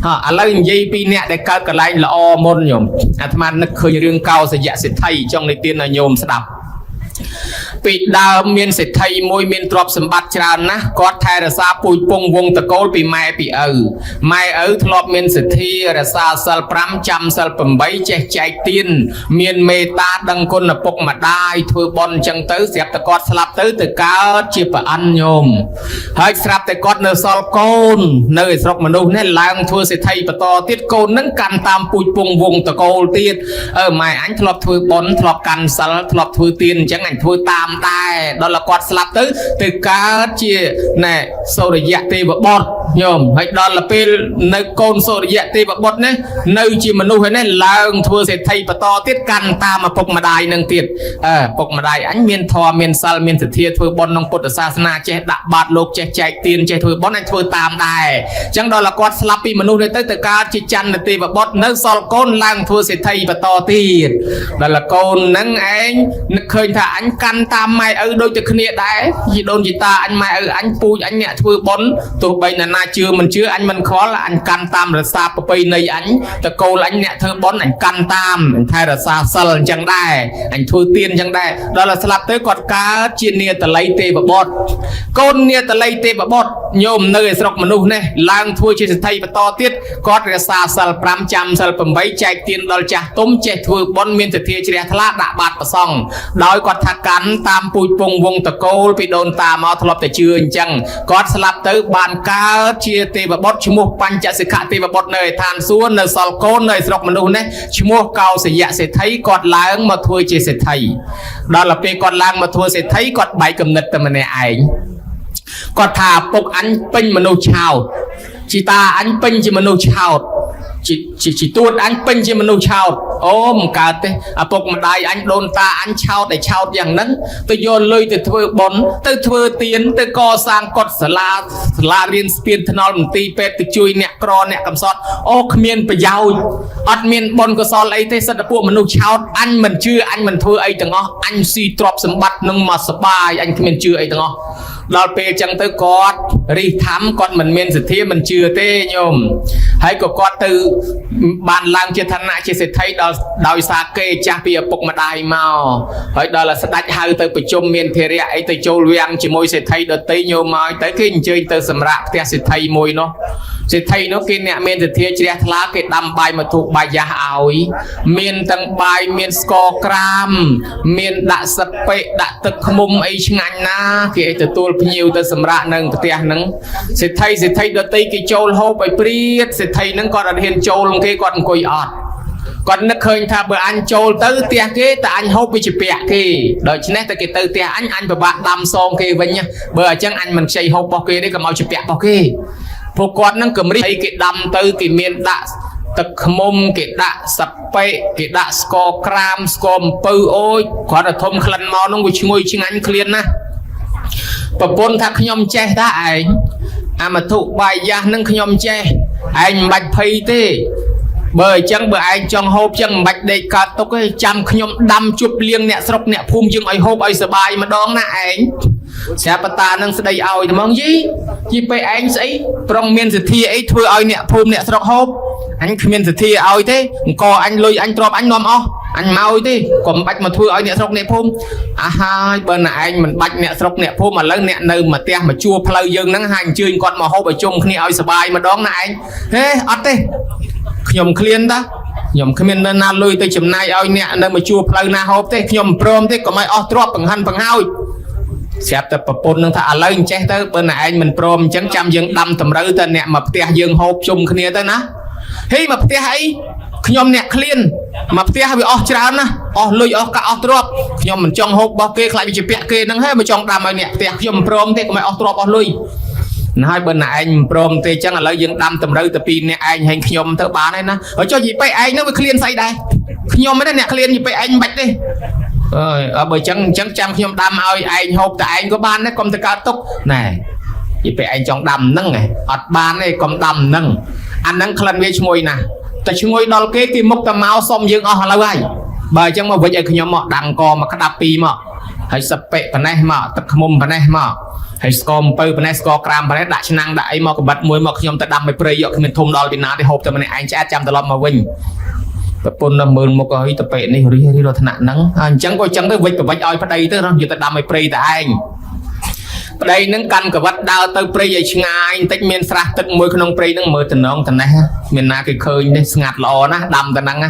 ហ่ะឥឡូវនិយាយពីអ្នកដែលកើតកន្លែងល្អមុនញោមអាត្មានឹកឃើញរឿងកោសយៈសិទ្ធិចង់និទានឲ្យញោមស្ដាប់ពីដើមមានសិទ្ធិមួយមានទ្រព្យសម្បត្តិច្រើនណាស់គាត់ថែរក្សាពូជពងវងតកូលពីម៉ែពីឪម៉ែឪធ្លាប់មានសិទ្ធិរក្សាសិល5ចាំសិល8ចេះចែកទានមានមេត្តាដឹងគុណឪពុកម្ដាយធ្វើបុណ្យអញ្ចឹងទៅស្រាប់តែគាត់ស្លាប់ទៅទៅកើតជាប្រអិនញោមហើយស្រាប់តែគាត់នៅសល់កូននៅឯស្រុកមនុស្សនេះឡើងធ្វើសិទ្ធិបន្តទៀតកូននឹងកាន់តាមពូជពងវងតកូលទៀតអឺម៉ែអញធ្លាប់ធ្វើបុណ្យធ្លាប់កាន់សិលធ្លាប់ធ្វើទានអញ្ចឹងអញធ្វើតាមដែរដល់តែគាត់ស្លាប់ទៅទៅកើតជាណែសូរិយៈទេវបុត្រញោមហើយដល់ទៅពេលនៅកូនសូរិយៈទេវបុត្រនេះនៅជាមនុស្សហើយនេះឡើងធ្វើសេដ្ឋីបន្តទៀតកាន់តាមឪពុកម្ដាយនឹងទៀតអើឪពុកម្ដាយអញមានធម៌មានសិលមានសទ្ធាធ្វើបុណ្យក្នុងពុទ្ធសាសនាចេះដាក់បាតលោកចេះចែកទានចេះធ្វើបុណ្យអញធ្វើតាមដែរអញ្ចឹងដល់តែគាត់ស្លាប់ពីមនុស្សនេះទៅទៅកើតជាចន្ទទេវបុត្រនៅសល់កូនឡើងធ្វើសេដ្ឋីបន្តទៀតដល់តែកូននឹងឯងនឹកឃើញថាអញកាន់តាមម៉ែឪដូចតែគ្នាដែរជីដូនជីតាអញម៉ែឪអញពូជអញអ្នកធ្វើបុណ្យទោះបីណានាជឿមិនជឿអញមិនខ្វល់អញកាន់តាមរក្សាប្រពៃណីអញតកូលអញអ្នកធ្វើបុណ្យអញកាន់តាមអញថែរក្សាសិលអញ្ចឹងដែរអញធ្វើទានអញ្ចឹងដែរដល់តែស្លាប់ទៅគាត់កើតជានាតល័យទេវបុត្រកូននាតល័យទេវបុត្រញោមនៅឯស្រុកមនុស្សនេះឡើងធ្វើជាសេដ្ឋីបន្តទៀតគាត់រក្សាសិល5ចាំសិល8ចែកទានដល់ចាស់ទុំចេះធ្វើបុណ្យមានសទ្ធាជ្រះថ្លាដាក់បាតប្រសង់ដោយគាត់ថាកាន់តាមពូជពងវងតកូលពីដូនតាមកធ្លាប់តែជឿអញ្ចឹងគាត់ស្លាប់ទៅបានកើតជាទេវបុត្រឈ្មោះបញ្ចសិខៈទេវបុត្រនៅឯឋានសួគ៌នៅសល់កូននៅឯស្រុកមនុស្សនេះឈ្មោះកោសយៈសេដ្ឋីគាត់ឡើងមកធ្វើជាសេដ្ឋីដល់ទៅពេលគាត់ឡើងមកធ្វើសេដ្ឋីគាត់បែកគំនិតតែម្នាក់ឯងគាត់ថាពុកអញពេញមនុស្សឆោតជីតាអញពេញជាមនុស្សឆោតជីជីជីទួតអញពេញជាមនុស្សឆោតអូមិនកើតទេឪពុកម្ដាយអញដូនតាអញឆោតតែឆោតយ៉ាងហ្នឹងទៅយកលុយទៅធ្វើបុណ្យទៅធ្វើទានទៅកសាងកុដិសាលាសាលារៀនស្ពានថ្នល់មន្ទីរពេទ្យទៅជួយអ្នកក្រអ្នកកំសត់អូគ្មានប្រយោជន៍អត់មានបុណ្យកុសលអីទេសិតតែពួកមនុស្សឆោតអញមិនជឿអញមិនធ្វើអីទាំងអស់អញស៊ីទ្រព្យសម្បត្តិនឹងមកសបាយអញគ្មានជឿអីទាំងអស់ដល់ពេលចឹងទៅគាត់រិះធម្មគាត់មិនមានសទ្ធាមិនជឿទេញោមហើយក៏គាត់ទៅបានឡើងជាឋានៈជាសេដ្ឋីដល់ដោយសារគេចាស់ពីឪពុកម្ដាយមកហើយដល់ស្ដេចហៅទៅប្រជុំមានភារៈអីទៅចូលវាំងជាមួយសេដ្ឋីដតីញោមមកទៅគេអញ្ជើញទៅសម្រាប់ផ្ទះសេដ្ឋីមួយនោះសេដ្ឋីនោះគេអ្នកមានសទ្ធាជ្រះថ្លាគេដាំបាយមកធូបបាយយ៉ាស់ឲ្យមានទាំងបាយមានស្ករក្រាមមានដាក់សិពិដាក់ទឹកឃ្មុំអីឆ្ងាញ់ណាគេឲ្យទទួលភ្ញៀវទៅសម្រាប់នឹងផ្ទះហ្នឹងសេដ្ឋីសេដ្ឋីដតីគេចូលហូបឲ្យព្រាតសេដ្ឋីហ្នឹងគាត់អត់ហ៊ានចូលគេគាត់អង្គុយអត់គាត់នឹកឃើញថាបើអញចូលទៅផ្ទះគេតែអញហូបវាជាពាក់គេដូច្នេះតែគេទៅផ្ទះអញអញពិបាកដាំសងគេវិញណាបើអញ្ចឹងអញមិនខ្ចីហូបរបស់គេទេក៏មកជាពាក់របស់គេពួកគាត់នឹងកម្រិះអីគេដាំទៅគេមានដាក់ទឹកឃ្មុំគេដាក់សាប៉េគេដាក់ស្ករក្រាមស្ករអំពៅអូយគាត់តែធំក្លិនមកនោះវាឈ្ងុយឆ្ងាញ់ឃ្លានណាស់ប្រពន្ធថាខ្ញុំចេះតាឯងអាមធុបាយយ៉ាស់នឹងខ្ញុំចេះឯងមិនបាច់ភ័យទេបើអញ្ចឹងបើឯងចង់ហូបចឹងមិនបាច់ដេកកើតទុកទេចាំខ្ញុំដាំជប់លៀងអ្នកស្រុកអ្នកភូមិយើងឲ្យហូបឲ្យសបាយម្ដងណាឯងស្រាប់តានឹងស្ដីឲ្យត្មងយីយីពេលឯងស្អីប្រុងមានសទ្ធាអីធ្វើឲ្យអ្នកភូមិអ្នកស្រុកហូបអញគ្មានសទ្ធាឲ្យទេអង្គអញលុយអញទ្របអញនាំអស់អញមកទេកុំបាច់មកធ្វើឲ្យអ្នកស្រុកអ្នកភូមិអាហើយបើណែឯងមិនបាច់អ្នកស្រុកអ្នកភូមិឥឡូវអ្នកនៅមួយផ្ទះមួយជួរផ្លូវយើងហ្នឹងហើយអញ្ជើញគាត់មកហូបឲ្យជុំគ្នាឲ្យសបាយម្ដងណាឯងហេអត់ទេខ្ញុំឃ្លានតាខ្ញុំគ្មាននៅណាលុយទៅចំណាយឲ្យអ្នកនៅមកជួរផ្លូវណាហូបទេខ្ញុំមិនព្រមទេកុំឲ្យអស់ទ្រព្យបង្ហាន់បង្ហើយស្រាប់តែប្រពន្ធនឹងថាឥឡូវអញ្ចេះទៅបើណែឯងមិនព្រមអញ្ចឹងចាំយើងដាំតម្រូវទៅអ្នកមកផ្ទះយើងហូបជុំគ្នាទៅណាហេមកផ្ទះអីខ្ញុំអ្នកឃ្លានមកផ្ទះវាអស់ច្រើនណាស់អស់លុយអស់កាក់អស់ទ្រព្យខ្ញុំមិនចង់ហូបរបស់គេខ្លាចវាជាពាក់គេហ្នឹងហើយមកចង់ដាំឲ្យអ្នកផ្ទះខ្ញុំមិនព្រមទេកុំឲ្យអស់ទ្រព្យអស់លុយណាហើយបើណែឯងមិនព្រមទេចឹងឥឡូវយើងដាំតម្រូវទៅពីអ្នកឯងហើយខ្ញុំទៅបានហើយណាហើយចុះយីពេឯងហ្នឹងវាឃ្លានស្អីដែរខ្ញុំហ្នឹងអ្នកឃ្លានយីពេឯងមិនបាច់ទេអើយអើបើចឹងអញ្ចឹងចាំខ្ញុំដាំឲ្យឯងហូបតែឯងក៏បានដែរកុំទៅកើតទុកណែយីពេឯងចង់ដាំហ្នឹងឯងអត់បានទេកុំដាំហ្នឹងអាហ្នឹងក្លិនវាឈ្ងុយណាស់តែឈ្ងុយដល់គេគេមុខតែមកសុំយើងអស់ឥឡូវហើយបើអញ្ចឹងមកវិញឲ្យខ្ញុំមកដាំកមកក្តាប់ពីរមកហើយសិពិប៉ុណ្ណេះមកទឹកឃ្មុំប៉ុណ្ណេះមក ហើយស្ករអំពៅប៉ុណ្ណេះស្ករក្រាមប៉ុណ្ណេះដាក់ឆ្នាំងដាក់អីមកកបិតមួយមកខ្ញុំទៅដាំឲ្យព្រៃយកគ្មានធំដល់ពីណាទេហូបតែម្នាក់ឯងឆ្អែតចាំត្រឡប់មកវិញប្រពន្ធនៅមើលមុខអើយតពេនេះរិះរិះដល់ថ្នាក់ហ្នឹងហើយអញ្ចឹងក៏អញ្ចឹងទៅវិចប្រវិចឲ្យប្តីទៅយកទៅដាំឲ្យព្រៃតែឯងប្តីនឹងកាន់កវិតដើរទៅព្រៃឲ្យឆ្ងាយបន្តិចមានស្រះទឹកមួយក្នុងព្រៃហ្នឹងមើលតំណងតំណេះមានណាគេឃើញនេះស្ងាត់ល្អណាស់ដាំតែហ្នឹងណា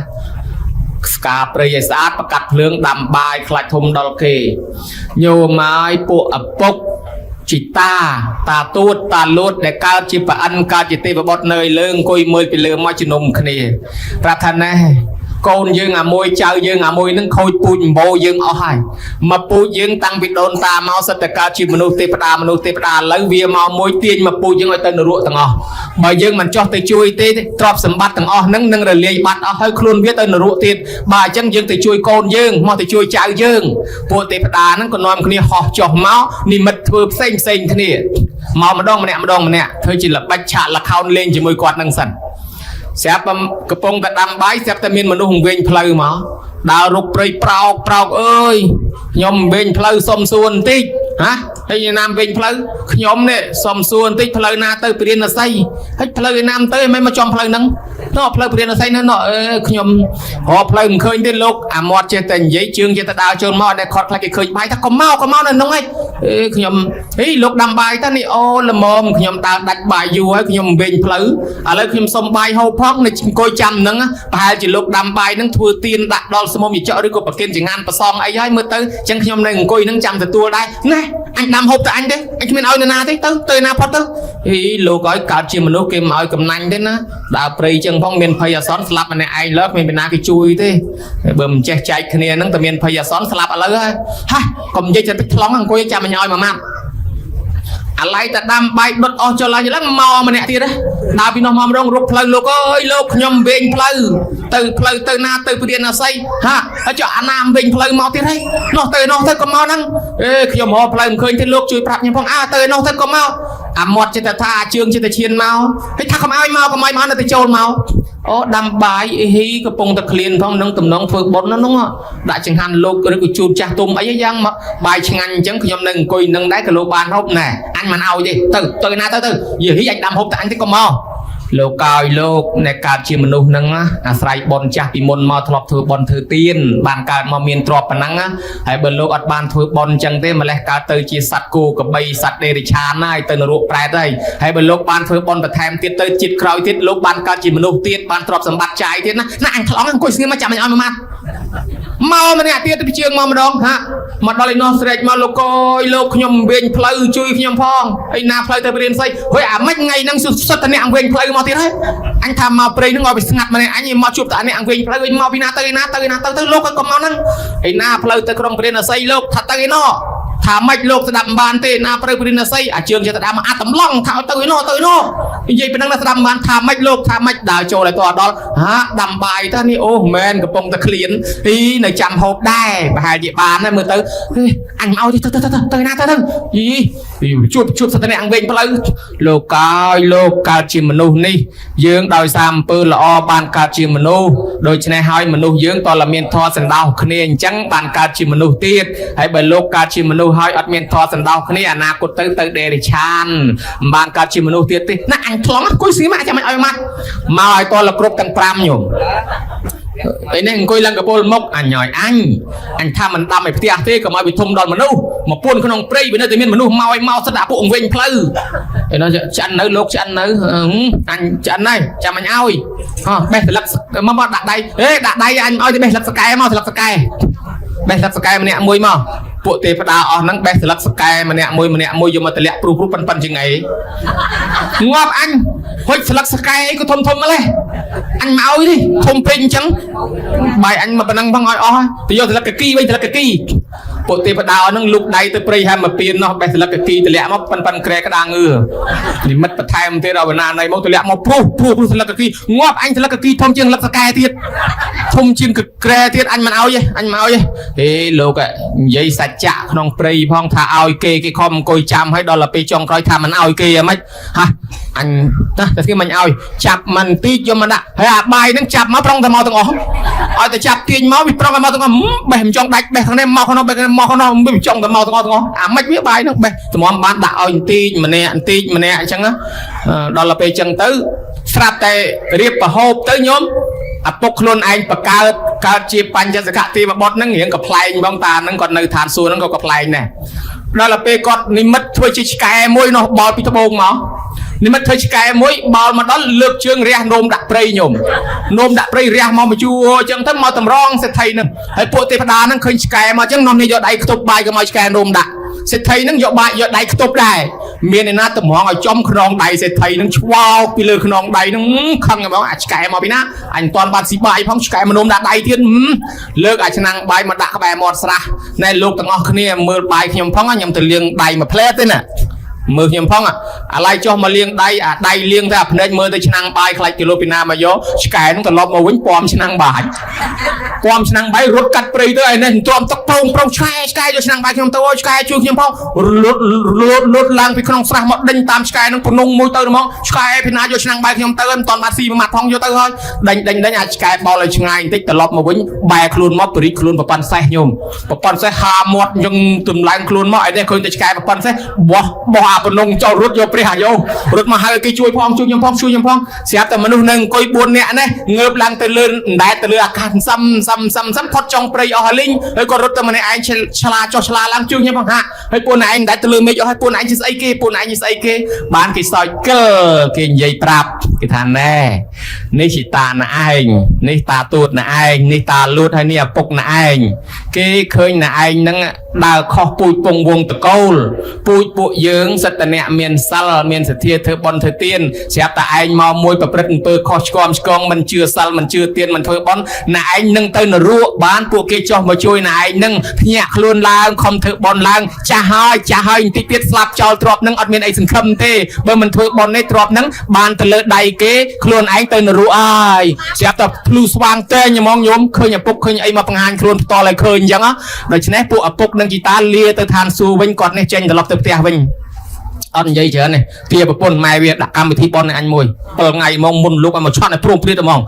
ស្កាព្រៃឲ្យស្អាតប្រកាត់ភ្លើងដាំបាយខ្លាច់ធំដល់គេញោមហើយពួកឪពុកជីតាតាទួតតាលួតដែលកើតជាប្រអិនកើតជាទេវបុត្រនៅលើអង្គុយមើលពីលើមកជំនុំគ្នាប្រាប់ថាណែកូនយើងអាមួយចៅយើងអាមួយនឹងខូចពូជអម្បូរយើងអស់ហើយមកពូជយើងតាំងពីដូនតាមកសិតតែកើតជាមនុស្សទេវតាមនុស្សទេវតាឥឡូវវាមកមួយទាញមកពូជយើងឲ្យទៅនរកទាំងអស់បើយើងមិនចោះទៅជួយទេទ្រព្យសម្បត្តិទាំងអស់ហ្នឹងនឹងរលាយបាត់អស់ហើយខ្លួនវាទៅនរកទៀតបើអញ្ចឹងយើងទៅជួយកូនយើងមកទៅជួយចៅយើងពួកទេវតាហ្នឹងក៏នាំគ្នាហោះចុះមកនិមិត្តធ្វើផ្សេងផ្សេងគ្នាមកម្ដងម្នាក់ម្ដងម្នាក់ធ្វើជាល្បិចឆាកល្ខោនលេងជាមួយគាត់ហ្នឹងសិនស្រាប់តែកំពុងតែដាំបាយស្រាប់តែមានមនុស្សវែងផ្លូវមកដើររុកព្រៃប្រោកប្រោកអើយខ្ញុំវែងផ្លូវសុំសួរបន្តិចហ៎ហើយណាមវែងផ្លូវខ្ញុំនេះសុំសួរបន្តិចផ្លូវណាទៅព្រានសីហើយផ្លូវឯណាមទៅមិនមកចំផ្លូវហ្នឹងណោះផ្លូវព្រានសីហ្នឹងណោះអឺខ្ញុំរកផ្លូវមិនឃើញទេលោកអាមាត់ចេះតែនិយាយជើងចេះតែដើរចូលមកតែខត់ខ្លះគេឃើញបាយថាកុំមកកុំមកនៅហ្នឹងឯងអេខ្ញុំហេលោកដាំបាយតានេះអូល្មមខ្ញុំដើរដាច់បាយយូរហើយខ្ញុំវែងផ្លូវឥឡូវខ្ញុំសុំបាយហូបផងនៅអង្គុយចាំហ្នឹងប្រហែលជាលោកដាំបាយហ្នឹងធ្វើទៀនដាក់ដល់ស្មុំយចកឬក៏ប្រគិនចងានប្រសងអីហើយមើលទៅអញ្ចឹងខ្ញុំនៅអង្គុយហ្នឹងចាំទទួលដែរណែអញដាំហូបតែអញទេអញគ្មានឲ្យនរណាទេទៅទៅណាផុតទៅហីលោកឲ្យកើតជាមនុស្សគេមិនឲ្យកំណាញ់ទេណាដើរព្រៃចឹងផងមានភ័យអាសន្នស្លាប់ម្នាក់ឯងលើគ្មានពីណាគេជួយទេបើមិនចេះចែកគ្នាហ្នឹងតែមានភ័យអាសន្នស្លាប់ឥឡូវហើយហ่ะកុំនិយាយតែតិចថ្លង់អង្គុយចាំអញឲ្យមួយម៉ាត់អាឡ័យតែដាំបាយដុតអស់ចុះឡើងឡើងមកម្នាក់ទៀតណាដើរពីនោះមកម្ដងរុកផ្លូវលោកអើយលោកខ្ញុំវែងផ្លូវទៅផ្លូវទៅណាទៅព្រានអាស័យហាហើយចុះអាណាមវិញផ្លូវមកទៀតហីនោះទៅនោះទៅកុំមកហ្នឹងអេខ្ញុំរកផ្លូវមិនឃើញទេលោកជួយប្រាប់ខ្ញុំផងអើទៅនោះទៅកុំមកអាមាត់ចិត្តថាអាជើងចិត្តតែឈានមកហើយថាកុំឲ្យមកកុំឲ្យមកនៅតែចូលមកអូដាំបាយអីហ៊ីកំពុងតែឃ្លានផងនឹងតំណងធ្វើបុណ្យហ្នឹងដាក់ចង្ហាន់លោកឬក៏ជូនចាស់ទុំអីយ៉ាងមកបាយឆ្ងាញ់អញ្ចឹងខ្ញុំនៅអង្គុយនឹងដែរក៏លោកបានហូបណែអញមិនឲ្យទេទៅទៅណាទៅទៅយីហ៊ីអញដាំហូបតែអញទេកុំមកលោកកោយលោកអ្នកកើតជាមនុស្សហ្នឹងណាអាស្រ័យបុណ្យចាស់ពីមុនមកធ្លាប់ធ្វើបុណ្យធ្វើទានបានកើតមកមានទ្រព្យប៉ុណ្ណឹងណាហើយបើលោកអត់បានធ្វើបុណ្យអញ្ចឹងទេម្លេះកើតទៅជាសត្វគោក្របីសត្វដេរិឆានហើយទៅនរកប្រែតហើយហើយបើលោកបានធ្វើបុណ្យបន្ថែមទៀតទៅជាតិក្រោយទៀតលោកបានកើតជាមនុស្សទៀតបានទ្រព្យសម្បត្តិចាយទៀតណាណាអញថ្លង់អង្គុយស្ងៀមមកចាំអញឲ្យមួយម៉ាត់មកម្នាក់ទៀតទៅជើងមកម្ដងហាមកដល់ឯនោះស្រែកមកលោកអើយលោកខ្ញុំវិញផ្លូវជួយខ្ញុំផងឯណាផ្លូវទៅរៀនស្អីហុយអាម៉េចថ្ងៃហ្នឹងសុទ្ធតែអ្នកវិញផ្លូវមកទៀតហើយអញថាមកព្រៃហ្នឹងឲ្យវាស្ងាត់ម្នាក់អញមកជួបតែអ្នកវិញផ្លូវវិញមកពីណាទៅឯណាទៅឯណាទៅទៅលោកឲ្យកុំមកហ្នឹងឯណាផ្លូវទៅក្រុងព្រានសីលោកថាទៅឯណោះថាម៉េចលោកស្ដាប់មិនបានទេណាព្រៅព្រានសីអាជើងចេះតែដើរមកអាតម្លង់ថាឲ្យទៅឯណោះទៅឯណោះនិយាយប៉ុណ្ណឹងណាស្ដាប់មិនបានថាម៉េចលោកថាម៉េចដើរចូលឲ្យតដល់ហាដាំបាយតានេះអូមែនកំពុងតែឃ្លានអីនៅចាំហូបដែរប្រហែលជាបានដែរមើលទៅហេអញមកឲ្យទេទៅទៅទៅទៅណាទៅទៅយីជួបជួបសត្វអ្នកអង្គវិញផ្លូវលោកកោយលោកកើតជាមនុស្សនេះយើងដោយសារអំពើល្អបានកើតជាមនុស្សដូច្នេះហើយមនុស្សយើងតើមានធម៌សន្តោសគ្នាអញ្ចឹងបានកើតជាមនុស្សទៀតហើយបើលោកកើតជាមនុស្សហើយអត់មានធម៌សន្តោសគ្នាអនាគតទៅទៅដេរិឆានមិនបានកើតជាមនុស្សទៀតទេណាអញថ្លង់អង្គុយស្ងៀមចាំអញឲ្យម៉ាត់មកឲ្យតលគ្រប់ទាំង5ញោមពេលនេះអង្គុយឡើងកពលមុខអញឲ្យអញអញថាមិនដាំឲ្យផ្ទះទេកុំឲ្យវាធំដល់មនុស្សមកពួនក្នុងព្រៃវានៅតែមានមនុស្សមកឲ្យមកសិតអាពួកអង្គវិញផ្លូវឯនោះឆ្អិននៅលោកឆ្អិននៅអញឆ្អិនហើយចាំអញឲ្យហោះបេះស្លឹកមកមកដាក់ដៃហេដាក់ដៃអញឲ្យទៅបេះស្លឹកសកែមកស្លឹកសកែបេះស្លឹកសកែម្នាក់មួយមកពួកទេវតាអស់ហ្នឹងបេះស្លឹកសកែម្នាក់មួយម្នាក់មួយយកមកតម្លាក់ព្រុសព្រុសប៉ិនប៉ិនជាងអីងាប់អញហុចស្លឹកសកែអីក៏ធំធំម្លេះអញមកឲ្យនេះធំពេកអញ្ចឹងបាយអញមកប៉ុណ្ណឹងផងឲ្យអស់ទៅយកស្លឹកកគីវិញស្លឹកកគីពួកទេវតាអស់ហ្នឹងលុកដៃទៅព្រៃហែមពៀននោះបេះស្លឹកកគីតម្លាក់មកប៉ិនប៉ិនក្រែក្តារងើនិមិត្តបន្ថែមទៀតដល់វណ្ណាណៃមកតម្លាក់មកព្រុសព្រុសស្លឹកកគីងាប់អញស្លឹកកគីធំជាងស្លឹកសកែទៀតធំជាងក្រែទៀតអញមិនឲ្យទេអញមិនឲ្យទេហេលោកនិយាយសច្ចៈក្នុងព្រៃផងថាឲ្យគេគេខំអង្គុយចាំឲ្យដល់ពេលចុងក្រោយថាមិនឲ្យគេហ្មងហ่ะអញណាតែគេមិនឲ្យចាប់មិនតិចយកមកដាក់ហើយអាបាយហ្នឹងចាប់មកប្រុងតែមកទាំងអស់ឲ្យតែចាប់ទាញមកវាប្រុងតែមកទាំងអស់បេះមិនចង់ដាច់បេះខាងនេះមកខាងនោះបេះ មកនោះវាចង់តែមកទាំងអស់ទាំងអស់អាម៉េចវាបាយហ្នឹងបេះតម្រាំបានដាក់ឲ្យបន្តិចម្នាក់បន្តិចម្នាក់អញ្ចឹងណាដល់ទៅពេលអញ្ចឹងទៅស្រាប់តែរៀបប្រហូបទៅញោមឪពុកខ្លួនឯងបកើតកើតជាបញ្ចសក្តិទេវបុត្រហ្នឹងរៀងកំ pl ែងបងតាហ្នឹងគាត់នៅឋានសួគ៌ហ្នឹងក៏កំ pl ែងដែរដល់ទៅពេលគាត់និមិត្តធ្វើជាឆ្កែមួយនោះបល់ពីត្បូងមកនិមិត្តធ្វើឆ្កែមួយបល់មកដល់លើកជើងរះនោមដាក់ព្រៃញោមនោមដាក់ព្រៃរះមកមកជួអញ្ចឹងទៅមកតម្រងសេដ្ឋីហ្នឹងហើយពួកទេវតាហ្នឹងឃើញឆ្កែមកអញ្ចឹងនាំនេះយកដៃខ្ទប់បាយកុំឲ្យឆ្កែនោមដាក់សេដ្ឋីហ្នឹងយកបាយយកដៃខ្ទប់ដែរមានឯណាតម្រងឲ្យចំខ្នងដៃសេដ្ឋីហ្នឹងឆ្វោកពីលើខ្នងដៃហ្នឹងខឹងហ្មងអាឆ្កែមកពីណាអញមិនទាន់បានស៊ីបាយផងឆ្កែមកនោមដាក់ដៃទៀតលើកអាឆ្នាំងបាយមកដាក់ក្បែរមាត់ស្រះណែលោកទាំងអស់គ្នាមើលបាយខ្ញុំផងខ្ញុំទៅលាងដៃមួយផ្លែទេណាមើលខ្ញុំផងអាឡ័យចុះមកលាងដៃអាដៃលាងតែអាភ្នែកមើលទៅឆ្នាំងបាយខ្លាចគីឡូពីណាមកយកឆ្កែហ្នឹងត្រឡប់មកវិញពំឆ្នាំងបាយពំឆ្នាំងបាយរត់កាត់ព្រៃទៅឯនេះទ្រាំទឹកប្រងប្រងឆ្កែឆ្កែយកឆ្នាំងបាយខ្ញុំទៅអូឆ្កែជួយខ្ញុំផងលុតលុតលុតឡើងពីក្នុងស្រះមកដេញតាមឆ្កែហ្នឹងភ្នងមួយទៅហ្មងឆ្កែពីណាយកឆ្នាំងបាយខ្ញុំទៅមិនតាន់បានស៊ីមួយម៉ាត់ផងយកទៅហើយដេញដេញដេញអាឆ្កែបោលឲ្យឆ្ងាយបន្តិចត្រឡប់មកវិញបែរខ្លួនមកបរិចខ្លួនប្រប៉ាន់សេះញោមប្រប៉ាន់សេះហាមាត់យើងទំឡើងខ្លួនមកឯនេះឃើញតែឆ្កែប្រប៉ាន់សេះបោះបោះអាភ្នងចោលរត់យកព្រះអាយោរត់មកហៅគេជួយផងជួយខ្ញុំផងជួយខ្ញុំផងស្រាប់តែមនុស្សនៅអង្គុយ4នាក់នេះងើបឡើងទៅលើអណ្ដែតទៅលើអាកាសសំសំសំសំផុតចុងព្រៃអស់ហើយលីងហើយក៏រត់ទៅម្នាក់ឯងឆ្លាចុះឆ្លាឡើងជួយខ្ញុំផងហាហើយពួកណែឯងអណ្ដែតទៅលើមេឃអស់ហើយពួកណែឯងជាស្អីគេពួកណែឯងជាស្អីគេបានគេសោចកិលគេនិយាយប្រាប់គេថាណែនេះជាតាណែឯងនេះតាទួតណែឯងនេះតាលួតហើយនេះឪពុកណែឯងគេឃើញណែឯងហ្នឹងដើរខុសពូជពងវងតកូលពូជពួកយើងសិតតអ្នកមានសិលមានសទ្ធាធ្វើបុណ្យធ្វើទានស្រាប់តែឯងមកមួយប្រព្រឹត្តអំពើខុសឆ្គំឆ្គងមិនជឿសិលមិនជឿទានមិនធ្វើបុណ្យណែឯងនឹងទៅនរកបានពួកគេចោះមកជួយណែឯងនឹងភ្ញាក់ខ្លួនឡើងខំធ្វើបុណ្យឡើងចាស់ហើយចាស់ហើយបន្តិចទៀតស្លាប់ចោលទ្រព្យនឹងអត់មានអីសង្ឃឹមទេបើមិនធ្វើបុណ្យនេះទ្រព្យនឹងបានទៅលើដៃគេខ្លួនឯងទៅនរកហើយស្រាប់តែភ្លឺស្វាងតែងហ្មងញោមឃើញឪពុកឃើញអីមកបង្ហាញខ្លួនផ្ទាល់ឲ្យឃើញអញ្ចឹងដូច្នេះពួកឪពុកនឹងជីតាលាទៅឋានសួគ៌វិញគាត់នេះចេញត្រឡប់ទៅផ្ទះវិញអត់និយាយច្រើនទេទាប្រពន្ធម៉ែវាដាក់កម្មវិធីប៉ុនឲ្យអញមួយ7ថ្ងៃហ្មងមុនលោកឲ្យមកឆត់ឲ្យព្រមព្រៀតហ្មង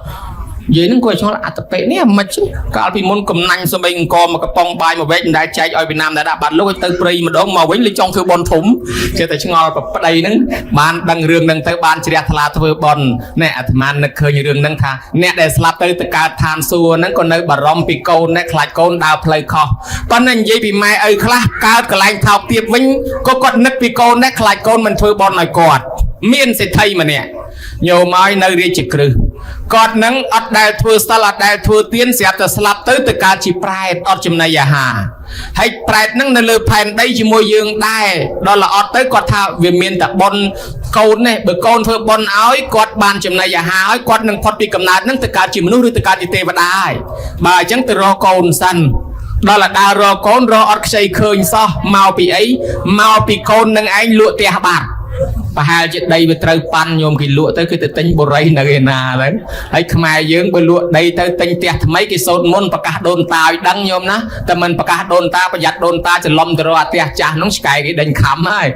និយាយហ្នឹងគាត់ឆ្ងល់អត្តបិនេះអាមិនកាលពីមុនកំណាញ់សំបីអង្គមកកំប៉ុងបាយមកវែកមិនដែលចែកឲ្យវៀតណាមដែលដាក់បាត់លោកឲ្យទៅព្រៃម្ដងមកវិញលេចចង់ធ្វើបន់ធំចេះតែឆ្ងល់ប្រប្តីហ្នឹងបានដឹងរឿងហ្នឹងទៅបានជ្រះថ្លាធ្វើបន់ណែអាត្មានឹកឃើញរឿងហ្នឹងថាអ្នកដែលស្លាប់ទៅទៅកើតឋានសួគ៌ហ្នឹងក៏នៅបារម្ភពីកូនដែរខ្លាចកូនដើរផ្លូវខុសប៉ុន្តែនិយាយពីម៉ែឪខ្លះកើតកន្លែងថោកទាបវិញក៏គាត់នឹកពីកូនដែរខ្លាចកូនមិនធ្វើបន់ឲ្យគាត់មានសេដ្ឋីម្នាក់ញោមឲ្យនៅរាជក្រឹសគាត់នឹងអត់ដែលធ្វើសិលអត់ដែលធ្វើទានស្រាប់តែស្លាប់ទៅទៅកើតជាប្រែតអត់ចំណីអាហារហើយប្រែតនឹងនៅលើផែនដីជាមួយយើងដែរដល់ល្អត់ទៅគាត់ថាវាមានតែប៉ុនកូននេះបើកូនធ្វើប៉ុនឲ្យគាត់បានចំណីអាហារឲ្យគាត់នឹងផុតពីកំណើតនឹងទៅកើតជាមនុស្សឬទៅកើតជាទេវតាហើយបើអញ្ចឹងទៅរកកូនសិនដល់តែដើររកកូនរកអត់ខ្ចីឃើញសោះមកពីអីមកពីកូននឹងឯងលក់ផ្ទះបាត់ប្រហែលជាដីវាត្រូវប៉ាន់ញោមគេលក់ទៅគឺទៅទិញបុរីនៅឯណាទៅហើយខ្មែរយើងបើលក់ដីទៅទិញផ្ទះថ្មីគេសូត្រមុនប្រកាសដូនតាឲ្យដឹងញោមណាតែមិនប្រកាសដូនតាប្រយ័ត្នដូនតាច្រឡំទៅរកអាផ្ទះចាស់នោះឆ្កែគេដេញខំហើយ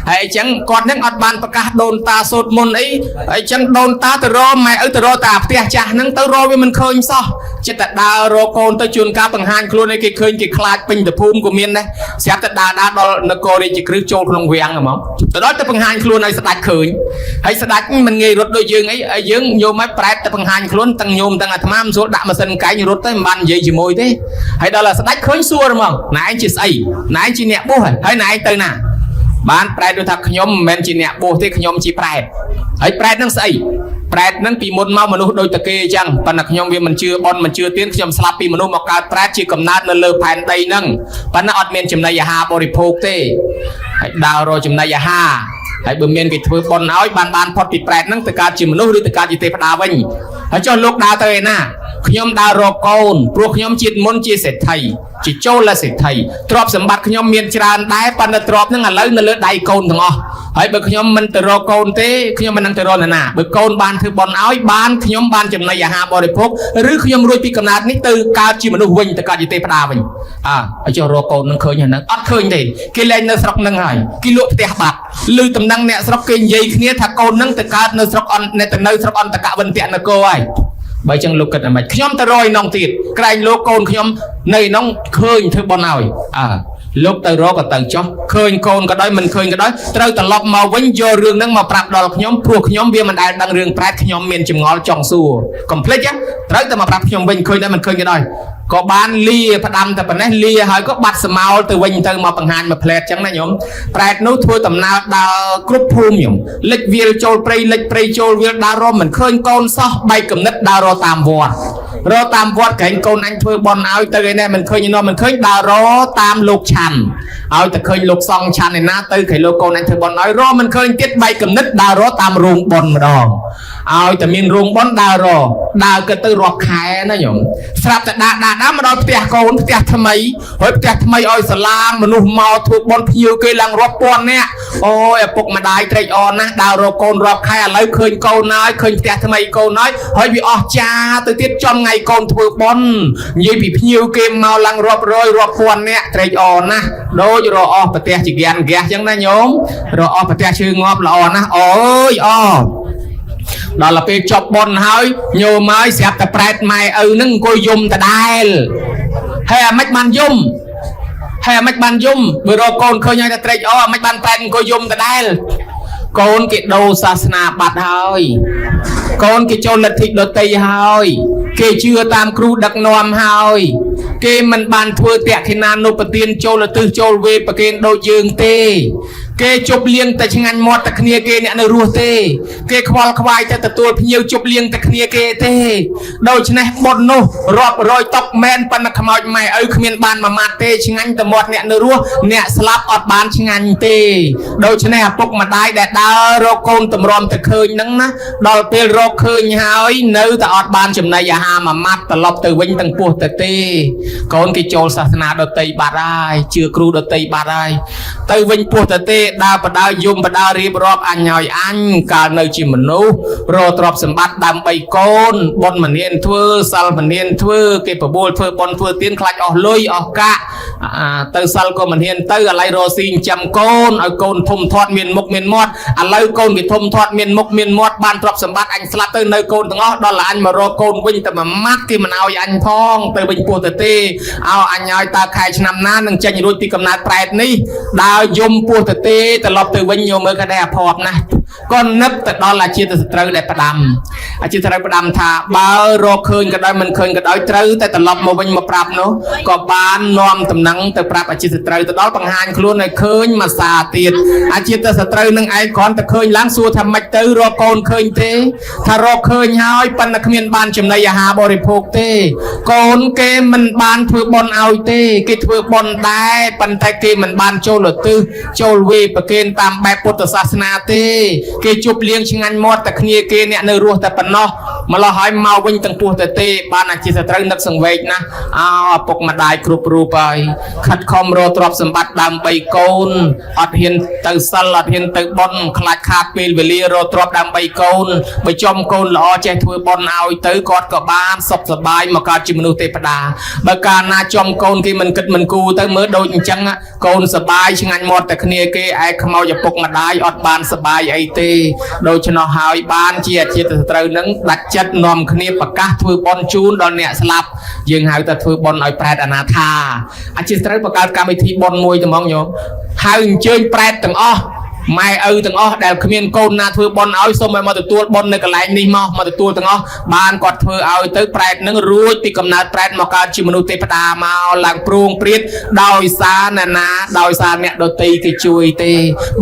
ហើយអញ្ចឹងគាត់នឹងអត់បានប្រកាសដូនតាសូត្រមុនអីហើយអញ្ចឹងដូនតាទៅរកម៉ែឪទៅរកតាផ្ទះចាស់ហ្នឹងទៅរកវាមិនឃើញសោះចិត្តតែដើររកកូនទៅជួនកាលបង្ហាញខ្លួនឲ្យគេឃើញគេខ្លាចពេញទៅភូមិក៏មានដែរស្រាប់តែដើរដើរដល់នគររាជក្រឹសចូលក្នុងវាំងហ្មងទៅដល់ទៅបង្ហាញខ្លួនឲ្យស្ដាច់ឃើញហើយស្ដាច់មិនងាយរត់ដូចយើងអីហើយយើងញោមឲ្យប្រែតទៅបង្ហាញខ្លួនទាំងញោមទាំងអាត្មាមិនស្រួលដាក់ម៉ាស៊ីនកែងរត់ទៅមិនបាននិយាយជាមួយទេហើយដល់តែស្ដាច់ឃើញសួរហ្មងណែឯងជាស្អីណែឯងជាអ្នកបួសហើយណែឯងទៅណាបានប្រែតដូចថាខ្ញុំមិនមែនជាអ្នកបួសទេខ្ញុំជាប្រែតហើយប្រែតនឹងស្អីប្រែតនឹងពីមុនមកមនុស្សដូចតគេអញ្ចឹងប៉ុន្តែខ្ញុំវាមិនជឿបនមិនជឿទៀនខ្ញុំស្លាប់ពីមនុស្សមកកើតប្រែតជាកំណើតនៅលើផែនដីហ្នឹងប៉ុន្តែអត់មានចំណីអាហារបរិភោគទេហើយដើររកចំណីអាហារហើយបើមានគេធ្វើបន់ឲ្យបានបានផុតពីប្រែតហ្នឹងទៅកើតជាមនុស្សឬទៅកើតជាទេវតាវិញហើយចុះលោកដើរទៅឯណាខ្ញុំដើររកកូនព្រោះខ្ញុំជាតិមុនជាសេដ្ឋីជាចូលសេដ្ឋីទ្រព្យសម្បត្តិខ្ញុំមានច្រើនដែរប៉ុន្តែទ្រព្យហ្នឹងឥឡូវនៅលើដៃកូនទាំងអស់ហើយបើខ្ញុំមិនទៅរកកូនទេខ្ញុំមិននឹងទៅរកនរណាបើកូនបានធ្វើបន់ឲ្យបានខ្ញុំបានចំណីអាហារបរិភោគឬខ្ញុំរួចពីកំណើតនេះទៅកើតជាមនុស្សវិញទៅកើតជាទេវតាវិញអើឲ្យចុះរកកូននឹងឃើញហ្នឹងអត់ឃើញទេគេលែងនៅស្រុកហ្នឹងហើយគេលក់ផ្ទះបាត់ឬតំណែងអ្នកស្រុកគេនិយាយគ្នាថាកូនហ្នឹងទៅកើតនៅស្រុកអន្តទៅនៅស្រុកអន្តកវិនតនគរហើយ បើចឹងលោកគិតអាម៉េចខ្ញុំទៅរយនងទៀតក្រែងលោកកូនខ្ញុំនៅនងឃើញធ្វើបន់ឲ្យអើលោកទៅរកក៏ទៅចុះឃើញកូនក៏ដោយមិនឃើញក៏ដោយត្រូវត្រឡប់មកវិញយករឿងហ្នឹងមកប្រាប់ដល់ខ្ញុំព្រោះខ្ញុំវាមិនដែលដឹងរឿងប្រែតខ្ញុំមានចម្ងល់ចង់សួរកុំភ្លេចណាត្រូវតែមកប្រាប់ខ្ញុំវិញឃើញដែរមិនឃើញក៏ដោយក៏បានលាផ្ដាំតែប៉ុណ្ណេះលាហើយក៏បាត់ស្មោលទៅវិញទៅមកបង្ហាញមួយផ្លែតចឹងណាញោមប្រែតនោះធ្វើដំណើរដើរគ្រប់ភូមិញោមលិចវាលចូលព្រៃលិចព្រៃចូលវាលដើររមមិនឃើញកូនសោះបែកកំណិតដើររកតាមវត្តរកតាមវត្តក្រែងកូនអញធ្វើបន់ឲ្យទៅឯនេះមិនឃើញឯនោះមិនឃើញដើររកតាមលោកឆាន់ឲ្យតែឃើញលោកសង្ឃឆាន់ឯណាទៅក្រែងលោកកូនអញធ្វើបន់ឲ្យរកមិនឃើញទៀតបែកកំណិតដើររកតាមរោងបន់ម្ដងឲ្យតែមានរោងបន់ដើររកដើរគិតទៅរាប់ខែណាញោមស្រាប់តែដាក់ដាក់ដាក់មកដល់ផ្ទះកូនផ្ទះថ្មីហើយផ្ទះថ្មីឲ្យសាឡាងមនុស្សមកធ្វើបន់ភ្ញៀវគេឡើងរាប់ពាន់នាក់អូយឪពុកម្ដាយត្រេកអរណាស់ដើររកកូនរាប់ខែឥឡូវឃើញកូនហើយឃើញផ្ទះថ្មីកូនហើយហើយវាអស់ចាទៅទៀតចំថ្ងៃកូនធ្វើបន់និយាយពីភ្ញៀវគេមកឡើងរាប់រយរាប់ពាន់នាក់ត្រេកអរណាស់ដូចរកអស់ប្រទះជាគានហ្គាសចឹងណាញោមរកអស់ប្រទះឈើងាប់ល្អណាស់អូយអដល់ទៅពេលចប់បន់ហើយញោមហើយស្រាប់តែប្រែតម៉ែឪនឹងអង្គុយយំដដែលហើយអាម៉េចបានយំហើយអាម៉េចបានយំបើរកកូនឃើញហើយតែត្រេកអរអាម៉េចបានប្រែតអង្គុយយំដដែលកូនគេដូរសាសនាបាត់ហើយកូនគេចូលលទ្ធិដតីហើយគេជឿតាមគ្រូដឹកនាំហើយគេមិនបានធ្វើតក្ខិណានុបទានចូលទិសចូលវេប្រគេនដូចយើងទេគេជប់លៀងតែឆ្ងាញ់មាត់តែគ្នាគេអ្នកនៅរស់ទេគេខ្វល់ខ្វាយតែទទួលភ្ញៀវជប់លៀងតែគ្នាគេទេដូច្នេះបុណ្យនោះរាប់រយតុកមែនប៉ុន្តែខ្មោចម៉ែឪគ្មានបានមួយម៉ាត់ទេឆ្ងាញ់តែមាត់អ្នកនៅរស់អ្នកស្លាប់អត់បានឆ្ងាញ់ទេដូច្នេះឪពុកម្ដាយដែលដើររកកូនតម្រាំទៅឃើញហ្នឹងណាដល់ពេលរកឃើញហើយនៅតែអត់បានចំណីអាហារមួយម៉ាត់ត្រឡប់ទៅវិញទាំងពោះទៅទេកូនគេចូលសាសនាដតីបាត់ហើយជឿគ្រូដតីបាត់ហើយទៅវិញពោះទៅទេដើរបដើយំបដើរៀបរាប់អញហើយអញកាលនៅជាមនុស្សរកទ្រព្យសម្បត្តិដើម្បីកូនបុណ្យមនានធ្វើសិលមនានធ្វើគេបបួលធ្វើបុណ្យធ្វើទានខ្លាចអស់លុយអស់កាក់អាទៅសិលក៏មិនហ៊ានទៅឥឡូវរកស៊ីចិញ្ចឹមកូនឲ្យកូនធំធាត់មានមុខមានមាត់ឥឡូវកូនគេធំធាត់មានមុខមានមាត់បានទ្រព្យសម្បត្តិអញស្លាប់ទៅនៅកូនទាំងអស់ដល់តែអញមករកកូនវិញតែមួយម៉ាត់គេមិនឲ្យអញផងទៅវិញពោះទៅទេអោអញឲ្យតើខែឆ្នាំណានឹងចេញរួចពីកំណើតប្រែតនេះដើរយំពោះទៅទេត្រឡប់ទៅវិញញោមមើលក៏ដែរអភ័ព្វណាស់ក៏នឹកទៅដល់អាជាតិសត្រូវដែលផ្ដាំអាជាតិសត្រូវផ្ដាំថាបើរកឃើញក៏ដោយមិនឃើញក៏ដោយត្រូវតែត្រឡប់មកវិញមកប្រាប់នោះក៏បាននាំតំណែងទៅប្រាប់អាជាតិសត្រូវទៅដល់បង្ហាញខ្លួនឲ្យឃើញមួយសាទៀតអាជាតិសត្រូវនឹងឯងគ្រាន់តែឃើញឡើងសួរថាម៉េចទៅរកកូនឃើញទេថារកឃើញហើយប៉ុន្តែគ្មានបានចំណីអាហារបរិភោគទេកូនគេមិនបានធ្វើបុណ្យឲ្យទេគេធ្វើបុណ្យដែរប៉ុន្តែគេមិនបានចូលឧទ្ទិសចូលវេប្រគេនតាមបែបពុទ្ធសាសនាទេគេជប់លៀងឆ្ងាញ់មាត់តែគ្នាគេអ្នកនៅរស់តែប៉ុណ្ណោះម្ល៉េះហើយមកវិញទាំងពោះតែទេបានអាជាសត្រូវនឹកសង្វេគណាស់អោឪពុកម្ដាយគ្រប់រូបហើយខិតខំរកទ្រព្យសម្បត្តិដើម្បីកូនអត់ហ៊ានទៅសិលអត់ហ៊ានទៅបុណ្យខ្លាចខាតពេលវេលារកទ្រព្យដើម្បីកូនបើចំកូនល្អចេះធ្វើបុណ្យឲ្យទៅគាត់ក៏បានសុខសប្បាយមកកើតជាមនុស្សទេវតាបើកាលណាចំកូនគេមិនគិតមិនគូទៅមើលដូចអញ្ចឹងកូនសប្បាយឆ្ងាញ់មាត់តែគ្នាគេឯខ្មោចឪពុកម្ដាយអត់បានសប្បាយអីទេដូច្នោះហើយបានជាអាជាតិសត្រូវនឹងដាច់ចិត្តនាំគ្នាប្រកាសធ្វើបុណ្យជូនដល់អ្នកស្លាប់យើងហៅថាធ្វើបុណ្យឲ្យប្រែតអនាថាអាជាតិសត្រូវបង្កើតកម្មវិធីបុណ្យមួយត្មងញោមហៅអញ្ជើញប្រែតទាំងអស់ម៉ែឪទាំងអស់ដែលគ្មានកូនណាធ្វើបុណ្យឲ្យសូមឲ្យមកទទួលបុណ្យនៅកន្លែងនេះមកទទួលទាំងអស់បានគាត់ធ្វើឲ្យទៅប្រែតនឹងរួចពីកំណើតប្រែតមកកើតជាមនុស្សទេវតាមកឡើងព្រួងព្រាតដោយសារណានាដោយសារអ្នកដតីគេជួយទេ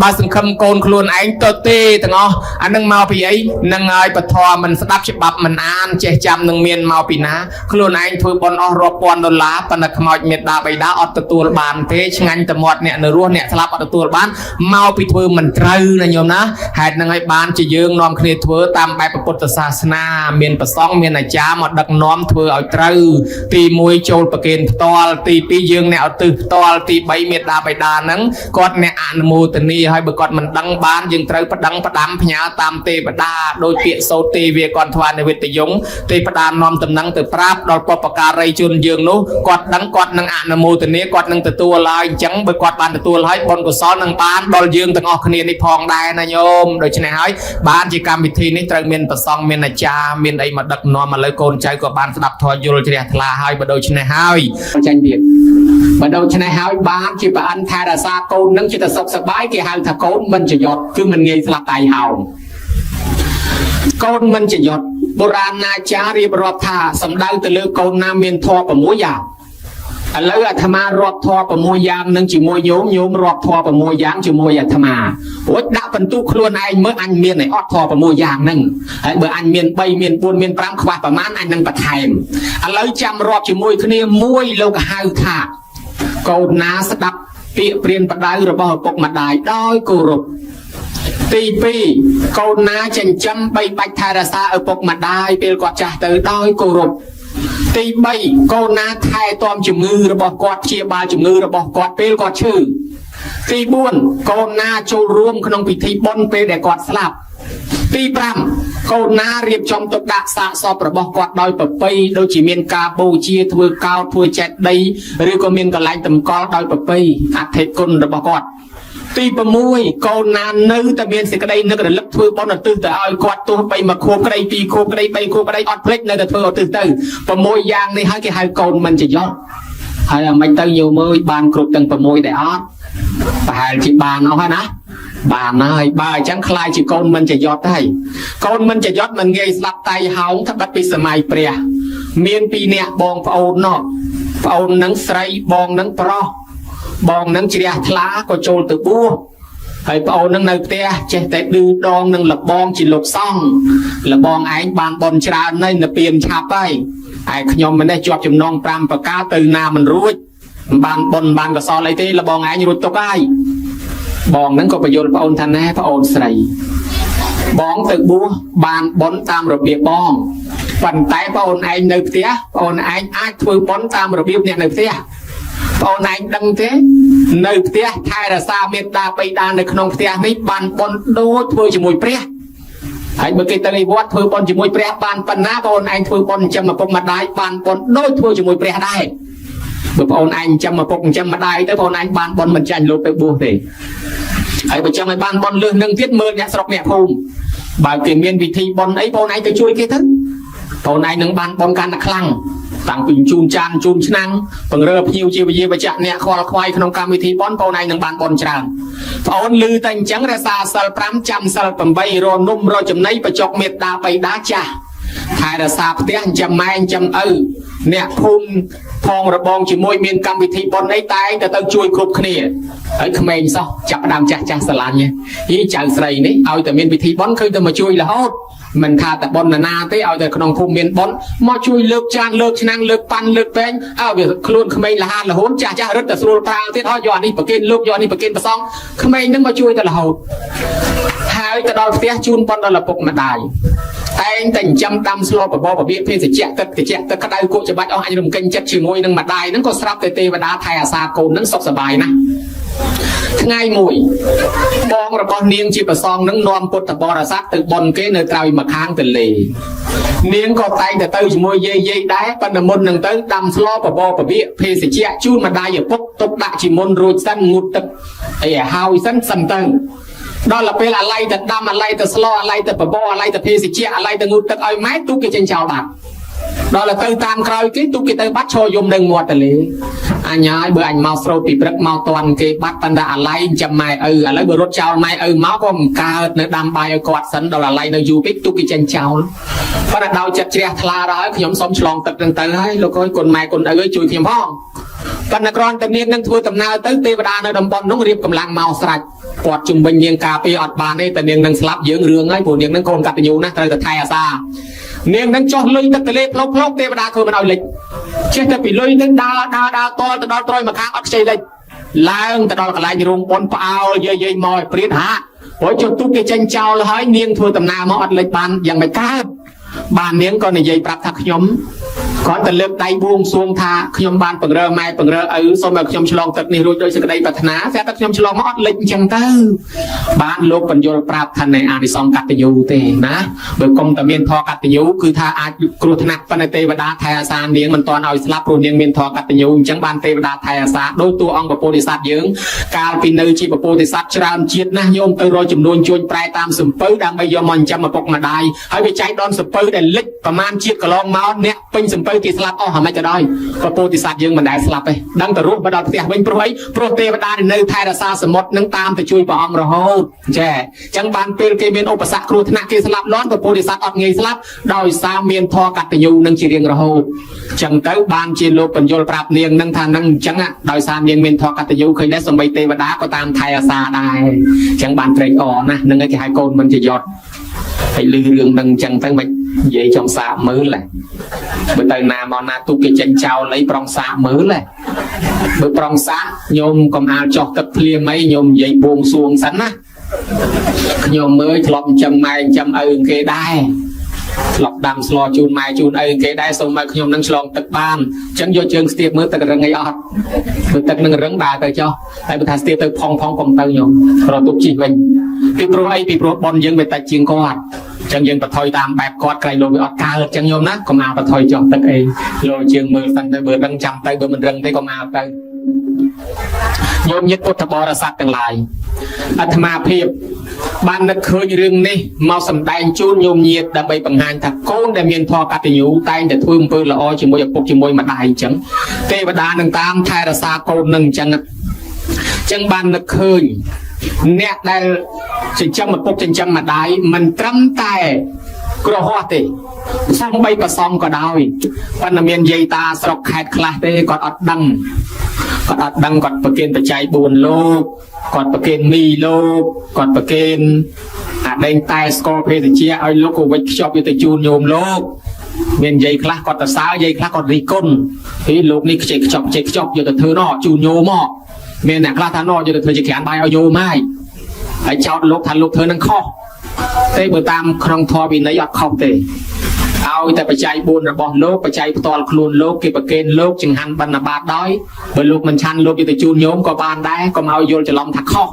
បើសង្ឃឹមកូនខ្លួនឯងទៅទេទាំងអស់អានឹងមកពីអីនឹងឲ្យពធមិនស្ដាប់ច្បាប់មិនអានចេះចាំនឹងមានមកពីណាខ្លួនឯងធ្វើបុណ្យអស់រាប់ពាន់ដុល្លារប៉ុន្តែខ្មោចមេដាបៃតាអត់ទទួលបានទេឆ្ងាញ់តែមាត់អ្នកនៅរស់អ្នកស្លាប់អត់ទទួលបានមកពីធ្វើមិនត្រូវណាញោមណាហេតុហ្នឹងហើយបានជាយើងនាំគ្នាធ្វើតាមបែបពុទ្ធសាសនាមានប្រសង់មានអាចារ្យមកដឹកនាំធ្វើឲ្យត្រូវទី1ចូលប្រគេនផ្ទាល់ទី2យើងអ្នកឧទ្ទិសផ្ទាល់ទី3មេដាបៃតាហ្នឹងគាត់អ្នកអនុមោទនាហើយបើគាត់មិនដឹងបានយើងត្រូវប្តឹងផ្ដាំផ្ញើតាមទេវតាដោយពាក្យសូត្រទេវាគាត់ថ្វាយនៅវិទ្យងទេវតានាំតំណែងទៅប្រាប់ដល់បុព្វការីជនយើងនោះគាត់ដឹងគាត់នឹងអនុមោទនាគាត់នឹងទទួលហើយអញ្ចឹងបើគាត់បានទទួលហើយបុណ្យកុសលនឹងបានដល់យើងទាំងអស់ គ្នានេះផងដែរណាញោមដូច្នេះហើយបានជាកម្មវិធីនេះត្រូវមានប្រសង់មានអាចារ្យមានអីមកដឹកនាំឥឡូវកូនចៅក៏បានស្ដាប់ធម៌យល់ជ្រះថ្លាហើយបើដូច្នេះហើយចាញ់ទៀតបើដូច្នេះហើយបានជាប្រអិនថែរក្សាកូននឹងជាតែសុខសប្បាយគេហៅថាកូនមិនចយត់គឺមិនងាយស្លាប់តៃហោងកូនមិនចយត់បុរាណាចារ្យរៀបរាប់ថាសំដៅទៅលើកូនណាមានធម៌6យ៉ាងឥឡូវអាត្មារាប់ធម៌6យ៉ាងនឹងជាមួយញោមញោមរាប់ធម៌6យ៉ាងជាមួយអាត្មារួចដាក់បន្ទុកខ្លួនឯងមើលអញមានឯអត់ធម៌6យ៉ាងហ្នឹងហើយបើអញមាន3មាន4មាន5ខ្វះប្រមាណអញនឹងបន្ថែមឥឡូវចាំរាប់ជាមួយគ្នាមួយលោកហៅថាកូនណាស្ដាប់ពាក្យព្រានបដៅរបស់ឪពុកម្ដាយដោយគោរពទី2កូនណាចិញ្ចឹមបីបាច់ថែរក្សាឪពុកម្ដាយពេលគាត់ចាស់ទៅដោយគោរពទី3កូនណាថែទាំជំងឺរបស់គាត់ព្យាបាលជំងឺរបស់គាត់ពេលគាត់ឈឺទី4កូនណាចូលរួមក្នុងពិធីបុណ្យពេលដែលគាត់ស្លាប់ទី5កូនណារៀបចំទុកដាក់សាកសពរបស់គាត់ដោយប្រពៃដូចជាមានការបូជាធ្វើកោតធ្វើចេតិយឬក៏មានកន្លែងតម្កល់ដោយប្រពៃអធិគុណរបស់គាត់ទី6កូនណានៅតែមានសេចក្តីនឹករលឹកធ្វើបុណ្យឧទ្ទិសទៅឲ្យគាត់ទោះបីមួយខួបក្តីពីរខួបក្តីបីខួបក្តីអត់ភ្លេចនៅតែធ្វើឧទ្ទិសទៅ6យ៉ាងនេះហើយគេហៅកូនមិនចយត់ហើយអាមិនទៅញោមអើយបានគ្រប់ទាំង6ដែរអត់ប្រហែលជាបានអស់ហើយណាបានហើយបើអញ្ចឹងខ្លាយជាកូនមិនចយត់ហើយកូនមិនចយត់មិនងាយស្លាប់តៃហោងត្បិតពីសម័យព្រះមានពីរនាក់បងប្អូនណោះប្អូននឹងស្រីបងនឹងប្រុសបងនឹងជ្រះថ្លាក៏ចូលទៅបួសហើយប្អូននឹងនៅផ្ទះចេះតែឌឺដងនឹងលបងជាលោកសង្ឃលបងឯងបានបនច្រើនហើយនៅពៀនឆាប់ហើយឯខ្ញុំម្នេះជាប់ចំណង5ប្រការទៅណាមិនរួចមិនបានបនបានកសលអីទេលបងឯងរួចទុកហើយបងនឹងក៏បញ្យល់ប្អូនថាណែប្អូនស្រីបងទៅបួសបានបនតាមរបៀបបងប៉ុន្តែប្អូនឯងនៅផ្ទះប្អូនឯងអាចធ្វើបនតាមរបៀបអ្នកនៅផ្ទះប្អូនឯងដឹងទេនៅផ្ទះថែរក្សាមេត្តាបិតានៅក្នុងផ្ទះនេះបានបនដូចធ្វើជាមួយព្រះហើយបើគេទៅឯវត្តធ្វើបន់ជាមួយព្រះបានប៉ុណ្ណាប្អូនឯងធ្វើបន់ចិញ្ចឹមឪពុកម្ដាយបានបន់ដូចធ្វើជាមួយព្រះដែរបើប្អូនឯងចិញ្ចឹមឪពុកចិញ្ចឹមម្ដាយទៅប្អូនឯងបានបន់មិនចាញ់លោកទៅបួសទេហើយបើចង់ឲ្យបានបន់លើសនឹងទៀតមើលអ្នកស្រុកអ្នកភូមិបើគេមានវិធីបន់អីប្អូនឯងទៅជួយគេទៅប្អូនឯងនឹងបានបន់កាន់តែខ្លាំងតាំងពីជូនចានជូនឆ្នាំងពង្រើភ្ញៀវជាវិយាបច្ចៈអ្នកខ្វល់ខ្វាយក្នុងកម្មវិធីបន់ប្អូនឯងនឹងបានបន់ច្រើនប្អូនលឺតែអញ្ចឹងរក្សាសិល5ចាំសិល8រនំរចំណៃបច្ចុកមេត្តាបិតាចាស់ថែរក្សាផ្ទះចិញ្ចឹមម៉ែចិញ្ចឹមឪអ្នកភូមិផងរបងជាមួយមានកម្មវិធីបន់អីតែងតែទៅជួយគ្រប់គ្នាហើយក្មេងសោះចាប់ដើមចាស់ចាស់ស្រឡាញ់ហីចៅស្រីនេះឲ្យតែមានពិធីបន់ឃើញតែមកជួយរហូតមិនថាតែប៉ុនណាទេឲ្យតែក្នុងភូមិមានប៉ុនមកជួយលើកចានលើកឆ្នាំងលើកប៉ាន់លើកពែងអើវាខ្លួនក្មេងលហានលហូនចាស់ចាស់រឹតតែស្រួលប្រើទៀតហើយយកអានេះប្រគេនលោកយកអានេះប្រគេនប្រសងក្មេងនឹងមកជួយតែរហូតហើយទៅដល់ផ្ទះជូនប៉ុនដល់ឪពុកម្ដាយតែងតែចិញ្ចឹមដាំស្លបបរបៀបភេសជ្ជៈទឹកតិចទឹកក្តៅគក់ច្បាច់អស់អញរំកិញចិត្តជាមួយនឹងម្ដាយហ្នឹងក៏ស្រាប់តែទេវតាថែអាសាកូនហ្នឹងសុខសប្បាយណាស់ថ្ងៃមួយបងរបស់នាងជាប្រសងនឹងនាំពុទ្ធបរិស័ទទៅបន់គេនៅក្រោយម្ខាងទន្លេនាងក៏តែងតែទៅជាមួយយាយយាយដែរប៉ុន្តែមុននឹងទៅដាំស្លបបរបៀបភេសជ្ជៈជូនម្ដាយឪពុកទុកដាក់ជាមុនរួចសិនងូតទឹកអីឲ្យហើយសិនសិនទៅដល់ទៅពេលអាឡ័យទៅដាំអាឡ័យទៅស្លអាឡ័យទៅបបរអាឡ័យទៅភេសជ្ជៈអាឡ័យទៅងូតទឹកឲ្យម៉ែទូកគេចេញចោលបាត់ដល់ទៅតាមក្រោយគេទូកគេទៅបាត់ឈរយំនឹងមាត់ទលេអញហើយបើអញមកស្រោតពីព្រឹកមកតាន់គេបាត់ប៉ុន្តែអាឡ័យចាំម៉ែឪឥឡូវបើរត់ចោលម៉ែឪមកក៏មិនកើតនៅដាំបាយឲ្យគាត់សិនដល់អាឡ័យនៅយូរពេកទូកគេចេញចោលប៉ុន្តែដោយចិត្តជ្រះថ្លាដល់ហើយខ្ញុំសុំឆ្លងទឹកនឹងទៅហើយលោកអើយគុណម៉ែគុណឪអើយជួយខ្ញុំផងប៉ុន្តែគ្រាន់តែនាងនឹងធ្វើដំណើរទៅទេវតានៅតំបន់នោះរៀបកម្លាំងមកស្រេចគាត់ជំវិញនាងការពារអត់បានទេតែនាងនឹងស្លាប់យើងរឿងហើយព្រោះនាងនឹងកូនកតញ្ញូណាស់ត្រូវតែថែអាសានាងនឹងចុះលុយទឹកទលេផ្លុកផ្លុកទេវតាធ្វើមិនឲ្យលិចចេះតែពីលុយនឹងដើរដើរដើរតទៅដល់ត្រុយមកខាងអត់ខ្ចីលិចឡើងទៅដល់កន្លែងរោងបុណ្យផ្អើលយាយយាយមកឲ្យព្រាតហាព្រោះចុះទូកគេចេញចោលហើយនាងធ្វើដំណើរមកអត់លិចបានយ៉ាងមិនកើត បាននាងក៏និយាយប្រាប់ថាខ្ញុំគ្រាន់តែលើកដៃបួងសួងថាខ្ញុំបានពង្រើម៉ែពង្រើឪសូមឲ្យខ្ញុំឆ្លងទឹកនេះរួចដោយសេចក្តីប្រាថ្នាស្រាប់តែខ្ញុំឆ្លងមកអត់លិចអញ្ចឹងទៅបានលោកបញ្យលប្រាប់ថានៃអានិសង្សកតញ្ញូទេណាបើកុំតែមានធម៌កតញ្ញូគឺថាអាចគ្រោះថ្នាក់ប៉ុន្តែទេវតាថែអាសានាងមិនទាន់ឲ្យស្លាប់ព្រោះនាងមានធម៌កតញ្ញូអញ្ចឹងបានទេវតាថែអាសាដោយតួអង្គពពោធិសត្វយើងកាលពីនៅជាពពោធិសត្វច្រើនជាតិណាស់ញោមទៅរកចំនួនជួញប្រែតាមសំពៅដើម្បីយកមកចិញ្ចឹមឪពុកម្ដាយហើយវាចែកដនសំពៅដែលលិចប្រមាណជាតិកន្លងមកអ្នកពេញសំពៅគេស្លាប់អស់ហ្មងទៅដល់ពពោធិសត្វយើងមិនដែលស្លាប់ទេដឹងតែរស់មកដល់ផ្ទះវិញព្រោះអីព្រោះទេវតានៅថែរក្សាសមុទ្រនឹងតាមទៅជួយព្រះអង្គរហូតចេះអញ្ចឹងបានពេលគេមានឧបសគ្គគ្រោះថ្នាក់គេស្លាប់លន់ពពោធិសត្វអត់ងាយស្លាប់ដោយសារមានធម៌កតញ្ញូនឹងជារៀងរហូតអញ្ចឹងទៅបានជាលោកបញ្យលប្រាប់នាងនឹងថានឹងអញ្ចឹងដោយសារនាងមានធម៌កតញ្ញូឃើញដែរសំបីទេវតាក៏តាមថែអាសាដែរអញ្ចឹងបានត្រេកអរណាស់នឹងឯងគេហៅកូនមិនជាយត់ហើយលឺរឿងនឹងអញ្ចឹងទៅមិននិយាយចង់សាកមើលបើទៅណាមកណាទូគេចេញចោលអីប្រងសាកមើលបើប្រងសាកញោមកុំអាលចោះទឹកភ្លាមអីញោមនិយាយបួងសួងសិនណាខ្ញុំមើលធ្លាប់ចិញ្ចឹមម៉ែចិញ្ចឹមឪគេដែរធ្លាប់ដាំស្លជូនម៉ែជូនឪគេដែរសូមឲ្យខ្ញុំនឹងឆ្លងទឹកបានអញ្ចឹងយកជើងស្ទាបមើលទឹករឹងអីអត់មើលទឹកនឹងរឹងដើរទៅចុះតែបើថាស្ទាបទៅផុងផុងកុំទៅញោមរត់ទុកជីវិញពីព្រោះអីពីព្រោះប៉ុនយើងវាតិចជាងគាត់ចឹងយើងបថុយតាមបែបគាត់ក្រែងលោកវាអត់កើតចឹងញោមណាកុំអាបថុយចុះទឹកអីលោកជើងមើលសិនទៅបើរឹងចាំទៅបើមិនរឹងទេកុំអាទៅញោមញាតិពុទ្ធបរិស័ទទាំងឡាយអាត្មាភាពបាននឹកឃើញរឿងនេះមកសម្ដែងជូនញោមញាតិដើម្បីបង្ហាញថាកូនដែលមានធម៌កតញ្ញូតែងតែធ្វើអំពើល្អជាមួយឪពុកជាមួយម្ដាយអញ្ចឹងទេវតានឹងតាមថែរក្សាកូននឹងអញ្ចឹងអញ្ចឹងបាននឹកឃើញអ្នកដែលចិញ្ចឹមឪពុកចិញ្ចឹមម្ដាយមិនត្រឹមតែក្រហោះទេសំបីប្រសំក៏ដោយប៉ុន្តែមានយាយតាស្រុកខេត្តខ្លះទេគាត់អត់ដឹងគាត់អត់ដឹងគាត់ប្រគេនបច្ច័យ4លោកគាត់ប្រគេនមីលោកគាត់ប្រគេនអាដេងតែស្ករភេសជ្ជៈឲ្យលោកក៏វិចខ្ចប់យកទៅជូនញោមលោកមានយាយខ្លះគាត់ទៅសើយាយខ្លះគាត់រិះគន់ហីលោកនេះខ្ចីខ្ចប់ខ្ចីខ្ចប់យកទៅធ្វើណោជូនញោមមកមានអ្នកខ្លះថាណោយកទៅធ្វើជាក្រានបាយឲ្យញោមហើយហើយចោទលោកថាលោកធ្វើនឹងខុសទេបើតាមក្នុងធម៌វិន័យអត់ខុសទេឲ្យតែបច្ច័យ4របស់លោកបច្ច័យផ្ទាល់ខ្លួនលោកគេប្រគេនលោកចង្ហាន់បណ្ឌបាតដោយបើលោកមិនឆាន់លោកយកទៅជូនញោមក៏បានដែរកុំឲ្យយល់ច្រឡំថាខុស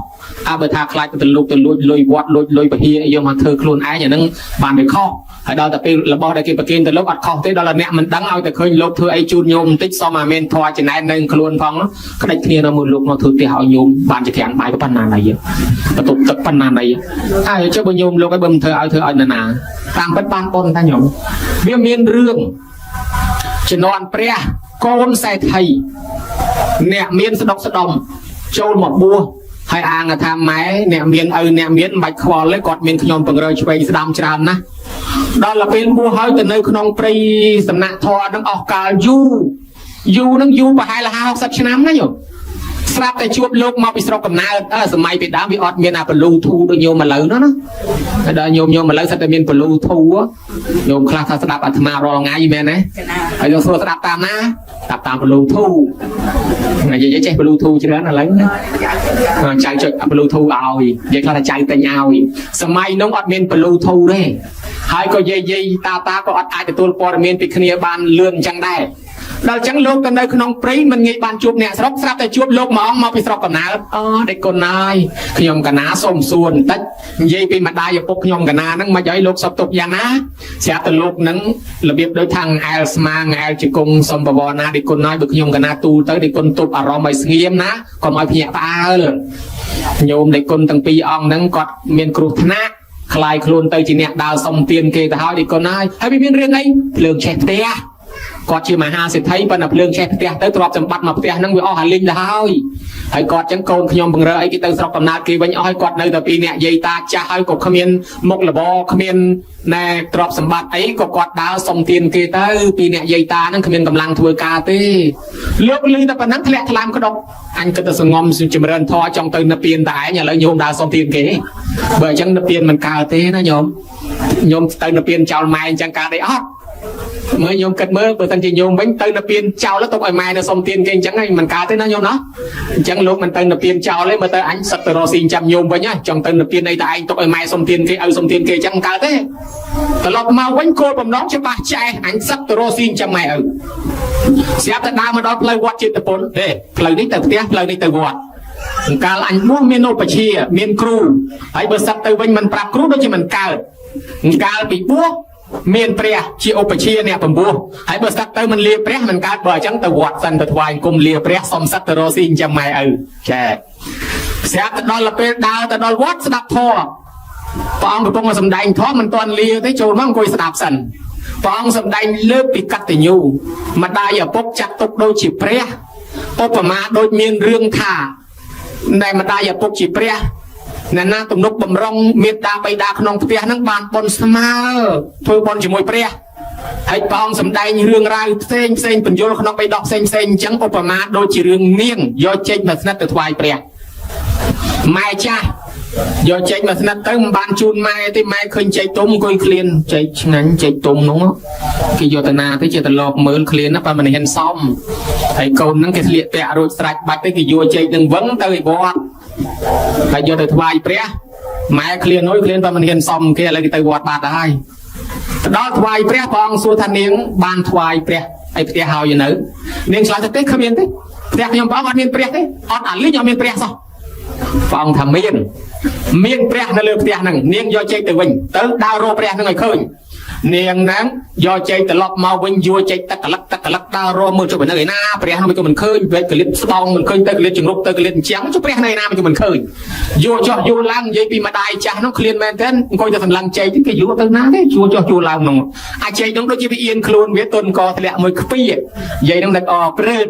អើបើថាខ្លាចទៅលោកទៅលួចលុយវត្តលួចលុយពហិយយកមកធ្វើខ្លួនឯងអាហ្នឹងបានវាខុសហើយដល់តែពេលរបស់ដែលគេប្រគេនទៅលោកអត់ខុសទេដល់តែអ្នកមិនដឹងឲ្យតែឃើញលោកធ្វើអីជូនញោមបន្តិចសុំអាមានធម៌ចំណែននៅខ្លួនផងក្តិចគ្នានៅមួយលោកមកធ្វើផ្ទះឲ្យញោមបានជាក្រានបាយប៉ុណ្ណាណីបន្ទប់ទឹកប៉ុណ្ណាណីហើយចុះបើញោមលោកឲ្យបើមិនធ្វើឲ្យធ្វើឲ្យនរណាតាមពិតបានប៉ុនតាញោមវាមានរឿងជំនាន់ព្រះកូនសេដ្ឋីអ្នកមានស្ដុកស្ដុំចូលមកបួសហើយអាងថាម៉ែអ្នកមានឪអ្នកមានមិនបាច់ខ្វល់ទេគាត់មានខ្ញុំពង្រើឆ្វេងស្ដាំច្រើនណាស់ដល់ទៅពេលបួសហើយទៅនៅក្នុងព្រៃសំណាក់ធរនឹងអស់កាលយូរយូរនឹងយូរប្រហែល50ឆ្នាំណាញោមស្រាប់តែជួបលោកមកពីស្រុកកំណើតសម័យពីដើមវាអត់មានអាបលូធូដូចញោមឥឡូវនោះណាហើយដល់ញោមញោមឥឡូវសិតតែមានបលូធូញោមខ្លះថាស្ដាប់អាត្មារាល់ថ្ងៃមែនទេហើយយកសួរស្ដាប់តាមណាស្ដាប់តាមបលូធូនិយាយចេះបលូធូច្រើនឥឡូវណាចៅចុចបលូធូឲ្យនិយាយខ្លះថាចៅទិញឲ្យសម័យនោះអត់មានបលូធូទេហើយក៏យាយយាយតាតាក៏អត់អាចទទួលព័ត៌មានពីគ្នាបានលឿនអញ្ចឹងដែរដល់ចឹងលោកទៅនៅក្នុងព្រៃមិនងាយបានជួបអ្នកស្រុកស្រាប់តែជួបលោកមួយអង្គមកពីស្រុកកំណើតអូដេចគុណហើយខ្ញុំកណាសូមសួរបន្តិចនិយាយពីម្ដាយឪពុកខ្ញុំកណាហ្នឹងមិនឲ្យលោកសពទុកយ៉ាងណាស្រាប់តែលោកហ្នឹងរបៀបដូចថាអែលស្មាងអែលជង្គង់សុំបវរណាដេចគុណហើយបើខ្ញុំកណាទូលទៅដេចគុណទប់អារម្មណ៍ឲ្យស្ងៀមណាកុំឲ្យភ្ញាក់ផ្អើលញោមដេចគុណទាំងពីរអង្គហ្នឹងគាត់មានគ្រោះថ្នាក់คลายខ្លួនទៅជាអ្នកដើរសុំទានគេទៅហើយដេចគុណហើយហើយវាមានរឿងអីភ្លើងឆេះផ្ទះគាត់ជាមហាសេដ្ឋីប៉ុន្តែភ្លើងឆេះផ្ទះទៅទ្រព្យសម្បត្តិមកផ្ទះហ្នឹងវាអស់អាលីងទៅហើយហើយគាត់ចឹងកូនខ្ញុំពង្រើអីគេទៅស្រុកកំណើតគេវិញអស់ហើយគាត់នៅតែពីអ្នកយាយតាចាស់ហើយក៏គ្មានមុខរបរគ្មានណែទ្រព្យសម្បត្តិអីក៏គាត់ដើរសុំទានគេទៅពីអ្នកយាយតាហ្នឹងគ្មានកម្លាំងធ្វើការទេលោកលឺតែប៉ុណ្ណឹងធ្លាក់ថ្លើមក្តុកអញគិតតែសងំចម្រើនធម៌ចង់ទៅនិព្វានតែឯងឥឡូវញោមដើរសុំទានគេបើអញ្ចឹងនិព្វានមិនកើតទេណាញោមញោមទៅនិព្វានចោលម៉ែអញ្ចឹងកើតអីអត់ មើលញោមគិតមើលបើសិនជាញោមវិញទៅនៅពៀនចោលទុកឲ្យម៉ែនៅសុំទានគេអញ្ចឹងហើយមិនកើតទេណាញោមណាអញ្ចឹងលោកមិនទៅនៅពៀនចោលទេមើលទៅអញសឹកទៅរកស៊ីចាំញោមវិញហ៎ចង់ទៅនៅពៀនអីតែឯងទុកឲ្យម៉ែសុំទានគេឲ្យសុំទានគេអញ្ចឹងមិនកើតទេត្រឡប់មកវិញគោលបំណងច្បាស់ចែអញសឹកទៅរកស៊ីចាំម៉ែឪស្រាប់តែដើរមកដល់ផ្លូវវត្តជាតិពុនទេផ្លូវនេះទៅផ្ទះផ្លូវនេះទៅវត្តអង្កាលអញបួសមានឧបជាមានគ្រូហើយបើសឹកទៅវិញមិនប្រាប់គ្រូដូចជាមិនកើតអង្កាលពីបួសមានព្រះជាឧបជាអ្នកពំពោះហើយបើសឹកទៅមិនលាព្រះមិនកើតបើអញ្ចឹងទៅវត្តសិនទៅថ្វាយអង្គមលាព្រះសុំសឹកទៅរកស៊ីចិញ្ចឹមម៉ែឪចែស្រាប់ទៅដល់ពេលដើរទៅដល់វត្តស្ដាប់ធម៌ព្រះអង្គកំពុងតែសម្ដែងធម៌មិនទាន់លាទេចូលមកអង្គុយស្ដាប់សិនព្រះអង្គសម្ដែងលើកពីកតញ្ញូម្ដាយឪពុកចាត់ទុកដូចជាព្រះឧបមាដូចមានរឿងថាដែលម្ដាយឪពុកជាព្រះអ្នកណាទំនុកបំរុងមេត្តាបិតាក្នុងផ្ទះហ្នឹងបានបុណ្យស្មើធ្វើបុណ្យជាមួយព្រះហើយព្រះអង្គសម្ដែងរឿងរ៉ាវផ្សេងផ្សេងបញ្យលក្នុងបិដកផ្សេងផ្សេងអញ្ចឹងឧបមាដូចជារឿងនាងយកចេញមកស្និទ្ធទៅថ្វាយព្រះម៉ែចាស់យកចេញមកស្និទ្ធទៅមិនបានជូនម៉ែទេម៉ែឃើញចេកទុំអង្គុយឃ្លានចេកឆ្ងាញ់ចេកទុំនោះគេយកទៅណាទៅជាត្រឡប់មើលឃ្លានណាបើមិនហ៊ានសមហើយកូនហ្នឹងគេស្លៀកពាក់រួចស្រេចបាច់ទៅគេយកចេកនឹងវឹងទៅឯវត្តហើយយកទៅថ្វាយព្រះម៉ែឃ្លានអុយឃ្លានបើមិនហ៊ានសមគេឥឡូវគេទៅវត្តបាត់ហើយទៅដល់ថ្វាយព្រះព្រះអង្គសួរថានាងបានថ្វាយព្រះឯផ្ទះហើយនៅនាងឆ្លើយថាទេគ្មានទេផ្ទះខ្ញុំព្រះអង្គអត់មានព្រះទេអត់អាលីងអត់មានព្រះសោះព្រះអង្គថាមានមានព្រះនៅលើផ្ទះហ្នឹងនាងយកចេកទៅវិញទៅដើររកព្រះហ្នឹងឲ្យឃើញនាងហ្នឹងយកចេកត្រឡប់មកវិញយួរចេកទឹកកលឹកទឹកកលឹកដើររកមើលចុះទៅនៅឯណាព្រះហ្នឹងវាក៏មិនឃើញវែកកលិតស្បោងមិនឃើញទៅកលិតជំរុកទៅកលិតអញ្ចឹងចុះព្រះនៅឯណាវាក៏មិនឃើញយួរចុះយួរឡើងនិយាយពីម្ដាយចាស់ហ្នឹងឃ្លានមែនទែនអង្គុយតែសម្លឹងចេកគេយួរទៅណាទេយួរចុះយួរឡើងហ្នឹងអាចេកហ្នឹងដូចជាវាអៀនខ្លួនវាទុនកធ្លាក់មួយខ្ពីនិយាយហ្នឹងដឹកអព្រឺត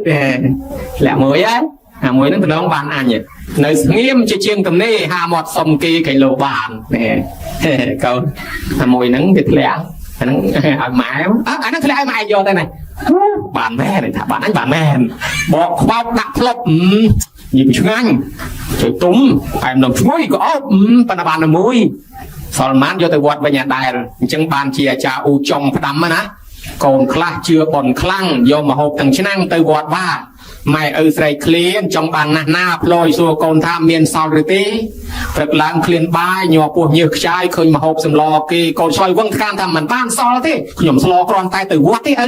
ធ្លាក់មួយហ៎អាមួយហ្នឹងតំណងបានអញនៅស្ងៀមជាជាងទំនេរហាមាត់សុំគេកៃលោបាននេះកូនអាមួយហ្នឹងវាធ្លាក់អាហ្នឹងឲ្យម៉ែអាហ្នឹងធ្លាក់ឲ្យម៉ែយកទៅណាបានមែនថាបានអញបានមែនបកខ្វោកដាក់ផ្លុបញីឆ្ងាញ់ជួយទុំអែមនំឈ្ងុយក៏អោបប៉ុន្តែបានតែមួយសល់ម៉ានយកទៅវត្តវិញអាដែលអញ្ចឹងបានជាអាចារ្យអ៊ូចុងផ្ដាំណាកូនខ្លះជឿបនខ្លាំងយកមកហូបទាំងឆ្នាំងទៅវត្តបាម៉ែឪស្រីឃ្លានចង់បានណាស់ណាផ្លយសួរកូនថាមានសល់ឬទេព្រឹកឡើងឃ្លានបាយញ័រពោះញើសខ្ចាយឃើញមហូបសម្លគេកូនឆ្លើយវឹងថ្កានថាមិនបានសល់ទេខ្ញុំស្លគ្រាន់តែទៅវត្តទេឪ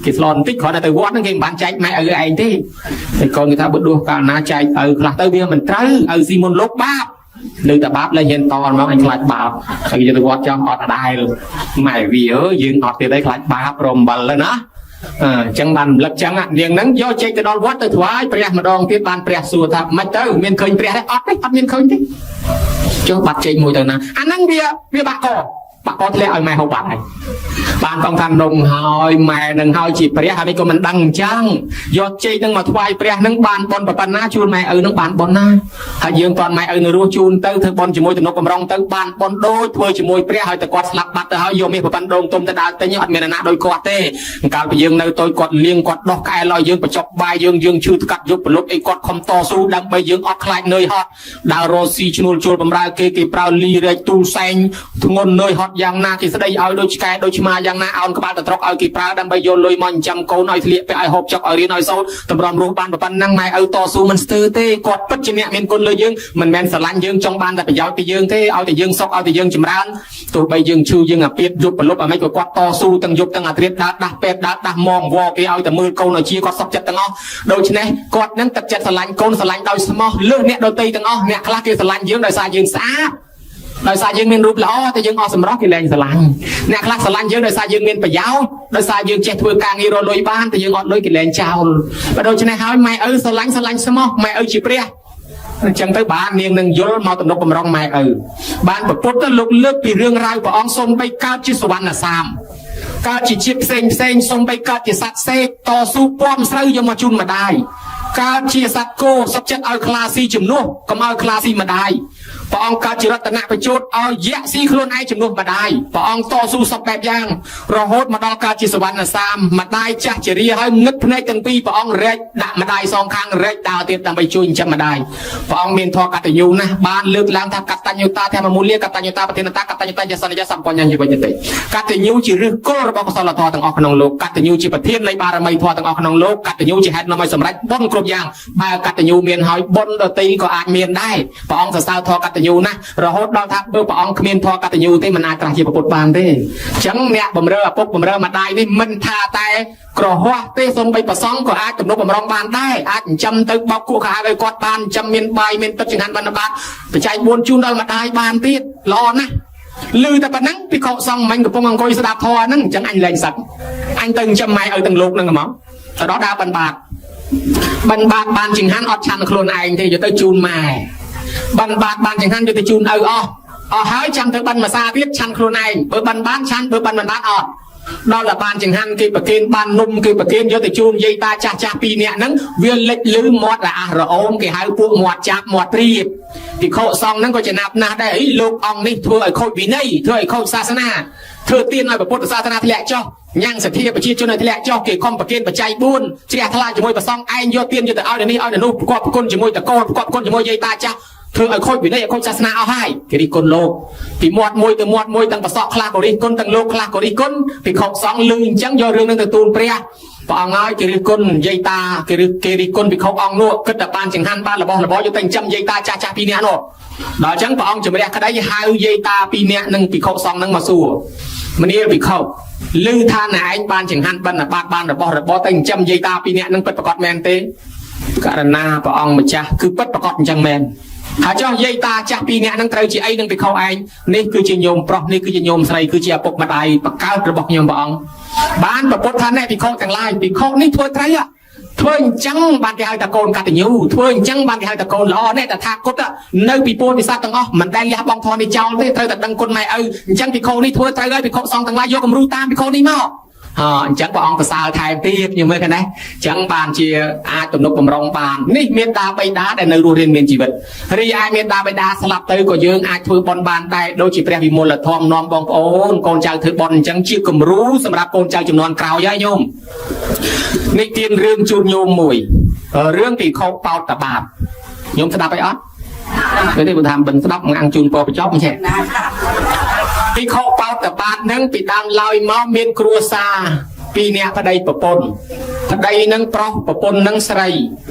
គេស្លបន្តិចគ្រាន់តែទៅវត្តហ្នឹងគេមិនបានចែកម៉ែឪឯងទេតែកូនគេថាបើដួសកាលណាចែកឪខ្លះទៅវាមិនត្រូវឪស៊ីមុនលោកបាបលើតែបាបលែងហ៊ានតមកអញខ្លាចបាបហើយគេទៅវត្តចង់អត់ដែលម៉ែវាអើយយើងអត់ទៀតអីខ្លាចបាបរំបិលទៅណាអញ្ចឹងបានរំលឹកចឹងនាងហ្នឹងយកចេកទៅដល់វត្តទៅថ្វាយព្រះម្ដងទៀតបានព្រះសួរថាមិនទៅមានឃើញព្រះទេអត់ទេអត់មានឃើញទេចុះបាត់ចេកមួយទៅណាអាហ្នឹងវាបាក់កបាក់កធ្លាក់ឲ្យម៉ែហូបបាត់ហើយបានបងថានំហើយម៉ែនឹងហើយជាព្រះហើយក៏មិនដឹងអញ្ចឹងយកចេកនឹងមកថ្វាយព្រះនឹងបានបុណ្យប៉ុណ្ណាជូនម៉ែឪនឹងបានបុណ្យណាហើយយើងតន់ម៉ែឪនៅរស់ជូនទៅធ្វើបុណ្យជាមួយទំនុកបំរុងទៅបានបុណ្យដូចធ្វើជាមួយព្រះហើយតែគាត់ស្លាប់បាត់ទៅហើយយកមាសប៉ុណ្ណដងទុំទៅដើរទិញអត់មានអ្នកណាដូចគាត់ទេកាលពីយើងនៅតូចគាត់លៀងគាត់ដោះក្អែលឲ្យយើងបញ្ចុកបាយយើងយើងឈឺថ្កាត់យប់ប្រលប់អីគាត់ខំតស៊ូដើម្បីយើងអត់ខ្លាចនឿយហត់ដើររស់ស៊ីឈ្នួលជួលបំរើគេគេប្រើលីរែកទូលសែងធ្ងន់នឿយហត់យ៉ាងណាគេស្ដីឲ្យដូចឆ្កែដូចឆ្មាយ៉ាងណាអោនក្បាលទៅត្រុកឲ្យគេប្រើដើម្បីយកលុយមកចិញ្ចឹមកូនឲ្យធ្លៀកពាក់ឲ្យហូបចុកឲ្យរៀនឲ្យសូត្រតម្រាំរស់បានប៉ុណ្ណឹងម៉ែឪតស៊ូមិនស្ទើរទេគាត់ពិតជាអ្នកមានគុណលើយើងមិនមែនស្រឡាញ់យើងចង់បានតែប្រយោជន៍ពីយើងទេឲ្យតែយើងសុខឲ្យតែយើងចម្រើនទោះបីយើងឈឺយើងអាពាតយប់ប្រលប់អាម៉េចក៏គាត់តស៊ូទាំងយប់ទាំងអាត្រៀតដើរដាស់ពេទ្យដើរដាស់មងវគេឲ្យតែមើលកូនឲ្យជាគាត់សុខចិត្តទាំងអស់ដូច្នេះគាត់នឹងទឹកចិត្តស្រឡាញ់កូនស្រឡាញ់ដោយស្មោះលើសអ្នកដទៃទាំងអស់អ្នកខ្លះគេស្រឡាញ់យើងដោយសារយើងស្អាតដោយសារយើងមានរូបល្អតែយើងអស់សម្រស់គេលែងស្រឡាញ់អ្នកខ្លះស្រឡាញ់យើងដោយសារយើងមានប្រយោជន៍ដោយសារយើងចេះធ្វើការងាររកលុយបានតែយើងអត់លុយគេលែងចោលបើដូច្នេះហើយម៉ែឪស្រឡាញ់ស្រឡាញ់ស្មោះម៉ែឪជាព្រះអញ្ចឹងទៅបាននាងនឹងយល់មកទំនុកបំរុងម៉ែឪបានប្រពុតទៅលោកលើកពីរឿងរ៉ាវព្រះអង្គសូម្បីកើតជាសុវណ្ណសាមកើតជាជាតិផ្សេងផ្សេងសូម្បីកើតជាសត្វសេកតស៊ូពំស្រូវយកមកជូនម្ដាយកើតជាសត្វគោសុខចិត្តឲ្យខ្លាស៊ីជំនួសកុំឲ្យខ្លាស៊ីម្ដាយ ព្រះអង្គកើតជារតនប្រជោតឲ្យយៈស៊ីខ្លួនឯងជំនួសម្ដាយព្រះអង្គតស៊ូសពបែបយ៉ាងរហូតមកដល់កើតជាសវណ្ណសាមម្ដាយចាស់ជារាហើយងឹតភ្នែកទាំងពីរព្រះអង្គរែកដាក់ម្ដាយសងខាងរែកដើរទៀតដើម្បីជួយចិញ្ចឹមម្ដាយព្រះអង្គមានធម៌កតញ្ញូណាស់បានលើកឡើងថាកតញ្ញូតាធម្មមូលាកតញ្ញូតាប្រធានតាកតញ្ញូតាយសនយសម្បញ្ញញ្ញវិញ្ញតិកតញ្ញូជាឫសគល់របស់កុសលធម៌ទាំងអស់ក្នុងលោកកតញ្ញូជាប្រធាននៃបារមីធម៌ទាំងអស់ក្នុងលោកកតញ្ញូជាហេតុនាំឲ្យសម្រេចបុណ្យគ្រប់យ៉ាងបើកតញ្ញូមានហើយបុណ្យដទៃក៏អាចមានដែរព្រះអង្គសរសើរធម៌កតញ្ញូណាស់រហូតដល់ថាបើព្រះអង្គគ្មានធម៌កតញ្ញូទេមិនអាចត្រាស់ជាពុទ្ធបានទេអញ្ចឹងអ្នកបំរើឪពុកបំរើម្ដាយនេះមិនថាតែក្រហោះទេសូម្បីប្រសងក៏អាចទំនុកបំរុងបានដែរអាចចិញ្ចឹមទៅបោកគក់ខោអាវឲ្យគាត់បានចិញ្ចឹមមានបាយមានទឹកចង្ហាន់បណ្ឌបាតបច្ច័យ4ជូនដល់ម្ដាយបានទៀតល្អណាស់ឮតែប៉ុណ្ណឹងពីខកសងមិញកំពុងអង្គុយស្ដាប់ធម៌ហ្នឹងអញ្ចឹងអញលែងសឹកអញទៅចិញ្ចឹមម៉ែឲ្យទាំងលោកហ្នឹងហ្មងទៅដល់ដើរបិណ្ឌបាតបិណ្ឌបាតបានចង្ហាន់អត់ឆាន់ខ្លួនឯងទេយកទៅជូនម៉ែបិណ្ឌបាតបានចង្ហាន់យកទៅជូនឪអស់អស់ហើយចាំទៅបិណ្ឌមួយសាទៀតឆាន់ខ្លួនឯងបើបិណ្ឌបានឆាន់បើបិណ្ឌមិនបានអត់ដល់តែបានចង្ហាន់គេប្រគេនបាននំគេប្រគេនយកទៅជូនយាយតាចាស់ចាស់ពីរនាក់ហ្នឹងវាលិចលឺមាត់រអះរអូមគេហៅពួកមាត់ចាប់មាត់ព្រៀបភិក្ខុសង្ឃហ្នឹងក៏ចំណាប់ណាស់ដែរអីលោកអង្គនេះធ្វើឲ្យខូចវិន័យធ្វើឲ្យខូចសាសនាធ្វើទានឲ្យពុទ្ធសាសនាធ្លាក់ចុះញ៉ាំងសទ្ធាប្រជាជនឲ្យធ្លាក់ចុះគេខំប្រគេនបច្ច័យ4ជ្រះថ្លាជាមួយព្រះសង្ឃឯងយកទានយកទៅឲ្យនៅនេះឲ្យនៅនោះប្រកបគុណជាមួយតកូលប្រកបគុណជាមួយយាយតាចាស់ធ្វើឲ្យខូចវិន័យឲ្យខូចសាសនាអស់ហើយគេរិះគន់លោកពីមាត់មួយទៅមាត់មួយទាំងប្រសក់ខ្លះក៏រិះគន់ទាំងលោកខ្លះក៏រិះគន់ភិក្ខុសង្ឃលឺអញ្ចឹងយករឿងនឹងទៅទូលព្រះព្រះអង្គហើយគេរិះគន់យាយតាគេរិះគេរិះគន់ភិក្ខុអង្គនោះគិតតែបានចង្ហាន់បានរបស់របរយកទៅចិញ្ចឹមយាយតាចាស់ចាស់ពីរនាក់នោះដល់អញ្ចឹងព្រះអង្គជំរះក្តីហៅយាយតាពីរនាក់និងភិក្ខុសង្ឃនឹងមកសួរមនាលភិក្ខុឮថាណែឯងបានចង្ហាន់បិណ្ឌបាតបានរបស់របរទៅចិញ្ចឹមយាយតាពីរនាក់នឹងពិតប្រាកដមែនទេករណាព្រះអង្គម្ចាស់គឺពិតប្រាកដអញ្ចឹងមែនហើយចុះយាយតាចាស់ពីរនាក់នឹងត្រូវជាអីនឹងភិក្ខុឯងនេះគឺជាញោមប្រុសនេះគឺជាញោមស្រីគឺជាឪពុកម្ដាយបកើតរបស់ខ្ញុំព្រះអង្គបានប្រពុតថាអ្នកភិក្ខុទាំងឡាយភិក្ខុនេះធ្វើត្រូវធ្វើអញ្ចឹងបានគេហៅថាកូនកតញ្ញូធ្វើអញ្ចឹងបានគេហៅថាកូនល្អនេះតថាគតនៅពីពោធិសត្វទាំងអស់មិនដែលលះបង់ធម៌នេះចោលទេត្រូវតែដឹងគុណម៉ែឪអញ្ចឹងភិក្ខុនេះធ្វើត្រូវហើយភិក្ខុសង្ឃទាំងឡាយយកគំរូតាមភិក្ខុនេះមកអញ្ចឹងព្រះអង្គប្រសើរថែមទៀតញមើលឃើញទេអញ្ចឹងបានជាអាចទំនុកបំរុងបាននេះមានតាបៃតាដែលនៅរស់រានមានជីវិតរីឯមានតាបៃតាស្លាប់ទៅក៏យើងអាចធ្វើបុណ្យបានដែរដូចជាព្រះវិមលធម៌នាំបងប្អូនកូនចៅធ្វើបុណ្យអញ្ចឹងជាគំរូសម្រាប់កូនចៅចំនួនក្រោយហើយញោមនេះទានរឿងជូនញោមមួយរឿងពីខុសបោតតបាបញោមស្ដាប់អីអត់ពេលនេះបើថាមិនស្ដាប់ងាំងជូនពរបញ្ចប់មិនចេះពីខុសបោតតបាតនឹងពីដើមឡើយមកមានគ្រួសារពីរនាក់ប្តីប្រពន្ធប្តីនឹងប្រុសប្រពន្ធនឹងស្រី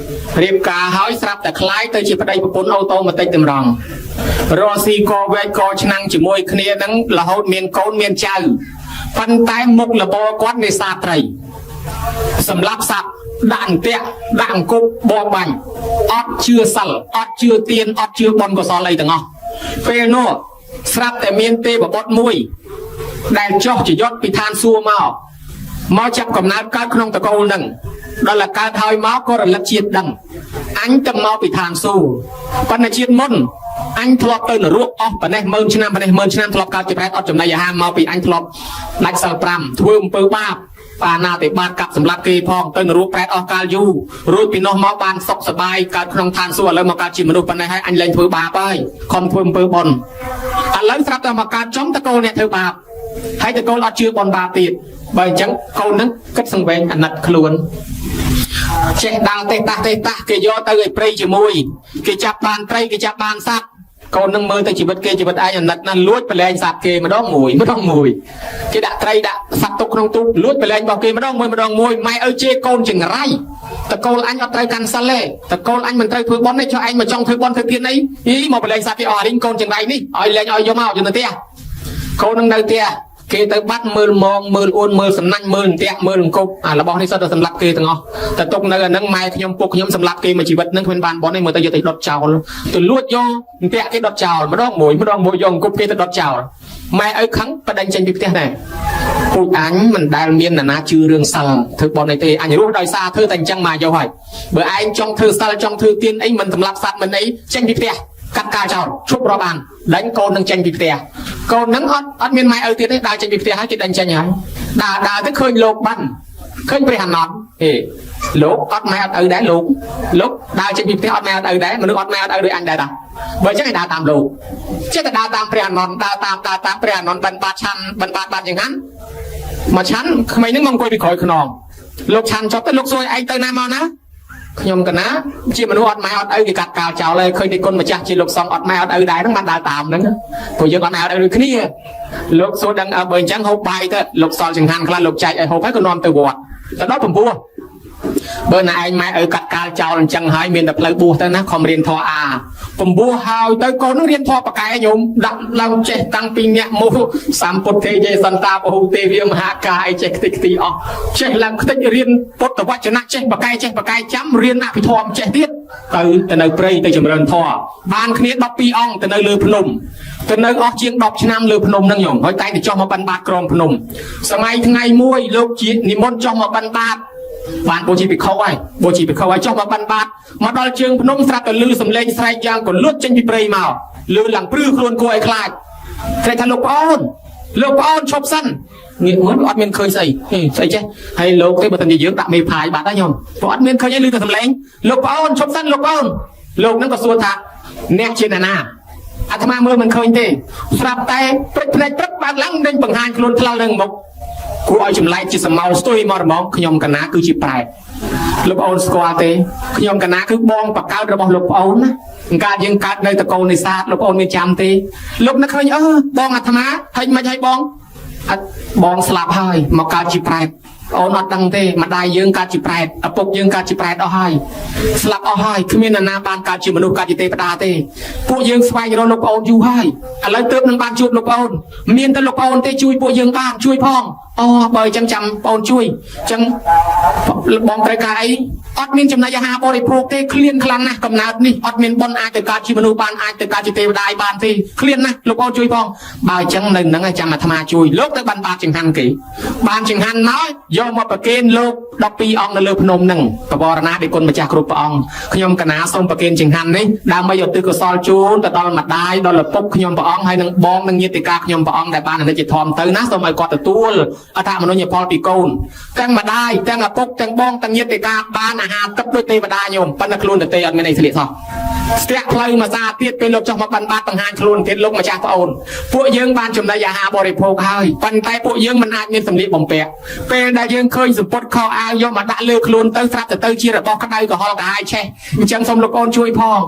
រៀបការហើយស្រាប់តែคล้ายទៅជាប្តីប្រពន្ធអូតូម៉ាទិកតម្រង់រស់ស៊ីកវែកកឆ្នាំងជាមួយគ្នានឹងរហូតមានកូនមានចៅប៉ុន្តែមុខរបរគាត់នេសាទត្រីសម្រាប់សត្វដាក់អន្ទាក់ដាក់អង្គប់បរបាញ់អត់ជឿសិលអត់ជឿទានអត់ជឿបុណ្យកុសលអីទាំងអស់ពេលនោះស្រាប់តែមានទេវបុត្រមួយដែលចុះជាយศពីឋានសួគ៌មកចាប់កំណើតកើតក្នុងតកូលនឹងដល់តែកើតហើយមកក៏រលឹកជាតិដឹងអញទៅមកពីឋានសួគ៌ប៉ុន្តែជាតិមុនអញធ្លាប់ទៅនរកអស់ប៉ុណ្ណេះម៉ឺនឆ្នាំប៉ុណ្ណេះម៉ឺនឆ្នាំធ្លាប់កើតជាប្រែតអត់ចំណីអាហារមកពីអញធ្លាប់ដាច់សិល5ធ្វើអំពើបាបបាណាតិបាតកាប់សម្លាប់គេផងទៅនរកប្រែតអស់កាលយូររួចពីនោះមកបានសុខសប្បាយកើតក្នុងឋានសួគ៌ឥឡូវមកកើតជាមនុស្សប៉ុណ្ណេះហើយអញលែងធ្វើបាបហើយខំធ្វើអំពើបុណ្យឥឡូវស្រាប់តែមកកើតចំតកូលអ្នកធ្វើបាបហើយតកូលអត់ជឿបុណ្យបាបទៀតបើអញ្ចឹងកូននឹងគិតសង្វេងអាណិតខ្លួនចេះដើរទេតាស់ទេតាស់គេយកទៅឲ្យព្រៃជាមួយគេចាប់បានត្រីគេចាប់បានសត្វកូននឹងមើលទៅជីវិតគេជីវិតឯងអាណិតណាស់លួចប្រឡែងសត្វគេម្ដងមួយម្ដងមួយគេដាក់ត្រីដាក់សត្វទុកក្នុងទូលួចប្រឡែងរបស់គេម្ដងមួយម្ដងមួយម៉ែឪជេរកូនចង្រៃតកូលអញអត់ត្រូវកាន់សិលទេតកូលអញមិនត្រូវធ្វើបុណ្យទេចុះឯងមកចង់ធ្វើបុណ្យធ្វើទានអីអីមកប្រឡែងសត្វគេអស់រីងកូនចង្រៃនេះឲ្យលែងឲ្យយកមកយកទៅផ្ទះកូននឹងនៅផ្ទះគេទៅបាត់មើលមងមើលអួនមើលសំណាញ់មើលអន្ទាក់មើលអង្គប់អារបស់នេះសុទ្ធតែសម្លាប់គេទាំងអស់តែទុកនៅអាហ្នឹងម៉ែខ្ញុំពុកខ្ញុំសម្លាប់គេមួយជីវិតហ្នឹងគ្មានបានបុណ្យទេមើលទៅយកទៅដុតចោលទៅលួចយកអន្ទាក់គេដុតចោលម្ដងមួយម្ដងមួយយកអង្គប់គេទៅដុតចោលម៉ែឪខឹងប្តេញចេញពីផ្ទះដែរពូជអញមិនដែលមាននរណាជឿរឿងសិលធ្វើបុណ្យអីទេអញរស់ដោយសារធ្វើតែអញ្ចឹងមកយកហើយបើឯងចង់ធ្វើសិលចង់ធ្វើទានអីមិនសម្លាប់សត្វមិនអីចេញពីផ្ទះកាត់កាលចោលឈប់រាប់អានដេញកូននឹងចេញពីផ្ទះកូននឹងអត់មានម៉ែឪទៀតទេដើរចេញពីផ្ទះហើយគេដេញចេញហើយដើរទៅឃើញលោកបានឃើញព្រះអានន្ទ ហេលោកអត់ម៉ែអត់ឪដែរលោកលោកដើរចេញពីផ្ទះអត់ម៉ែអត់ឪដែរមនុស្សអត់ម៉ែអត់ឪដូចអញដែរតាបើអញ្ចឹងឯងដើរតាមលោកចេះតែដើរតាមព្រះអនន្តដើរតាមដើរតាមព្រះអនន្តបិណ្ឌបាតឆាន់បិណ្ឌបាតបាតយ៉ាងហ្នឹងមកឆាន់ក្មេងហ្នឹងមកអង្គុយពីក្រោយខ្នងលោកឆាន់ចប់ទៅលោកសួរឯងទៅណាមកណាខ្ញុំកណាជាមនុស្សអត់ម៉ែអត់ឪគេកាត់កាលចោលហើយឃើញតែគុណម្ចាស់ជាលោកសង្ឃអត់ម៉ែអត់ឪដែរហ្នឹងបានដើរតាមហ្នឹងព្រោះយើងអត់ម៉ែអត់ឪដូចគ្នាលោកសួរដឹងអើបើអញ្ចឹងហូបបាយទៅលោកសល់ចង្ហាន់ខ្លះលោកចែកឲ្យហូបហើយក៏នាំទៅវត្តទៅដល់ពំពោះបើណាឯងម៉ែឪកាត់កាលចោលអញ្ចឹងហើយមានតែផ្លូវបួសទៅណាខំរៀនធម៌អាពំពោះហើយទៅកូននឹងរៀនធម៌បកែញោមដាក់ឡើងចេះតាំងពីអ្នកមោះសម្ពុទ្ធទេយេសន្តាពហុទេវាមហាកាអីចេះខ្ទេចខ្ទីអស់ចេះឡើងខ្ទេចរៀនពុទ្ធវចនៈចេះបកែចេះបកែចាំរៀនអភិធម្មចេះទៀតទៅទៅនៅព្រៃទៅចម្រើនធម៌បានគ្នា12អង្គទៅនៅលើភ្នំទៅនៅអស់ជាង10ឆ្នាំលើភ្នំហ្នឹងញោមហើយតែងតែចុះមកបិណ្ឌបាតក្រោមភ្នំសម័យថ្ងៃមួយលោកជានិមន្តចុះមកបិណ្ឌបាតបានបូជាភិក្ខុហើយបូជាភិក្ខុហើយចុះមកបិណ្ឌបាតមកដល់ជើងភ្នំស្រាប់តែលឺសំឡេងស្រែកយ៉ាងកលុតចេញពីព្រៃមកលឺឡើងព្រឺខ្លួនគួរឲ្យខ្លាចស្រែកថាលោកប្អូនលោកប្អូនឈប់សិនងាកមើលអត់មានឃើញស្អីហេស្អីចេះហើយលោកទេបើតែយើងដាក់មេផាយបាត់ហើយញោមព្រោះអត់មានឃើញអីលឺតែសំឡេងលោកប្អូនឈប់សិនលោកប្អូនលោកហ្នឹងក៏សួរថាអ្នកជាអ្នកណាអាត្មាមើលមិនឃើញទេស្រាប់តែព្រឹកភ្នែកព្រឹកបើកឡើងដេញបង្ហាញខ្លួនថ្លល់នឹងមុខគួរឲ្យចម្លែកជាសមោស្ទុយមករមងខ្ញុំកណាគឺជាប្រែតលោកប្អូនស្គាល់ទេខ្ញុំកណាគឺបងបកកើតរបស់លោកប្អូនណាកាលយើងកើតនៅតកូលនេសាទលោកប្អូនមានចាំទេលោកនឹកឃើញអឺបងអាត្មាហិចមិនហិចបងអត់បងស្លាប់ហើយមកកើតជាប្រែតអូនអត់ដឹងទេម្ដាយយើងកើតជាប្រែតឪពុកយើងកើតជាប្រែតអស់ហើយស្លាប់អស់ហើយគ្មាននរណាបានកើតជាមនុស្សកើតជាទេវតាទេពួកយើងស្វែងរកលោកប្អូនយូរហើយឥឡូវទើបនឹងបានជួបលោកប្អូនមានតែលោកប្អូនទេជួយពួកយើងបានជួយផងអូបើអញ្ចឹងចាំប្អូនជួយអញ្ចឹងបងត្រូវការអីអត់មានចំណីអាហារបរិភោគទេឃ្លានខ្លាំងណាស់កំណើតនេះអត់មានបុណ្យអាចទៅកើតជាមនុស្សបានអាចទៅកើតជាទេវតាបានទេឃ្លានណាស់លោកប្អូនជួយផងបើអញ្ចឹងនៅនឹងចាំអាត្មាជួយលោកទៅបានបាតចង្ហាន់គេបានចង្ហាន់មកយកមកប្រគេនលោក12អង្គនៅលើភ្នំហ្នឹងបវរណាដេគុណម្ចាស់គ្រប់ព្រះអង្គខ្ញុំកណាសូមប្រគេនចង្ហាន់នេះដើម្បីឧទ្ទិសកុសលជូនទៅដល់ម្ដាយដល់ឪពុកខ្ញុំព្រះអង្គហើយនឹងបងនិងញាតិកាខ្ញុំព្រះអង្គដែលបានអនិច្ចធម៌ទៅណាសូមឲ្យគាត់ទទួលអត្ថមនុញ្ញផលពីកូនទាំងម្ដាយទាំងឪពុកទាំងបងទាំងញាតិកាបានអាហារទឹកដូចទេវតាញោមប៉ុន្តែខ្លួនទៅទេអត់មានអីស្លៀកសោះស្ទាក់ផ្លូវមួយសាទៀតពេលលោកចុះមកបានបាតបង្ហាញខ្លួនទៀតលោកម្ចាស់ប្អូនពួកយើងបានចំណីអាហារបរិភោគហើយប៉ុន្តែពួកយើងមិនអាចមានសម្លៀកបំពាក់ពេលដែលយើងឃើញសម្ពុតខោអាវយកមកដាក់លើខ្លួនទៅស្រាប់តែទៅជារបស់ក្តៅក្រហល់ក្រហាយឆេះអញ្ចឹងសូមលោកអូនជួយផង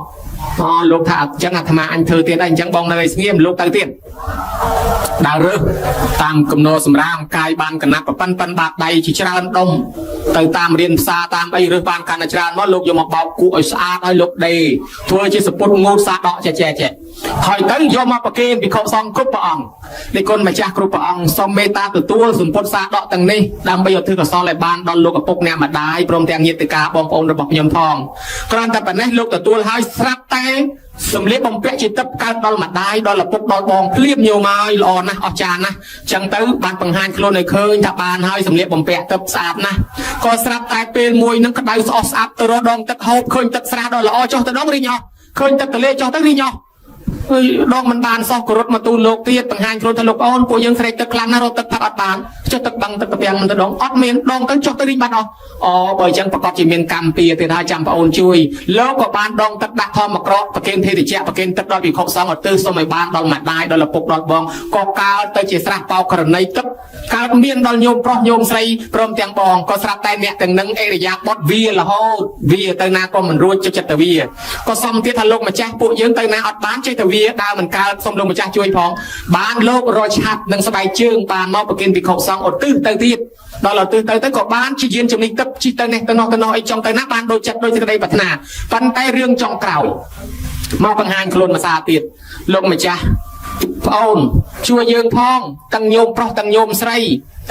អូលោកថាអញ្ចឹងអាត្មាអញធ្វើទៀតហើយអញ្ចឹងបងនៅឲ្យស្ងៀមលោកទៅទៀតដើររើសតាមកំណរសម្រាមកាយបានកណាប់ប៉ិនប៉ិនបាតដៃជាច្រើនដុំទៅតាមរៀនផ្សារតាមអីរើសបានកាន់តែច្រើនមកលោកយកមកបោកគក់ឲ្យស្អាតឲ្យលោកដេធ្វើជាសពុតងូតសាដកចេះចេះចេះហើយទៅយកមកប្រគេនភិក្ខុសង្ឃគ្រប់ព្រះអង្គនៃគុណម្ចាស់គ្រប់ព្រះអង្គសូមមេត្តាទទួលសម្ពុតសាដកទាំងនេះដើម្បីឧទ្ទិសកុសលឲ្យបានដល់លោកឪពុកអ្នកម្ដាយព្រមទាំងញាតិកាបងប្អូនរបស់ខ្ញុំផងគ្រាន់តែប៉ុណ្ណេះលោកទទួលហើយស្រាប់តែសម្លៀកបំពាក់ជាទឹកកើតដល់ម្ដាយដល់ឪពុកដល់បងភ្លាមញោមហើយល្អណាស់អស្ចារ្យណាស់ចឹងទៅបានបង្ហាញខ្លួនឲ្យឃើញថាបានហើយសម្លៀកបំពាក់ទឹកស្អាតណាស់ក៏ស្រាប់តែពេលមួយនឹងក្តៅស្អុះស្អាប់ទៅរកដងទឹកហូបឃើញទឹកស្រះដល់ល្អចុះទៅដងរីងអស់ឃើញទឹកទន្លេចុះទៅរីងអស់ហើយដងមិនបានសោះក៏រត់មកទូលលោកទៀតបង្ហាញខ្លួនថាលោកអូនពួកយើងស្រែកទឹកខ្លាំងណាស់រត់ទឹកផឹកអត់បានចុះទឹកបឹងទឹកតាពាំងមិនទៅដងអត់មានដងទៅចុះទៅរីងបាត់អស់អូបើអញ្ចឹងប្រកាសជាមានកម្មពៀទៀតហើយចាំប្អូនជួយលោកក៏បានដងទឹកដាក់ធម្មក្រកប្រគេនភេទជ្ជៈប្រគេនទឹកដល់ភិក្ខុសង្ឃឧទ្ទិសសូមឲ្យបានដល់ម្ដាយដល់ឪពុកដល់បងក៏កើតទៅជាស្រះបោករណីទឹកកើតមានដល់ញោមប្រុសញោមស្រីព្រមទាំងបងក៏ស្រាប់តែអ្នកទាំងនឹងអេរិយាបថវារហូតវាទៅណាក៏មិនរួចចិត្តទៅវាក៏សុំទៀតថាលោកម្ចាស់ពួកយើងទៅណាអត់បានចេះទៅវាដើរមិនកើតសូមលោកម្ចាស់ជួយផងបានលោករឆាត់និងស្បែកជើងបានមកប្រគេនភិក្ខុសង្ឃឧទ្ទិសទៅទៀតដល់ឧទ្ទិសទៅទៅក៏បានជាយានជំនិះទឹកជិះទៅនេះទៅនោះទៅនោះអីចង់ទៅណាបានដូចចិត្តដូចសេចក្តីប្រាថ្នាប៉ុន្តែរឿងចុងក្រោយមកបង្ហាញខ្លួនមួយសាទៀតលោកម្ចាស់ប្អូនជួយយើងផងទាំងញោមប្រុសទាំងញោមស្រី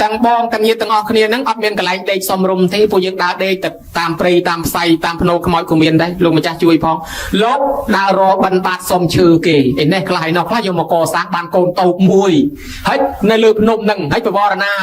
ទាំងបងទាំងញាតិទាំងអស់គ្នាហ្នឹងអត់មានកន្លែងដេកសំរុំទេពួកយើងដើរដេកទៅតាមព្រៃតាមផ្សៃតាមភ្នោខ្មោចក៏មានដែរលោកម្ចាស់ជួយផងលោកដើររកបិណ្ឌបាតសុំឈើគេឯនេះខ្លះឯនោះខ្លះយកមកកសាងបានកូនតូបមួយហើយនៅលើភ្នំហ្នឹងហើយបវរណា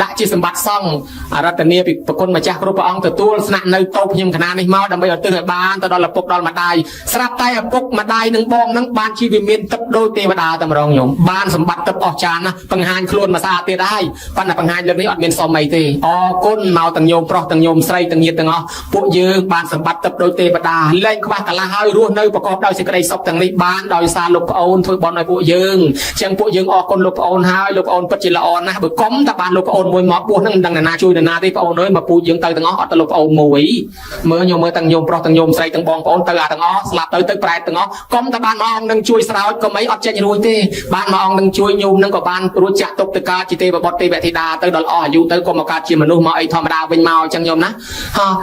ដាក់ជាសម្បត្តិសង្ឃអរតនីពីប្រគុណម្ចាស់គ្រប់ព្រះអង្គទទួលស្នាក់នៅតូបខ្ញុំគណៈនេះមកដើម្បីឧទ្ទិសឲ្យបានទៅដល់ឪពុកដល់ម្ដាយស្រាប់តែឪពុកម្ដាយនិងបងហ្នឹងបានជីវិតមានទឹកដូចទេវតាតែម្ដងញោមបានសម្បត្តិទឹកអស្ចារ្យណាស់បង្ហាញខ្លួនមកស្អាតទៀតហើយប៉ុន្តែ បង្ហាញលើកនេះអត់មានសុំអីទេអរគុណមកទាំងញោមប្រុសទាំងញោមស្រីទាំងញាតិទាំងអស់ពួកយើងបានសម្បត្តិទឹកដោយទេវតាលែងខ្វះកន្លះហើយរស់នៅប្រកបដោយសេចក្តីសុខទាំងនេះបានដោយសារលោកប្អូនធ្វើបុណ្យឲ្យពួកយើងអញ្ចឹងពួកយើងអរគុណលោកប្អូនហើយលោកប្អូនពិតជាល្អណាស់បើកុំតែបានលោកប្អូនមួយមកបួសហ្នឹងមិនដឹងណាជួយនរណាទេប្អូនអើយមកពូជយើងទៅទាំងអស់អត់ទៅលោកប្អូនមួយមើលញោមមើលទាំងញោមប្រុសទាំងញោមស្រីទាំងបងប្អូនទៅអាទាំងអស់ស្លាប់ទៅទៅប្រែតទាំងអស់កុំតែបានមកអង្គនឹងជួយស្រោចកុំអីអត់ចេញរួចទេបានមកអង្គនឹងជួយញោមនឹងក៏បានរួចចាក់ទុកទៅកើតជាទេវបុត្រទេវធីតាទៅដល់អស់អាយុទៅកុំមកកើតជាមនុស្សមកអីធម្មតាវិញមកអញ្ចឹងញោមណា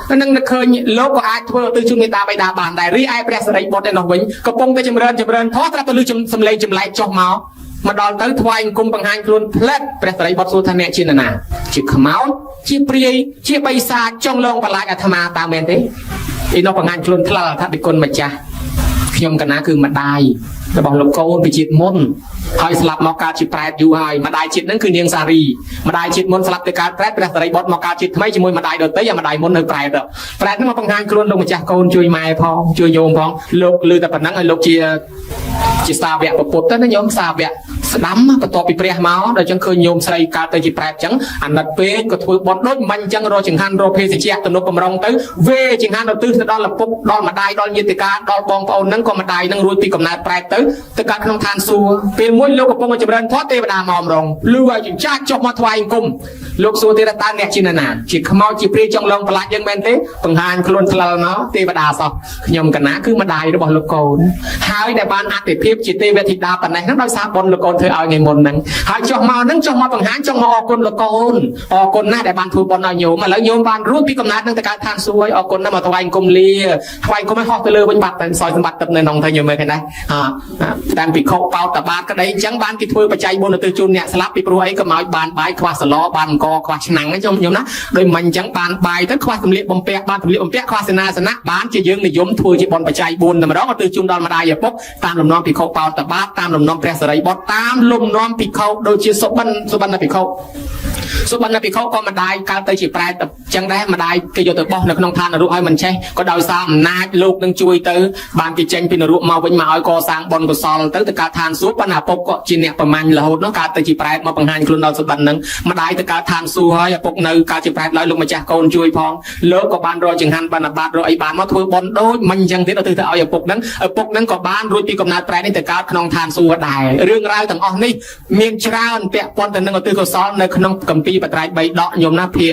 ហ៎នឹងនឹកឃើញលោកក៏អាចធ្វើទៅជួយមេត្តាបិតាបានដែររីឯព្រះសិរីបុត្រឯនោះវិញកំពុងតែចម្រើនធម៌ត្រាប់ទៅលឺសំឡេងចម្លែកចុះមកមកដល់ទៅថ្វាយអង្គមបង្ហាញខ្លួនផ្លែតព្រះសិរីបុត្រសួរថាអ្នកជានរណាជាខ្មោចជាព្រាយជាបិសាចចង់លងបន្លាចអាត្មាតើមែនទេឯនោះបង្ហាញខ្លួនថ្លល់ថាពិគុណម្ចាស់ខ្ញុំកណាគឺម្ដាយរបស់លោកកូនពីជាតិមុនហើយស្លាប់មកកើតជាប្រែតយូរហើយម្ដាយជាតិហ្នឹងគឺនាងសារីម្ដាយជាតិមុនស្លាប់ទៅកើតប្រែតព្រះសិរីបុត្រមកកើតជាតិថ្មីជាមួយម្ដាយដទៃម្ដាយមុននៅប្រែតប្រែតហ្នឹងមកបង្ហាញខ្លួនលោកម្ចាស់កូនជួយម៉ែផងជួយញោមផងលោកឮតែប៉ុណ្ណឹងឲ្យលោកជាសាវកពុទ្ធទៅណាញោមសាវកស្ដាំបន្ទាប់ពីព្រះមកដល់ចឹងឃើញញោមស្រីកើតទៅជាប្រែតចឹងអាណិតពេកក៏ធ្វើបន់ដូចមិញចឹងរកចង្ហាន់រកភេសជ្ជៈទំនុកបំរុងទៅវេចង្ហាន់ដល់ទិសទៅដល់ឪពុកដល់ម្ដាយដល់ញាតិកាដល់បងប្អូនហ្នឹងក៏ម្ដាយហ្នឹងរួចពីកំណើតប្រែតទៅទៅកើតក្នុងឋានសួគ៌ពេលមួយលោកកំពុងចម្រើនធម៌ទេវតាមកម្រងលឺឲ្យចិញ្ចាចចុះមកថ្វាយអង្គមលោកសួរទៀតតើអ្នកជានរណាជាខ្មោចជាព្រាយចង់លងប្រឡាច់យើងមែនទេបង្ហាញខ្លួនថ្លល់មកទេវតាសោះខ្ញុំកណាគឺម្ដាយរបស់លោកកូនហើយដែលបានអតិភិបជាទេវធីតាប៉ុណ្ណេះហ្នឹងដោយសារបុណ្យលោកកូនធ្វើឲ្យថ្ងៃមុនហ្នឹងហើយចុះមកហ្នឹងចុះមកបង្ហាញចង់មកអរគុណលោកកូនអរគុណណាស់ដែលបានធ្វើបុណ្យឲ្យញោមឥឡូវញោមបានរួចពីកំណើតហ្នឹងទៅកើតឋានសួគ៌ហើយអរគុណណាស់មកថ្វាយអង្គមលាថ្វាយអង្គមឲ្យហោះទៅលើវិញបាត់ទៅសោយសម្បត្តិទឹកនៅក្នុងទៅញោមមើលឃើញដែរតាមពិខុបោតបាតក្តីអញ្ចឹងបានគេធ្វើបច្ច័យបុណ្យទៅជូនអ្នកស្លាប់ពីព្រោះអីក៏មកបានបាយខ្វះសឡបានអង្គខ្វះឆ្នាំងហ្នឹងញោមណាដោយមិញអញ្ចឹងបានបាយទៅខ្វះសម្លៀកបំពាក់បានសម្លៀកបំពាក់ខ្វះសេនាសនៈបានជាយើងនិយមធ្វើជាបុណ្យបច្ច័យ4តែម្ដងទៅជូនដល់ម្ដាយឪពុកតាមលំនាំពិខុបោតបាតតាមលំនាំព្រះសិរីបុត្រតាមលំនាំពិខុដូចជាសុបិនសុបិនភិក្ខុសុបិនភិក្ខុក៏ម្ដាយកើតទៅជាប្រែតអញ្ចឹងដែរម្ដាយគេយកទៅបោះនៅក្នុងឋាននរកឲ្យមិនចេះក៏ដោយសារអំណាចលោកនឹងជួយទៅបានគេចេញពីនរកមកវិញមកឲ្យកសាងបុណ្យកុសលទៅទៅកើតឋានសួគ៌ប៉ុន្តែឪពុកក៏ជាអ្នកប្រមាញ់រហូតនោះកើតទៅជាប្រែតមកបង្ហាញខ្លួនដល់សុបិននឹងម្ដាយទៅកើតឋានសួគ៌ហើយឪពុកនៅកើតជាប្រែតឡើយលោកម្ចាស់កូនជួយផងលោកក៏បានរកចង្ហាន់បណ្ឌបាតរកអីបានមកធ្វើបុណ្យដូចមិនអញ្ចឹងទៀតទៅទៅឲ្យឪពុកនឹងឪពុកនឹងក៏បានរួចពីកំណើតប្រែតនេះទៅកើតក្នុងឋានសួគ៌ដែររឿងរ៉ាវទាំងអស់នេះមានច្រើនពាក់ព័ន្ធទៅនឹងឧទ្ទិសកុសលនៅក្នុងគម្ពីរបត្រៃបីដកញោមណាភាគ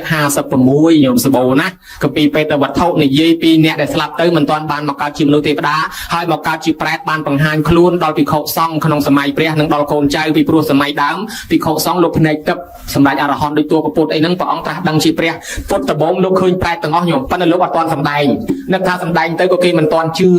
56ញោមសបោណាគម្ពីរបេតវត្ថុនិយាយពីអ្នកដែលស្លាប់ទៅមិនទាន់បានមកកើតជាមនុស្សទេវតាហើយមកកើតជាប្រែតបានបង្ហាញខ្លួនដល់ភិក្ខុសង្ឃក្នុងសម័យព្រះនិងដល់កូនចៅពីព្រោះសម័យដើមភិក្ខុសង្ឃលោកភ្នែកទឹកសម្រាប់អរហន្តដូចតួពុទ្ធអីហ្នឹងព្រះអង្គត្រាស់ដឹងជាព្រះពុទ្ធដំបូងលោកឃើញប្រែតទាំងអស់ញោមប៉ុន្តែលោកអត់ទាន់សម្ដែងនឹកថាសម្ដែងទៅក៏គេមិនទាន់ជឿ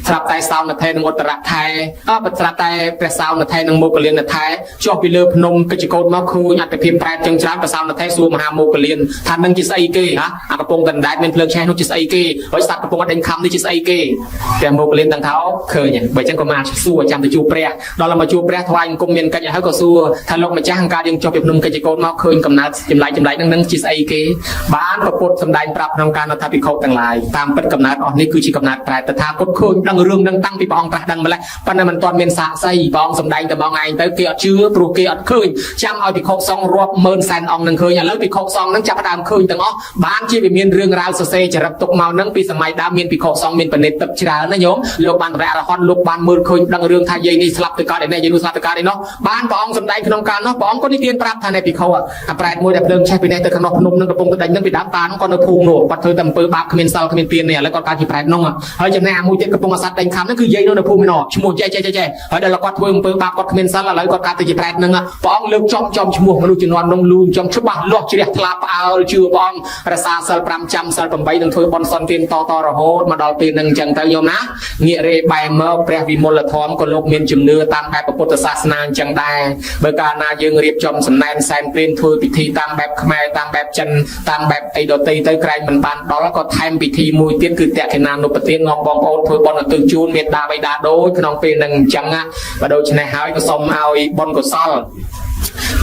ស្រាប់តែសោនថេនិងឧត្តរថេអត់ស្រាប់តែព្រះសោនថេនិងមោគលានថេចុះពីលើភ្នំកិច្ចកោតមកឃើញអត្តភាពប្រែតចឹងច្រើនព្រះសោនថេសួរមហាមោគលានថានឹងជាស្អីគេហ៎អាកំពុងកណ្ដែតមានភ្លើងឆេះនោះជាស្អីគេហើយសត្វកំពុងដេញខំនេះជាស្អីគេព្រះមោគលានទាំងថោឃើញបើចឹងក៏មកសួរចាំទៅជួបព្រះដល់មកជួបព្រះថ្វាយអង្គមមានកិច្ចហើយក៏សួរថាលោកម្ចាស់អង្ការយើងចុះពីភ្នំកិច្ចកោតមកឃើញកំណើតចម្លែកចម្លែកនឹងជាស្អីគេបានប្រពុតសម្ដែងប្រាប់ក្នុងការថាភិក្ខុទាំងឡាយតាមពិតកំណើតអស់នេះគឺជាកំណើតប្រែតតថាគតឃើញដឹងរឿងនឹងតាំងពីព្រះអង្គត្រាស់ដឹងម្ល៉េះប៉ុន្តែមិនទាន់មានសាក្សីព្រះអង្គសម្ដែងតែមកឯងទៅគេអត់ជឿព្រោះគេអត់ឃើញចាំឲ្យភិក្ខុសង្ឃរាប់ម៉ឺនសែនអង្គនឹងឃើញឥឡូវភិក្ខុសង្ឃនឹងចាប់ផ្ដើមឃើញទាំងអស់បានជាវាមានរឿងរ៉ាវសរសេរចរិតទុកមកនឹងពីសម័យដើមមានភិក្ខុសង្ឃមានបណិតទឹកច្រើនណាញោមលោកបានតម្រាក់អរហន្តលោកបានមើលឃើញដឹងរឿងថាយាយនេះស្លាប់ទៅកើតឯនេះយាយនោះស្លាប់ទៅកើតឯនោះបានព្រះអង្គសម្ដែងក្នុងកាលនោះព្រះអង្គក៏និទានប្រាប់ថានៃភិក្ខុអាប្រែតមួយដែលភ្លើងឆេះពីនេះទៅក្នុងភ្នំនឹងកំពុងទៅដេញនឹងពីដើមតានោះគាត់នៅភូមិនោះគាត់ធ្វើតែអំពើបាបគ្មានសិលគ្មានទាននេះឥឡូវគាត់កើតជាប្រែតនោះហើយចំណែកអាមួយទៀតកំពុងអាសត្វដេញខំហ្នឹងគឺយាយនោះនៅភូមិនោះឈ្មោះចេះចេះចេះហើយដល់គាត់ធ្វើអំពើបាបគាត់គ្មានសិលឥឡូវគាត់កើតទៅជាប្រែតហ្នឹងព្រះអង្គលើកចំចំឈ្មោះមនុស្សជំនាន់នោះលូនចំច្បាស់លាស់ជ្រះថ្លាផ្អើលជឿព្រះអង្គរសាសិល5ចាំសិល8នឹងធ្វើបុណ្យសន្ទានតតរហូតមកដល់ពេលហ្នឹងអញ្ចឹងទៅញោមណាងាករេបែមកព្រះវិមលធម៌ក៏លោកមានជំនឿតាមបែបពុទ្ធសាសនាអញ្ចឹងដែរបើកាលណាយើងរៀបចំសំណែនសែនព្រេនធ្វើពិធីតាមបែបខ្មែរតាមបែបចិនតាមបែបអីដទៃទៅក្រែងមិនបានដល់ក៏ថែមពិធីមួយទៀតគឺតក្កណានុបទាននាំបងប្អូនធ្វើបុណ្យឧទ្ទិសជូនមេត្តាបិតាដូចក្នុងពេលហ្នឹងអញ្ចឹងណាបើដូច្នេះហើយក៏សូមឲ្យបុណ្យកុសល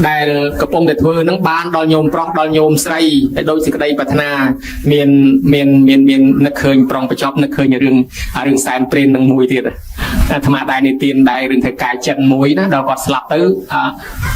ដែលកំពុងតែធ្វើនឹងបានដល់ញោមប្រុសដល់ញោមស្រីតែដោយសេចក្តីប្រាថ្នាមានមានមានមាននឹកឃើញប្រុងបញ្ចប់នឹកឃើញរឿងសែនព្រេននឹងមួយទៀត អាត្មាដែរនិទានដែររឿងធ្វើកាយចិនមួយណាដល់គាត់ស្លាប់ទៅ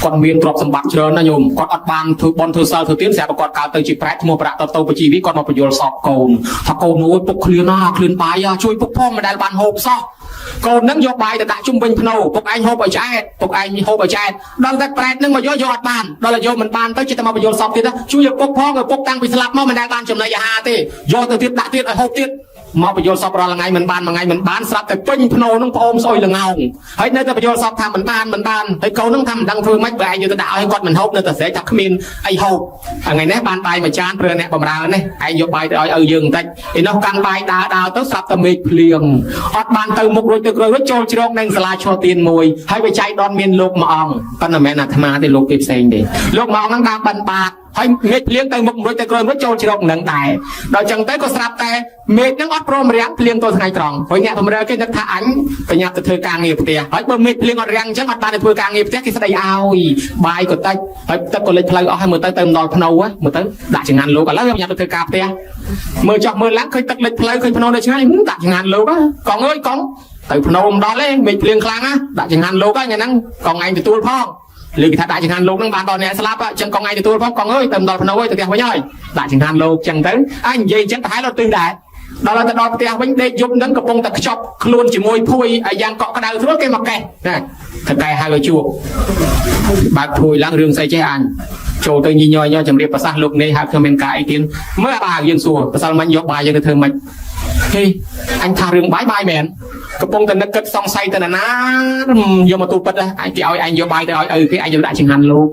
គាត់មានទ្រព្យសម្បត្តិច្រើនណាញោមគាត់អត់បានធ្វើបុណ្យធ្វើសិលធ្វើទានស្រាប់តែគាត់កើតទៅជាប្រែតឈ្មោះប្រាក់តទៅបជីវីគាត់មកបញ្យល់សពកូនថាកូនអូយពុកឃ្លានណាឃ្លានបាយជួយពុកផងមិនដែលបានហូបសោះកូននឹងយកបាយទៅដាក់ជុំវិញភ្នោពុកឯងហូបឲ្យឆ្អែតពុកឯងហូបឲ្យឆ្អែតដល់តែប្រែតនឹងមកយកយកអត់បានដល់តែយកមិនបានទៅចិត្តមកបញ្យល់សពទៀតជួយឲ្យពុកផងឲ្យពុកតាំងពីស្លាប់មកមិនដែលបានចំណីអាហារទេយកទៅទៀតដាក់ទៀតឲ្យហូបទៀតមកបញ្យល់សពរាល់ថ្ងៃមិនបានមួយថ្ងៃមិនបានស្រាប់តែពេញភ្នោនឹងប្អូនស្អុយល្ងោងហើយនៅតែបញ្យល់សពថាមិនបានមិនបានហើយកូននឹងថាមិនដឹងធ្វើម៉េចបើឯងយកទៅដាក់ឲ្យគាត់មិនហូបនៅតែស្រែកថាគ្មានអីហូបថ្ងៃនេះបានបាយមួយចានព្រឺអ្នកបំរើនេះឯងយកបាយទៅឲ្យឪយើងបន្តិចឯនោះកាន់បាយដើរដើរទៅស្រាប់តែមេឃភ្លៀងអត់បានទៅមុខរួចទៅក្រោយរួចចូលជ្រកនៅសាលាឈរទៀនមួយហើយវាចៃដនមានលោកមួយអង្គប៉ុន្តែមិនមែនអាត្មាទេលោកគេផ្សេងទេលោកមួយអង្គហ្នឹងដើរបិណ្ឌបាតហើយមេឃភ្លៀងទៅមុខរួចទៅក្រោយរួចចូលជ្រកនឹងដែរដល់ចឹងទៅក៏ស្រាប់តែមេឃហ្នឹងអត់ព្រមរាំងភ្លៀងទៅថ្ងៃត្រង់ហើយអ្នកបំរើគេនឹកថាអញបញ្ញាប់ទៅធ្វើការងារផ្ទះហើយបើមេឃភ្លៀងអត់រាំងអញ្ចឹងអត់បានទៅធ្វើការងារផ្ទះគេស្ដីឲ្យបាយក៏តិចហើយទឹកក៏លិចផ្លូវអស់ហើយមើលទៅទៅមិនដល់ភ្នោមើលទៅដាក់ចង្ហាន់លោកឥឡូវបញ្ញាប់ទៅធ្វើការផ្ទះមើលចោះមើលឡើងឃើញទឹកលិចផ្លូវឃើញភ្នោនៅឆ្ងាយដាក់ចង្ហាន់លោកកងអើយកងទៅភ្នោមិនដល់ទេមេឃភ្លៀងខ្លាំងណាដាក់ចង្ហាន់លោកហ្នឹងថ្ងៃហ្នឹងកងឯងទទួលផងលើគេថាដាក់ចង្ហាន់លោកហ្នឹងបានដល់អ្នកស្លាប់អញ្ចឹងកងឯងទទួលផងកងអើយទៅដល់ភ្នោអើយទៅផ្ទះវិញហើយដាក់ចង្ហាន់លោកអញ្ចឹងទៅអញនិយាយអញ្ចឹងប្រហែលអត់ទិសដែរដល់ទៅដល់ផ្ទះវិញដេកយប់ហ្នឹងកំពុងតែខ្ចប់ខ្លួនជាមួយភួយឲ្យយ៉ាងកក់ក្ដៅស្រួលគេមកកេះណាថកែហៅឲ្យជួបបើកភួយឡើងរឿងស្អីចេះអញចូលទៅញញយញជំរាបប្រសាសន៍លោកនេះហៅខ្ញុំមានការអីទៀតមើលអាយើងសួរប្រសិនមិញយកបាយយើងទៅធ្វើម៉េចហេអញថារឿងបាយបាយមែនកំពុងតែនឹកគិតសង្ស័យទៅណាយកមកទូពិតអញគេឲ្យអញយកបាយទៅឲ្យឪគេអញយកដាក់ចង្ហាន់លោក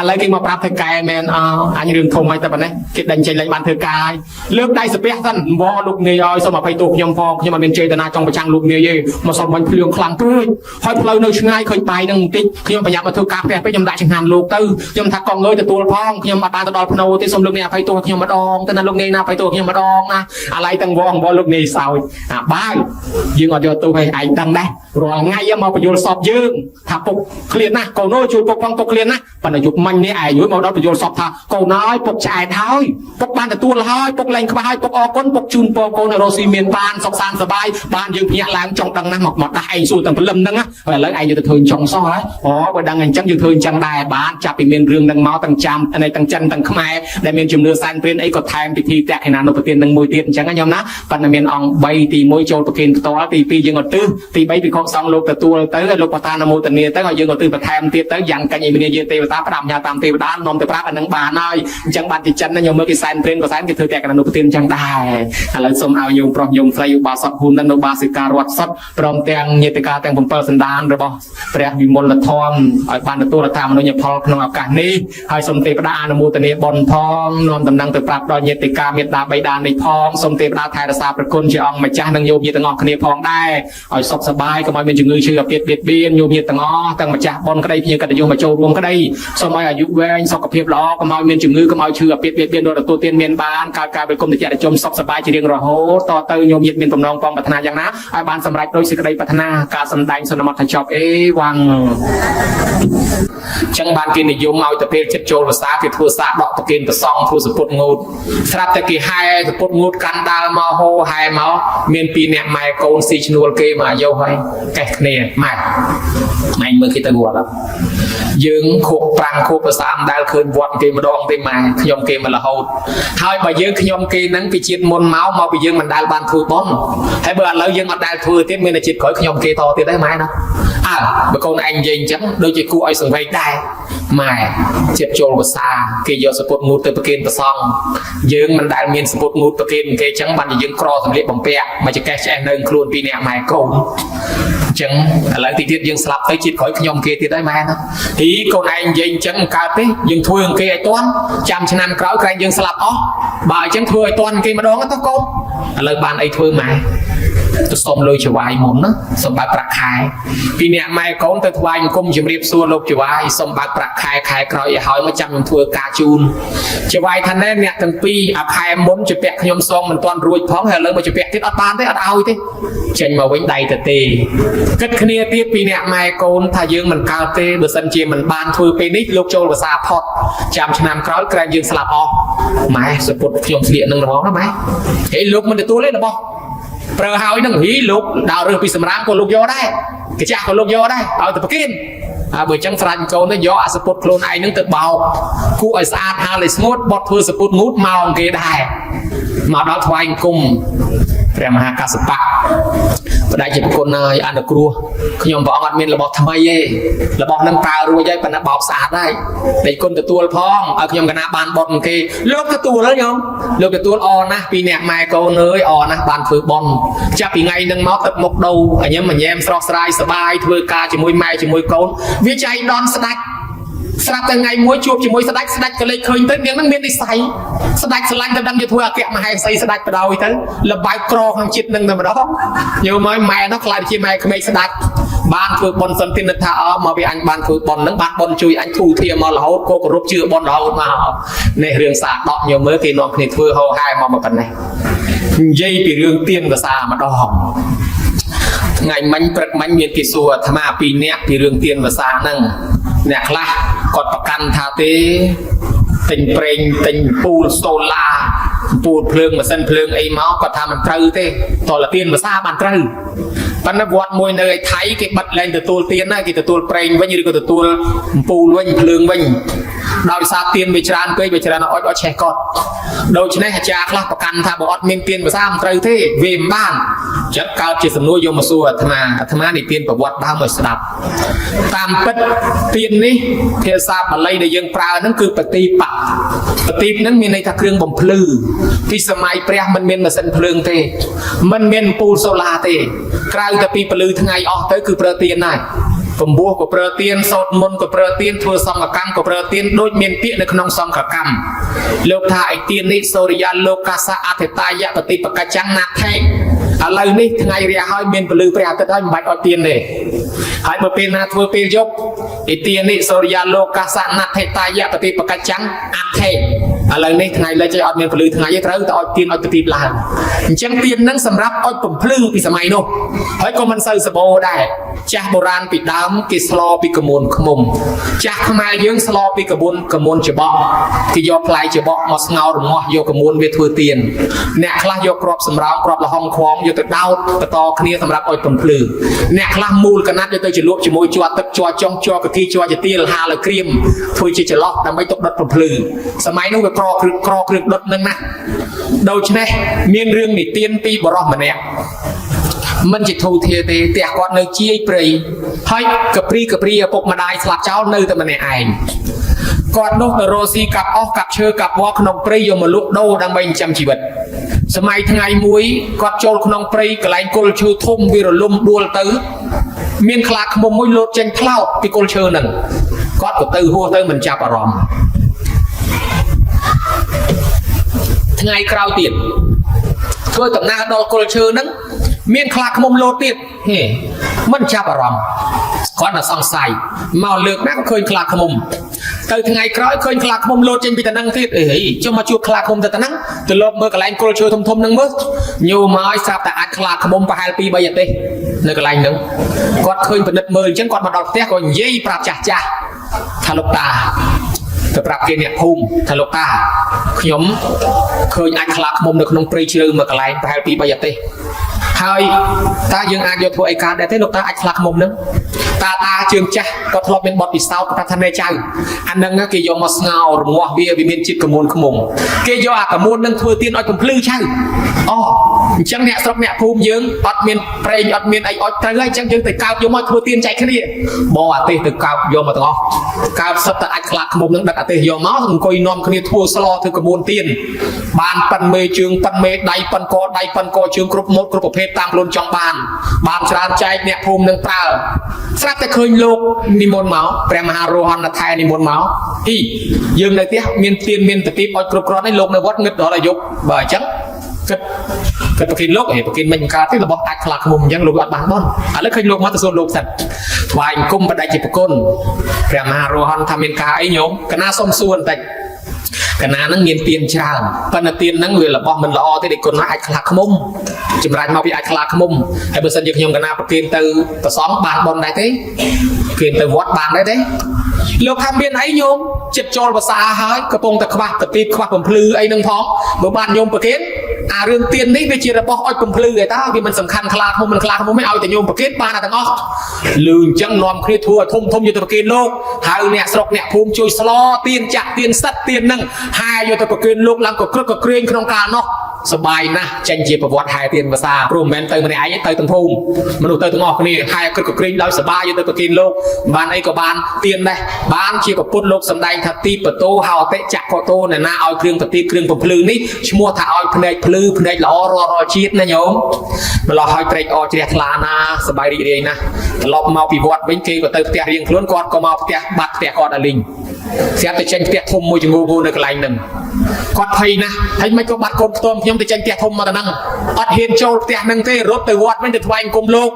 ឥឡូវគេមកប្រាប់ធ្វើកែមែនអអញរឿងធំហើយតែប៉ុណ្ណេះគេដេញចេញលែងបានធ្វើការហើយលើកដៃសាពះសិនវលោកនាយឲ្យសូមអភ័យទោសខ្ញុំផងខ្ញុំអត់មានចេតនាចង់ប្រចាំងលោកនាយទេមកសុំបាញ់ភ្លៀងខ្លាំងពេកហើយផ្លូវនៅឆ្ងាយឃើញបាយនឹងបន្តិចខ្ញុំប្រញាប់មកធ្វើការផ្ទះពេកខ្ញុំដាក់ចង្ហាន់លោកទៅខ្ញុំថាកងងើយទទួលផងខ្ញុំអត់បានទៅដល់ភ្នោទេសូមលោកនាយអភ័យទោសខ្ញុំម្ដងទៅណាលោកនាយណាអភ័យទោសខ្ញុំម្ដងណាអាឡ័យទាំងវងវលោកនាយសោចអាបាយយើងអត់យកទោសឲ្យឯងដឹងដែររាល់ថ្ងៃមកបញ្យលសពយើងថាពុកឃ្លានណាស់កូនអើយជួយពុកផងពុកឃ្លានណាស់ប៉ុន្តែយប់មិញនេះឯងយមកដល់បញ្យលសពថាកូនអើយពុកឆ្អែតហើយពុកបានទទួលហើយពុកលែងខ្វះហើយពុកអរគុណពុកជូនពរកូនឲ្យរស់ស៊ីមានបានសុខសាន្តសប្បាយបានយើងភ្ញាក់ឡើងចង់ដឹងណាស់មកដាស់ឯងសួរទាំងព្រលឹមហ្នឹងហើយឥឡូវឯងយកទៅធ្វើចង់សោះហើយអូបើដឹងអញ្ចឹងយើងធ្វើអញ្ចឹងដែរបានចាប់ពីមានរឿងហ្នឹងមកទាំងចាំនៃទាំងចិនទាំងខ្មែរដែលមានជំនឿសែនព្រានអីក៏ថែមពិធីតក្កណានុប្រទាននឹងមួយទៀតអញ្ចឹងណាញោមណាប៉ុន្តែមានអង្គ3ទី1ចូលប្រគេនផ្ទាល់ទី2យើងឧទ្ទិសទី3ភិក្ខុសង្ឃលោកទទួលទៅហើយលោកបតានមោទនាទៅហើយយើងឧទ្ទិសបន្ថែមទៀតទៅយ៉ាងកញ្ញវិញ្ញាយាទេវតាផ្ដាំញ៉ាតាមទេវតានាំទៅប្រាប់អានឹងបានហើយអញ្ចឹងបានជាចិនណាញោមមើលគេសែនព្រានក៏សែនគេធ្វើតក្កណានុប្រទានអញ្ចឹងដែរឥឡូវសូមឲ្យញោមប្រុសញោមស្រីឧបាសកហ៊ុននិងឧបាសិការត់សុតព្រមទាំងញាតិកាទាំង7សន្តានរបស់ព្រះវិមលធម៌ឲ្យបានទទួលអត្ថាមនុញ្ញផលក្នុងឱកាសនេះហើយសូមទេវតាអនុមោទនាបុណ្យផងនាំតំណែងទៅប្រាប់ដល់ញាតិកាមេត្តាបិតានេះផងសូមទេវតាថែរក្សាប្រគុណជាអង្គម្ចាស់និងញោមញាតិទាំងអស់គ្នាផងដែរឲ្យសុខសប្បាយកុំឲ្យមានជំងឺឈឺអាពាធបៀតបៀនញោមញាតិទាំងអស់ទាំងម្ចាស់បុណ្យក្តីភ្ញៀវកិត្តិយសមកចូលរួមក្តីសូមឲ្យអាយុវែងសុខភាពល្អកុំឲ្យមានជំងឺកុំឲ្យឈឺអាពាធបៀតបៀនរត់ទទួលទានមានបានកើតការវិគុំតិចជុំសុខសប្បាយជារៀងរហូតតទៅញោមញាតិមានបំណងប៉ងប្រាថ្នាយ៉ាងណាឲ្យបានសម្រេចដោយសេចក្តីប្រាថ្នាការសម្ដែងសន្មតថាចប់អេវ៉ាំងចឹងបានគេនិយមឲ្យទៅពេលចិត្តចូលភាសាគេធ្វើសាដកប្រគេនប្រសងធ្វើសពុតងូតស្រាប់តែគេហែសពុតងូតកាន់ដាល់មកហោហែមកមានពីរអ្នកម៉ែកូនស៊ីឈ្នួលគេមកអាយុហើយកេះគ្នាម៉ែម៉ែមើលគេទៅវត្តយើងខួបប្រាំងខួបភាសាមិនដែលឃើញវត្តគេម្ដងទេម៉ែខ្ញុំគេមករហូតហើយបើយើងខ្ញុំគេហ្នឹងពីជាតិមុនមកមកពីយើងមិនដែលបានធ្វើបុណ្យហើយបើឥឡូវយើងអត់ដែលធ្វើទៀតមានតែជាតិក្រោយខ្ញុំគេតទៀតដែរម៉ែណាអើបើកូនឯងនិយាយអញ្ចឹងដូចជាគួរឲ្យសង្វេគដែរម៉ែចិត្តចូលភាសាគេយកសពុតងូតទៅប្រគេនប្រសងយើងមិនដែលមានសពុតងូតប្រគេនគេអញ្ចឹងបានជាយើងក្រសម្លៀកបំពាក់មកចកេះឆ្អេះនៅខ្លួនពីអ្នកម៉ែកូនអញ្ចឹងឥឡូវទីទៀតយើងស្លាប់ទៅជាតិក្រោយខ្ញុំគេទៀតហើយម៉ែណាហ៊ីកូនឯងនិយាយអញ្ចឹងមិនកើតទេយើងធ្វើគេឲ្យទាន់ចាំឆ្នាំក្រោយក្រែងយើងស្លាប់អស់បើអញ្ចឹងធ្វើឲ្យទាន់គេម្ដងទៅកូនឥឡូវបានអីធ្វើម៉ែទៅសុំលុយចវាយមុនណាសុំបើកប្រាក់ខែពីអ្នកម៉ែកូនទៅថ្វាយអង្គមជំរាបសួរលោកចវាយសុំបើកប្រាក់ខែខែក្រោយឲ្យហើយមកចាំខ្ញុំធ្វើការជូនចវាយថាណែអ្នកទាំងពីរអាខែមុនជពាក់ខ្ញុំសងមិនទាន់រួចផងហើយឥឡូវមកជពាក់ទៀតអត់បានទេអត់ឲ្យទេចេញមកវិញដៃទៅទេគិតគ្នាទៀតពីអ្នកម៉ែកូនថាយើងមិនកើតទេបើសិនជាមិនបានធ្វើពេលនេះលោកចូលភាសាផុតចាំឆ្នាំក្រោយក្រែងយើងស្លាប់អស់ម៉ែសពុតខ្ញុំស្លៀកនឹងហ្មងណាម៉ែហេលោកមិនទទួលទេរបស់ ប្រើហើយនឹងហ៊ីលោកដើររើសពីសម្រាមក៏លោកយកដែរកាចាស់ក៏លោកយកដែរឲ្យតែប្រគេនហើយបើអញ្ចឹងស្រាច់កូនទៅយកអាសពុតខ្លួនឯងនឹងទៅបោកគួរឲ្យស្អាតហាលឲ្យស្ងួតបត់ធ្វើសពុតងូតមកគេដែរមកដល់ថ្វាយអង្គមព្រះមហាកស្សបៈបដិជាប្រគុណហើយអនុគ្រោះខ្ញុំព្រះអង្គអត់មានរបស់ថ្មីទេរបស់នឹងប្រើរួចហើយប៉ុន្តែបោកស្អាតហើយដេចគុណទទួលផងឲ្យខ្ញុំកណាបានបត់គេលោកទទួលហើយញោមលោកទទួលអណាស់ពីអ្នកម៉ែកូនអើយអណាស់បានធ្វើបន់ចាប់ពីថ្ងៃនឹងមកទឹកមុខដូរអញញញែមស្រស់ស្រាយសបាយធ្វើការជាមួយម៉ែជាមួយកូនវាចៃដន្យស្ដាច់ស្រាប់តែថ្ងៃមួយជួបជាមួយស្ដាច់ស្ដាច់ក៏លេចឃើញទៅនាងនឹងមាននិស័យស្ដាច់ស្រឡាញ់ទៅដឹងជាធ្វើអគ្គមហេសីស្ដាច់បដ ாய் ទៅលបែកក្រក្នុងចិត្តនឹងតែម្ដងញោមហើយម៉ែនោះខ្លាចជាម៉ែក្មេកស្ដាច់បានធ្វើបុណ្យសិនទីនឹកថាអមកពីអញបានធ្វើបុណ្យនឹងបានបុណ្យជួយអញធូរធាមករហូតក៏គោរពជឿបុណ្យរហូតមកនេះរឿងសាដកញោមមើលគេនាំគ្នាធ្វើហោហែមកមកប៉ុណ្ណេះនិយាយពីរឿងទៀនភាសាម្ដងថ្ងៃមិញព្រឹកមិញមានគេសួរអាត្មាពីរនាក់ពីរឿងទៀនភាសាហ្នឹងអ្នកខ្លះគាត់ប្រកាន់ថាទេទិញប្រេងទិញពូលសូឡាពូលភ្លើងម៉ាស៊ីនភ្លើងអីមកគាត់ថាមិនត្រូវទេតលទៀនភាសាបានត្រូវប៉ុន្តែវត្តមួយនៅឯថៃគេបិទលែងទទួលទៀនណាគេទទួលប្រេងវិញឬក៏ទទួលពូលវិញភ្លើងវិញដោយសារទៀនវាច្រើនពេកវាច្រើនអុចអត់ឆេះកត់ដូច្នេះអាចារ្យខ្លះប្រកាន់ថាបើអត់មានទៀនភាសាមិនត្រូវទេវាមិនបានចឹងកើតជាសំណួរយកមកសួរអាត្មាអាត្មានេះទៀនប្រវត្តិដើមឲ្យស្ដាប់តាមពិតទៀននេះភាសាបាលីដែលយើងប្រើហ្នឹងគឺបតិបៈបតិបហ្នឹងមានន័យថាគ្រឿងបំភ្លឺពីសម័យព្រះមិនមានម៉ាស៊ីនភ្លើងទេមិនមានពូលសូឡាទេក្រៅតែពីពលឺថ្ងៃអស់ទៅគឺប្រើទៀនដែរពំពោះក៏ប្រើទៀនសោតមុនក៏ប្រើទៀនធ្វើសង្ឃកម្មក៏ប្រើទៀនដូចមានពាក្យនៅក្នុងសង្ឃកម្មលោកថាឯទៀននេះសូរិយាលោកាសៈអធិតាយៈបតិបកច្ចំណាថេឥឡូវនេះថ្ងៃរះហើយមានពលឺព្រះអាទិត្យហើយមិនបាច់អត់ទៀនទេហើយបើពេលណាធ្វើពេលយប់ឯទៀននេះសូរិយាលោកាសៈណដ្ឋិតាយៈបតិបកច្ចំអថេឥឡូវនេះថ្ងៃលិចហើយអត់មានពលឺថ្ងៃទេត្រូវតែឲ្យទៀនឲ្យប្រទីបឡើងអញ្ចឹងទៀនហ្នឹងសម្រាប់ឲ្យបំភ្លឺពីសម័យនោះហើយក៏មិនសូវសម្បូរដែរចាស់បុរាណពីដើមគេស្លពីកមួនឃ្មុំចាស់ខ្មែរយើងស្លពីកមួនកមួនច្បក់គេយកផ្លែច្បក់មកស្ងោររងាស់យកកមួនវាធ្វើទៀនអ្នកខ្លះយកគ្រាប់សម្រោងគ្រាប់លហុងខ្វងយកទៅដោតបន្តគ្នាសម្រាប់ឲ្យបំភ្លឺអ្នកខ្លះមូលកណាត់យកទៅជ្រលក់ជាមួយជ័រទឹកជ័រចុងជ័រកគីជ័រជាទៀលហាលឲ្យក្រៀមធ្វើជាចន្លោះដើម្បីទុកដុតបំភ្លឺសម័យនោះវាក្រគ្រឿងក្រគ្រឿងដុតនឹងណាស់ដូច្នេះមានរឿងនិទានពីបរោះម្នាក់មិនជាធូធាទេផ្ទះគាត់នៅជាយព្រៃហើយកព្រីកព្រីឪពុកម្ដាយស្លាប់ចោលនៅតែម្នាក់ឯងគាត់នោះទៅរកស៊ីកាប់អស់កាប់ឈើកាប់វល្លិក្នុងព្រៃយកមកលក់ដូរដើម្បីចិញ្ចឹមជីវិតសម័យថ្ងៃមួយគាត់ចូលក្នុងព្រៃកន្លែងគល់ឈើធំវារលំដួលទៅមានខ្លាឃ្មុំមួយលោតចេញផ្លោតពីគល់ឈើហ្នឹងគាត់ក៏ទៅហួសទៅមិនចាប់អារម្មណ៍ថ្ងៃក្រោយទៀតធ្វើដំណើរដល់គល់ឈើហ្នឹងមានខ្លាឃ្មុំលោតទៀតហេមិនចាប់អារម្មណ៍គាត់នៅសង្ស័យមកលើកណាក៏ឃើញខ្លាឃ្មុំទៅថ្ងៃក្រោយឃើញខ្លាឃ្មុំលោតចេញពីតំណឹងទៀតអេចុះមកជួបខ្លាឃ្មុំទៅតំណឹងទៅលបមើលកន្លែងគល់ឈើធំធំហ្នឹងមើលញោមឲ្យស្រាប់តែអាចខ្លាឃ្មុំប្រហែល2 3អាទិត្យនៅកន្លែងហ្នឹងគាត់ឃើញពិនិត្យមើលអញ្ចឹងគាត់មកដល់ផ្ទះក៏និយាយប្រាប់ចាស់ចាស់ថាលោកតាទៅប្រាប់គេអ្នកភូមិថាលោកតាខ្ញុំឃើញអាចខ្លាឃ្មុំនៅក្នុងព្រៃជ្រៅមួយកន្លែងប្រហែល2 3អាទិត្យហើយតើយើងអាចយកធ្វើអីកើតដែរទេលោកតាអាចខ្លាឃ្មុំហ្នឹងតាតាជើងចាស់គាត់ធ្លាប់មានបទពិសោធន៍គាត់ប្រាប់ថាណែចៅអាហ្នឹងគេយកមកស្ងោររងាស់វាវាមានជាតិកមួនឃ្មុំគេយកអាកមួនហ្នឹងធ្វើទៀនឲ្យកំភ្លឺចៅអូអញ្ចឹងអ្នកស្រុកអ្នកភូមិយើងអត់មានប្រេងអត់មានអីអត់ត្រូវហើយអញ្ចឹងយើងទៅកើបយកមកធ្វើទៀនចែកគ្នាបអាទេសទៅកើបយកមកទាំងអស់កើបសិតតែអាចខ្លាឃ្មុំហ្នឹងដឹកអាទេសយកមកអង្គុយនាំគ្នាធ្វើស្លធ្វើកមួនទៀនបានប៉ិនមេជើងប៉ិនមេដៃប៉ិនកដៃប៉ិនកជើងគ្រប់ម៉ូតគ្រប់ប្រភេទតាមខ្លួនចង់បានបានច្រើនចែកអ្នកភូមិនឹងប្រើស្រាប់តែឃើញលោកនិមន្តមកព្រះមហារោហនថែនិមន្តមកអីយើងនៅផ្ទះមានទៀនមានប្រទីបឲ្យគ្រប់គ្រាន់ហើយលោកនៅវត្តងឹតដល់អាយុបើអញ្ចឹងគិតគិតប្រគិនលោកហេប្រគិនមិនកើតទេរបស់អាចខ្លាឃ្មុំអញ្ចឹងលោកអត់បានបនឥឡូវឃើញលោកមកទៅសួរលោកសិនថ្វាយអង្គមបដិជាប្រគុណព្រះមហារោហនថាមានការអីញោមកណាសុំសួរបន្តិចកណាហ្នឹងមានទៀនច្រើនប៉ុន្តែទៀនហ្នឹងវារបស់មិនល្អទេដែលគុណអាចខ្លាឃ្មុំចម្រាញ់មកពីអាចខ្លាឃ្មុំហើយបើសិនជាខ្ញុំកណាប្រគិនទៅប្រសំបានបនដែរទេប្រគិនទៅវត្តបានដែរទេលោកថាមានអីញោមចិត្តចូលភាសាហើយកំពុងតែខ្វះប្រទីបខ្វះបំភ្លឺអីហ្នឹងផងបើបានញោមប្រគិន អារឿងទៀននេះវាជារបស់អុចកំភ្លឺឯតាវាមិនសំខាន់ខ្លាឃ្មុំមិនខ្លាឃ្មុំទេឲ្យតែញោមប្រគេនបានអាទាំងអស់លឺអញ្ចឹងនាំគ្នាធ្វើឲ្យធំធំយកទៅប្រគេនលោកហៅអ្នកស្រុកអ្នកភូមិជួយស្លទៀនចាក់ទៀនសិតទៀននឹងហែយកទៅប្រគេនលោកឡើងក៏ក្រឹកក៏ក្រែងក្នុងកាលនោះសបាយណាស់ចេញជាប្រវត្តិហែទៀនភាសាព្រោះមិនមែនទៅម្នាក់ឯងទៅទាំងភូមិមនុស្សទៅទាំងអស់គ្នាហែក្រឹកក៏ក្រែងដោយសបាយយកទៅប្រគេនលោកបានអីក៏បានទៀនដែរបានជាប្រពុតលោកសំដែងថាទីបតោហោតិចក្ខតោអ្នកណាឲ្យគ្រឿងប្រទីបគ្រឿងបំភ្លឺនេះឈ្មោះថាឲ្យភ្នែកភ្លឺភ្នែកល្អរាល់រាល់ជាតិណាញោមម្លោះឲ្យត្រេកអរជ្រះថ្លាណាសបាយរីករាយណាស់ត្រឡប់មកពីវត្តវិញគេក៏ទៅផ្ទះរៀងខ្លួនគាត់ក៏មកផ្ទះបាត់ផ្ទះគាត់ឲ្យលីងស្រាប់តែចេញផ្ទះធំមួយចងូងនៅកន្លែងហ្នឹងគាត់ភ័យណាស់ហើយមិនក៏បាត់កូនផ្ទំខ្ញុំទៅចេញផ្ទះធំមកដល់ហ្នឹងអត់ហ៊ានចូលផ្ទះហ្នឹងទេរត់ទៅវត្តវិញទៅថ្វាយអង្គមលោក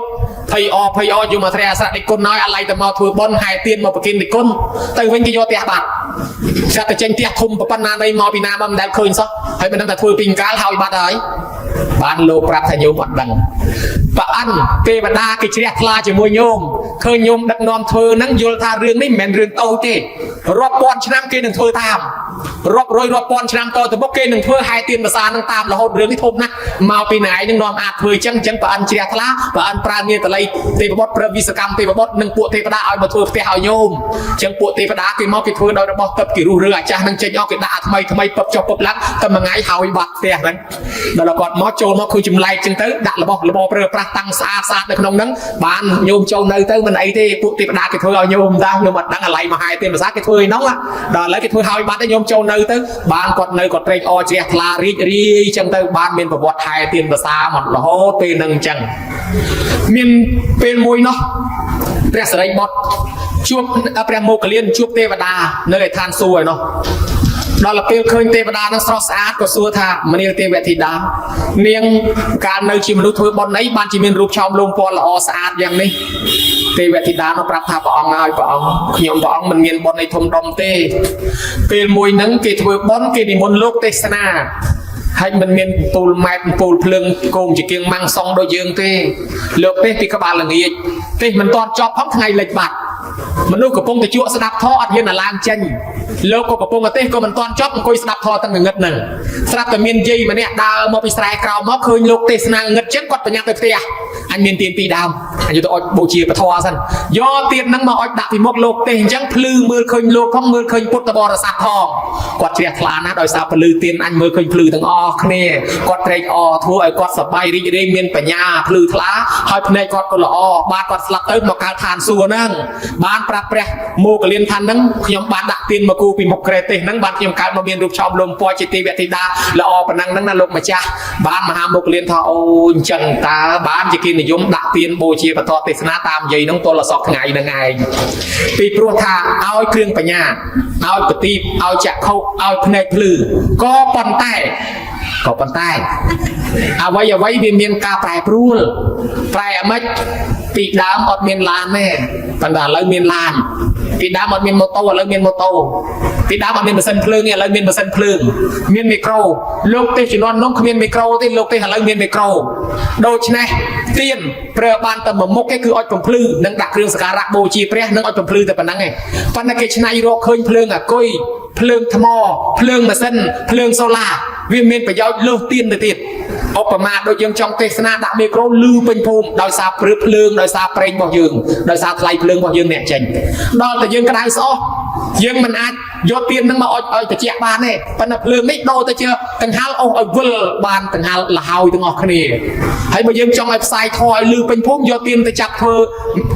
ភ័យអភ័យអយមកត្រែអាស្រៈដេចគុណហើយអាឡ័យទៅមកធ្វើបុណ្យហែទៀនមកប្រគិនដេចគុណទៅវិញគេយកផ្ទះបាត់ស្រាប់តែចេញផ្ទះធំប៉ុណ្ណានៃមកពីណាមកមិនដែលឃើញសោះហើយមិនដឹងថាធ្វើពីកាលហើយបាត់ហើយបានលោកប្រាប់ថាញោមអត់ដឹងប្រអិនទេវតាគេជ្រះថ្លាជាមួយញោមឃើញញោមដឹកនាំធ្វើហ្នឹងយល់ថារឿងនេះមិនមែនរឿងតូចទេរាប់ពាន់ឆ្នាំគេនឹងធ្វើតាមរាប់រយរាប់ពាន់ឆ្នាំតទៅមុខគេនឹងធ្វើហែទៀនភាសានឹងតាមរហូតរឿងនេះធំណាស់មកពីណាឯងនឹងនាំអាចធ្វើចឹងចឹងប្រអិនជ្រះថ្លាប្រអិនប្រើនាតល័យទេវបុត្រប្រើវិសកម្មទេវបុត្រនិងពួកទេវតាឲ្យមកធ្វើផ្ទះឲ្យញោមចឹងពួកទេវតាគេមកគេធ្វើដោយរបស់ទឹកគេរុះរើអាចាស់នឹងចេញអស់គេដាក់អាថ្មីថ្មីពឹបចុះពឹបឡើងតែមួយថ្ងៃហើយបាត់ផ្ទះហ្នឹងដល់គាត់មកចូលមកឃើញចម្លែកចឹងទៅដាក់របស់របរប្រើប្រាស់តាំងស្អាតស្អាតនៅក្នុងហ្នឹងបានញោមចូលនៅទៅមិនអីទេពួកទេវតាគេធ្វើឲ្យញោមតាញោមអត់ដឹងអាឡ័យមកហែទេភាសាគេធ្វើឯនោះដល់ឥឡូវគេធ្វើឲ្យបាត់ទេញោមចូលនៅទៅបានគាត់នៅគាត់ត្រេកអរជ្រះថ្លារីករាយចឹងទៅបានមានប្រវត្តិហែទៀនភាសាមករហូតពេលហ្នឹងចឹងមានពេលមួយនោះព្រះសិរីបុត្រជួបព្រះមោគលានជួបទេវតានៅឯឋានសួគ៌ឯនោះដល់ពេលឃើញទេវតានឹងស្រស់ស្អាតក៏សួរថាមនាលទេវធីតានាងកាលនៅជាមនុស្សធ្វើបុណ្យអីបានជាមានរូបឆោមលោមពណ៌ល្អស្អាតយ៉ាងនេះទេវធីតានោះប្រាប់ថាព្រះអង្គហើយព្រះអង្គខ្ញុំព្រះអង្គមិនមានបុណ្យអីធំដុំទេពេលមួយហ្នឹងគេធ្វើបុណ្យគេនិមន្តលោកទេសនាហើយមិនមានពូលម៉ែតពូលភ្លើងគោមជាគៀងម៉ាំងសុងដូចយើងទេលោកទេសពីក្បាលល្ងាចទេសមិនទាន់ចប់ផងថ្ងៃលិចបាត់មនុស្សកំពុងតែជក់ស្ដាប់ធម៌អត់ហ៊ានអាឡានចេញលោកក៏កំពុងតែទេសក៏មិនទាន់ចប់អង្គុយស្ដាប់ធម៌ទាំងងងឹតហ្នឹងស្រាប់តែមានយាយម្នាក់ដើរមកពីស្រែក្រោមមកឃើញលោកទេសនាងងឹតចឹងគាត់បញ្ញាប់ទៅផ្ទះអញមានទៀនពីរដើមអញយកទៅអុចបូជាពធសិនយកទៀនហ្នឹងមកអុចដាក់ពីមុខលោកទេសអញ្ចឹងភ្លឺមើលឃើញលោកផងមើលឃើញពុទ្ធបរិស័ទផងគាត់ជ្រះថ្លាណាស់ដោយសារពលឺទៀនអញមើលឃើញភ្លឺទាំងអស់គ្នាគាត់ត្រេកអរធ្វើឲ្យគាត់សប្បាយរីករាយមានបញ្ញាភ្លឺថ្លាហើយភ្នែកគាត់ក៏ល្អបាទគាត់ស្លាប់ទៅមកកើតឋានសួគ៌ហ្នឹងបានប្រាប់ព្រះមោគលានថាហ្នឹងខ្ញុំបានដាក់ទៀនមកគូពីមុខក្រែទេសហ្នឹងបានខ្ញុំកើតមកមានរូបឆោមលំពណ៌ជាទេវធីតាល្អប៉ុណ្ណឹងហ្នឹងណាលោកម្ចាស់បានមហាមោគលានថាអូអញ្ចឹងតើបានជាគេនិយមដាក់ទៀនបូជាពធទេសនាតាមយាយហ្នឹងទល់អសក់ថ្ងៃហ្នឹងឯងពីព្រោះថាឲ្យគ្រឿងបញ្ញាឲ្យប្រទីបឲ្យចក្ខុឲ្យភ្នែកភ្លឺក៏ប៉ុន្តែក៏ប៉ុន្តែអ្វីអ្វីវាមានការប្រែប្រួលប្រែអាម៉េចពីដើមអត់មានឡានទេប៉ុន្តែឥឡូវមានឡានពីដើមអត់មានម៉ូតូឥឡូវមានម៉ូតូពីដើមអត់មានម៉ាស៊ីនភ្លើងទេឥឡូវមានម៉ាស៊ីនភ្លើងមានមីក្រូលោកទេសជំនាន់នោះគ្មានមីក្រូទេលោកទេសឥឡូវមានមីក្រូដូច្នេះទៀនប្រើបានតែមួយមុខទេគឺអុចបំភ្លឺនិងដាក់គ្រឿងសក្ការៈបូជាព្រះនិងអុចបំភ្លឺតែប៉ុណ្្នឹងឯងប៉ុន្តែគេឆ្នៃរកឃើញភ្លើងអាគុយភ្លើងថ្មភ្លើងម៉ាស៊ីនភ្លើងសូឡាវាមានប្រយោជន៍លើសទៀនទៅទៀតឧបមាដូចយើងចង់ទេសនាដាក់មីក្រូលឺពេញភូមិដោយសារព្រឺភ្លើងដោយសារប្រេងរបស់យើងដោយសារថ្លៃភ្លើងរបស់យើងអ្នកចេញដល់តែយើងក្តៅស្អុះយើងមិនអាចយកទៀនហ្នឹងមកអុចឲ្យត្រជាក់បានទេប៉ុន្តែភ្លើងនេះដូរទៅជាកង្ហាល់អុសឲ្យវិលបានកង្ហាល់លហើយទាំងអស់គ្នាហើយបើយើងចង់ឲ្យផ្សាយធម៌ឲ្យលឺពេញភូមិយកទៀនទៅចាប់ធ្វើ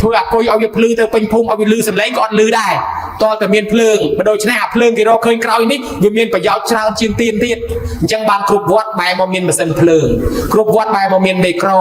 ធ្វើអាគុយឲ្យវាភ្លឺទៅពេញភូមិឲ្យវាលឺសំឡេងក៏អត់លឺដែរតើតែមានភ្លើងបើដូច្នេះអាភ្លើងគេរកឃើញក្រោយនេះវាមានប្រយោជន៍ច្រើនជាងទៀនទៀតអញ្ចឹងបានគ្រប់វត្តបែរមកមានម៉ាស៊ីនភ្លើងគ្រប់វត្តបែរមកមានមីក្រូ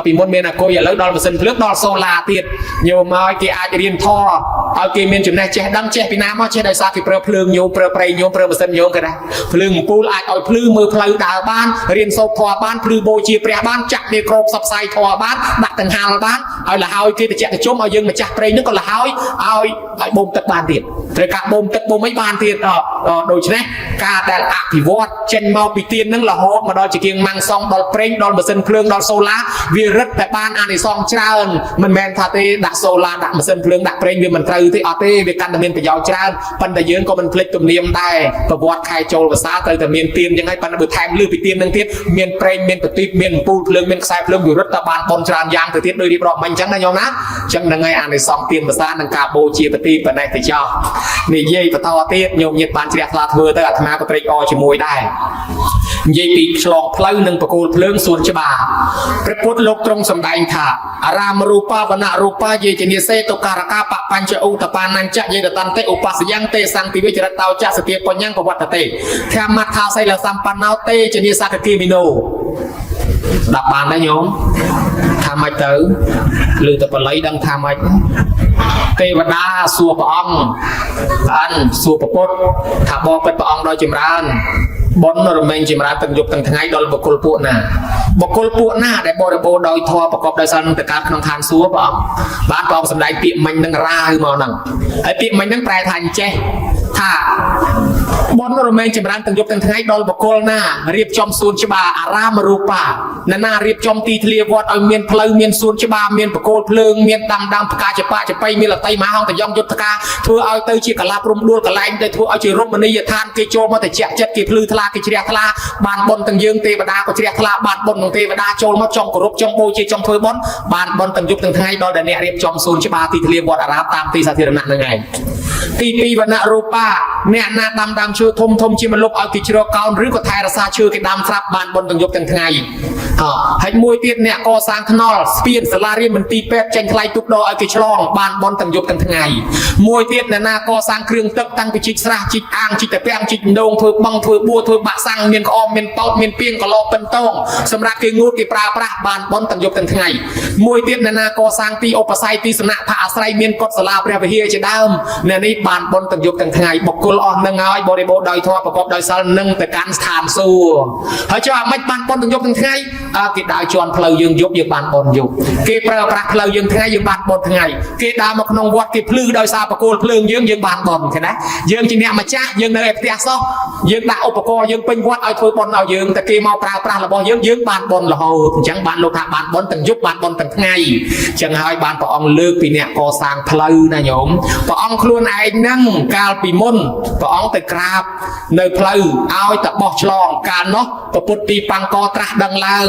ពីមុនមានអាគុយឥឡូវដល់ម៉ាស៊ីនភ្លើងដល់សូឡាទៀតញោមឲ្យគេអាចរៀនធម៌ឲ្យគេមានចំណេះចេះដឹងចេះពីណាមកចេះដោយសារគេប្រើភ្លើងញោមប្រើប្រេងញោមប្រើម៉ាស៊ីនញោមគេដែរភ្លើងអំពូលអាចឲ្យភ្លឺមើលផ្លូវដើរបានរៀនសូត្រធម៌បានភ្លឺបូជាព្រះបានចាក់មីក្រូផ្សព្វផ្សាយធម៌បានដាក់កង្ហាលបានឲ្យលហើយគេតិចតិជុំឲ្យយើងម្ចាស់ប្រេងនឹងក៏លហើយឲ្យឲ្យបូមទឹកបានទៀត ត្រូវការបូមទឹកបូមអីបានទៀតអដូច្នេះការដែលអភិវឌ្ឍចេញមកពីទៀនហ្នឹងរហូតមកដល់ជាគៀងម៉ាំងសង់ដល់ប្រេងដល់ម៉ាស៊ីនភ្លើងដល់សូឡាវារឹតតែបានអានិសង្សច្រើនមិនមែនថាទេដាក់សូឡាដាក់ម៉ាស៊ីនភ្លើងដាក់ប្រេងវាមិនត្រូវទេអត់ទេវាកាន់តែមានប្រយោជន៍ច្រើនប៉ុន្តែយើងក៏មិនភ្លេចទំនៀមដែរប្រវត្តិខែចូលវស្សាត្រូវតែមានទៀនយ៉ាងហើយប៉ុន្តែបើថែមលឺពីទៀននឹងទៀតមានប្រេងមានប្រទីបមានអំពូលភ្លើងមានខ្សែភ្លើងវារឹតតែបានបុណ្យច្រើនយ៉ាងទៅទៀតដោយរៀបរាប់មិញអញ្ចឹងណាញោមណាអញ្ចឹងហ្នឹងហើយអានិសង្សទៀនវស្សានិងការបូជាប្រទីបប៉ុណ្ណេះទៅចោះនិយាយបន្តទៀតញោមញាតបានជ្រះថ្លាធ្វើទៅអាត្មាក៏ត្រេកអរជាមួយដែរនិយាយពីឆ្លងផ្លូវនិងបកគោលភ្លើងសួនច្បារព្រះពុទ្ធលោកទ្រង់សម្ដែងថាអារាមរូបាវនរូបាយេជនិសេតុការកាបបញ្ចឧតបានញ្ចយេរតន្តិឧបសយ៉ាងទេសង្ទិវិចរតោចសទាបញ្ញងបវត្តតេធម្មថាសីលសម្បណ្ណោទេជនិសកគិមិណោស្ដាប់បានទេញោមថាម៉េចទៅឬតែបល័យដឹងថាម៉េចទេវតាសួរព្រះអង្គព្រះអិនសួរព្រះពុទ្ធថាបបិទ្ធព្រះអង្គដោយចម្រើនបុណ្យរមែងចម្រើនទាំងយប់ទាំងថ្ងៃដល់បុគ្គលពួកណាបុគ្គលពួកណាដែលបរិបូរណ៍ដោយធម៌ប្រកបដោយសិលនឹងទៅកើតក្នុងឋានសួគ៌ព្រះអង្គបានព្រះអង្គសម្ដែងពាក្យមិញនឹងរាវមកហ្នឹងហើយពាក្យមិញហ្នឹងប្រែថាអញ្ចេះថាបុណ្យរមែងចម្រើនទាំងយប់ទាំងថ្ងៃដល់បុគ្គលណារៀបចំសួនច្បារអារាមរូបាណាណារៀបចំទីធ្លាវត្តឲ្យមានផ្លូវមានសួនច្បារមានបកគោលភ្លើងមានដាំដើមផ្កាច្បាចបៃមានលតីមហាហង្សតយ៉ងយុទ្ធការធ្វើឲ្យទៅជាកលាប់រំដួលកន្លែងដែលធ្វើឲ្យជារមណីយដ្ឋានគេចូលមកតែជាក់ចិត្តគេភ្លឺថ្លាគេជ្រះថ្លាបានបុណ្យទាំងយើងទេវតាក៏ជ្រះថ្លាបានបុណ្យទាំងទេវតាចូលមកចង់គោរពចង់បូជាចង់ធ្វើបុណ្យបានបុណ្យទាំងយប់ទាំងថ្ងៃដល់ដែលអ្នករៀបចំសួនច្បារទីធ្លាវត្តអារាមតាមទីសាធារណៈហ្នឹងឯងទី2វណ្ណៈរូបាអ្នកណាដាំដើមឈើធំធំជាមលុបឲ្យគេជ្រកកោនឬក៏ថែរក្សាឈើគេដាំស្រាប់បានបុណ្យទាំងយប់ទាំងថ្ងៃអហើយមួយទៀតអ្នកកសាងថ្នល់ស្ពានសាលារៀនមន្ទីរពេទ្យចេញថ្លៃទូកដឲ្យគេឆ្លងបានបុណ្យទាំងយប់ទាំងថ្ងៃមួយទៀតអ្នកណាកសាងគ្រឿងទឹកតាំងពីជីកស្រះជីកអាងជីកតាពាំងជីកដងធ្វើបឹងធ្វើបួធ្វើបាក់សាំងមានក្អមមានប៉ោតមានពីងកឡពិនតងសម្រាប់គេងូតគេប្រើប្រាស់បានបុណ្យទាំងយប់ទាំងថ្ងៃមួយទៀតអ្នកណាកសាងទីឧបស័យទីសំណាក់ផាអាស្រ័យមានកុដិសាលាព្រះវិហារជាដើមអ្នកនេះបានបុណ្យទាំងយប់ទាំងថ្ងៃបុគ្គលអស់នឹងហើយបរិបូរណ៍ដោយធម៌ប្រកបដោយសិលនឹងទៅកាន់ស្ថានសួគ៌ហើយចុះអាម៉េចបានបុណ្យទាំងយប់ទាំងថ្ងៃអើគេដើរជន់ផ្លូវយើងយប់យើងបានបុណ្យយប់គេប្រើប្រាស់ផ្លូវយើងថ្ងៃយើងបានបុណ្យថ្ងៃគេដើរមកក្នុងវត្តគេភ្លឺដោយសារបកគោលភ្លើងយើងយើងបានបុណ្យឃើញទេយើងជាអ្នកម្ចាស់យើងនៅឯផ្ទះសោះយើងដាក់ឧបករណ៍យើងពេញវត្តឲ្យធ្វើបុណ្យឲ្យយើងតែគេមកប្រើប្រាស់របស់យើងយើងបានបុណ្យរហូតអញ្ចឹងបានលោកថាបានបុណ្យទាំងយប់បានបុណ្យទាំងថ្ងៃអញ្ចឹងហើយបានព្រះអង្គលើកពីអ្នកកសាងផ្លូវណាញោមព្រះអង្គខ្លួនឯងហ្នឹងកាលពីមុនព្រះអង្គទៅក្រាបនៅផ្លូវឲ្យតបោះឆ្លងកាលនោះពពុទ្ធទីបង្កត្រាស់ដឹងឡើង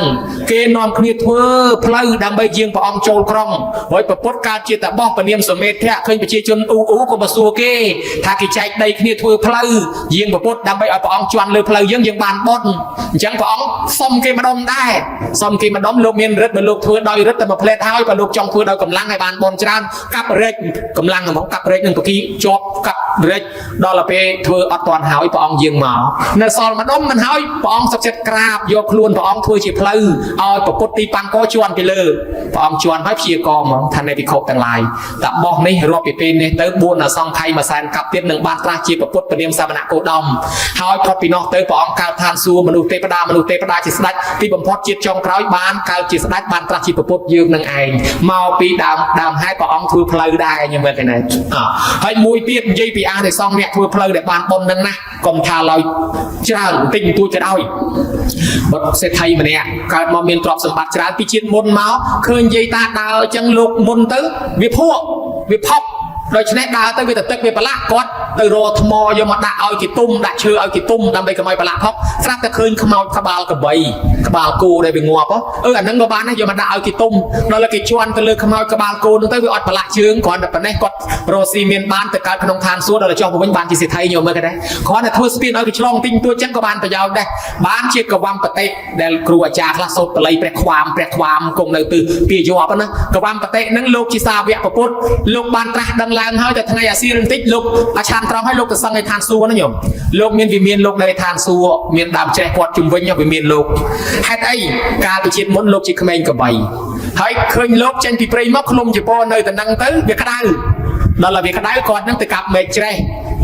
គេនាំគ្នាធ្វើផ្លូវដើម្បីយាងព្រះអង្គចូលក្រុងហើយពពុទ្ធកើតជាតបោះពនាមសមេធៈឃើញប្រជាជនអ៊ូអ៊ូក៏មកសួរគេថាគេចែកដីគ្នាធ្វើផ្លូវយាងពពុទ្ធដើម្បីឲ្យព្រះអង្គជន់លើផ្លូវយើងយើងបានបុណ្យអញ្ចឹងព្រះអង្គសុំគេម្ដុំដែរសុំគេម្ដុំលោកមានរិទ្ធបើលោកធ្វើដោយរិទ្ធតែមួយផ្លែតហើយបើលោកចង់ធ្វើដោយកម្លាំងឲ្យបានបុណ្យច្រើនកាប់រែកកម្លាំងហ្មងកាប់រែកនឹងពគីជាប់កាប់រែកដល់ទៅពេលធ្វើអត់តាន់ហើយព្រះអង្គយាងមកនៅសល់ម្ដុំមិនហើយព្រះអង្គសុខចិត្តក្រាបយកខ្លួនព្រះអង្គធ្វើជាផ្លូវឲ្យពពុទ្ធទីបង្កជន់ពីលើព្រះអង្គជន់ហើយព្យាករហ្មងថានៃពិខុទាំងឡាយតបោះនេះរាប់ពីពេលនេះទៅ4អសង្ខ័យមួយសែនកាប់ទៀតនឹងបានត្រាស់ជាពពុទ្ធពនាមសមណៈគោដមហើយផុតពីនោះទៅព្រះអង្គកើតឋានសួគ៌មនុស្សទេវតាមនុស្សទេវតាជាស្ដេចទីបំផុតជាតិចុងក្រោយបានកើតជាស្ដេចបានត្រាស់ជាពពុទ្ធយើងនឹងឯងមកពីដើមដើមហេតុព្រះអង្គធ្វើផ្លូវដែរខ្ញុំមើលឃើញដែរហើយមួយទៀតនិយាយពីអានិសង្សអ្នកធ្វើផ្លូវដែលបានបុណ្យនឹងណាកុំថាឡើយច្រើនបន្តិចបន្តួចក៏ដោយបុត្រសេដ្ឋីម្នាក់កើតមកមានទ្រព្យសម្បត្តិច្រើនពីជាតិមុនមកឃើញយាយតាដើរអញ្ចឹងលោកមុនទៅវាភក់វាផុកដូច្នេះដើរទៅវាទៅទឹកវាប្រឡាក់គាត់ទៅរកថ្មយកមកដាក់ឲ្យគេទុំដាក់ឈើឲ្យគេទុំដើម្បីកុំឲ្យប្រឡាក់ផុកស្រាប់តែឃើញខ្មោចក្បាលកបីក្បាលគោដែលវាងាប់អឺអាហ្នឹងក៏បានដែរយកមកដាក់ឲ្យគេទុំដល់គេជន់ទៅលើខ្មោចក្បាលគោហ្នឹងទៅវាអត់ប្រឡាក់ជើងគ្រាន់តែប៉ុណ្ណេះគាត់រកស៊ីមានបានទៅកើតក្នុងឋានសួគ៌ដល់ចុះមកវិញបានជាសេដ្ឋីញោមមើលគេដែរគ្រាន់តែធ្វើស្ពានឲ្យគេឆ្លងទិញទួចចឹងក៏បានប្រយោជន៍ដែរបានជាកវំបតិដែលគ្រូអាចារ្យខ្លះសូត្របល័យព្រះខ្វាមព្រះខ្វាមគង់នៅទិសពាយ័ព្យណាកវំបតិហ្នឹងលោកជាសាវកពុទ្ធលោកបានត្រាស់ដឹងឡើងហើយតែថ្ងៃអាសៀលបន្តិចលោកអាឆានត្រង់ហើយលោកទៅសឹងឯឋានសួគ៌ណាញោមលោកមានវិមានលោកនៅឯឋានសួគ៌មានដើមច្រេះគាត់ជំវិញវិមានលោកហេតុអីកាលពីជាតិមុនលោកជាក្មេងកបីហើយឃើញលោកចេញពីព្រៃមកឃ្លុំជាពណ៌នៅតំណឹងទៅវាក្តៅដល់តែវាក្តៅគាត់នឹងទៅកាប់មែកច្រេះ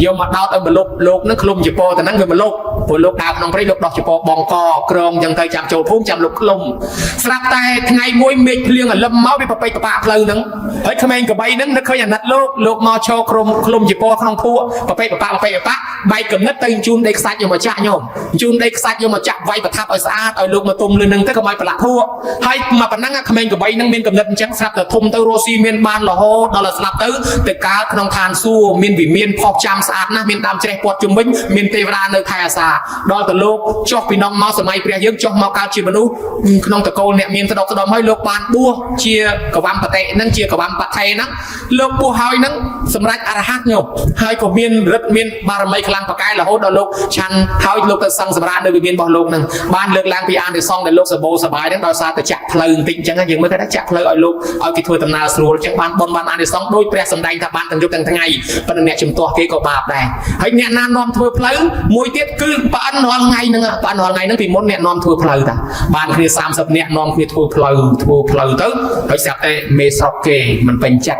យកមកដោតឲ្យមលុបលោកនឹងឃ្លុំជាពណ៌តំណឹងវាមលុប ព្រោះលោកដើរក្នុងព្រៃលោកដោះចពបងកក្រងចឹងទៅចាំចូលភូមិចាំលោកឃ្លុំស្រាប់តែថ្ងៃមួយមេឃភ្លៀងអលឹមមកវាប្រពេចប្របាក់ផ្លូវហ្នឹងហើយក្មេងកបីហ្នឹងនឹកឃើញអាណិតលោកលោកមកឈរក្រុមឃ្លុំចពក្នុងភក់ប្រពេចប្របាក់ប្រពេចប្របាក់បែកកំណត់ទៅជូនដីខ្សាច់យកមកចាក់ញោមជូនដីខ្សាច់យកមកចាក់វាយប្រថាប់ឲ្យស្អាតឲ្យលោកមកទុំលឿនហ្នឹងទៅកុំឲ្យប្រឡាក់ភក់ហើយមកប៉ុណ្ណឹងក្មេងកបីហ្នឹងមានកំណត់អញ្ចឹងស្រាប់តែធំទៅរស់ស៊ីមានបានរហូតដល់ស្លាប់ទៅទៅកើតក្នុងឋានសួគ៌មានវិមានផុសចាំស្អាតណាស់មានដើមច្រេះព័ទ្ធជុំវិញមានទេវតានៅថែអាសាដល់ទៅលោកចុះពីនងមកសម័យព្រះយើងចុះមកកើតជាមនុស្សក្នុងតកូលអ្នកមានស្ដុកស្ដំហើយលោកបានបួសជាកវំបតិហ្នឹងជាកវំបថេហ្នឹងលោកបួសហើយហ្នឹងសម្រាប់អរហន្តញោមហើយក៏មានរិទ្ធមានបារមីខ្លាំងប្រកែរហូតដល់លោកឆាន់ហើយលោកទៅសឹងសម្រាប់នៅវិមានរបស់លោកហ្នឹងបានលើកឡើងពីអានិសង្សដែលលោកសបោសបាយហ្នឹងដោយសារតែចាក់ផ្លូវបន្តិចអញ្ចឹងយើងមើលថាចាក់ផ្លូវឲ្យលោកឲ្យគេធ្វើដំណើរស្រួលអញ្ចឹងបានបុណ្យបានអានិសង្សដោយព្រះសម្ដែងថាបានទាំងយប់ទាំងថ្ងៃប៉ុន្តែអ្នកជំទាស់គេក៏បាបដែរហើយអ្នកណានាំធ្វើផ្លូវមួយទៀតគឺប្រអិនរាល់ថ្ងៃហ្នឹងប្រអិនរាល់ថ្ងៃហ្នឹងពីមុនអ្នកនាំធ្វើផ្លូវតាបានគ្នា30នាក់នាំគ្នាធ្វើផ្លូវធ្វើផ្លូវទៅហើយស្រាប់តែមេស្រុកគេមិនពេញចិត្ត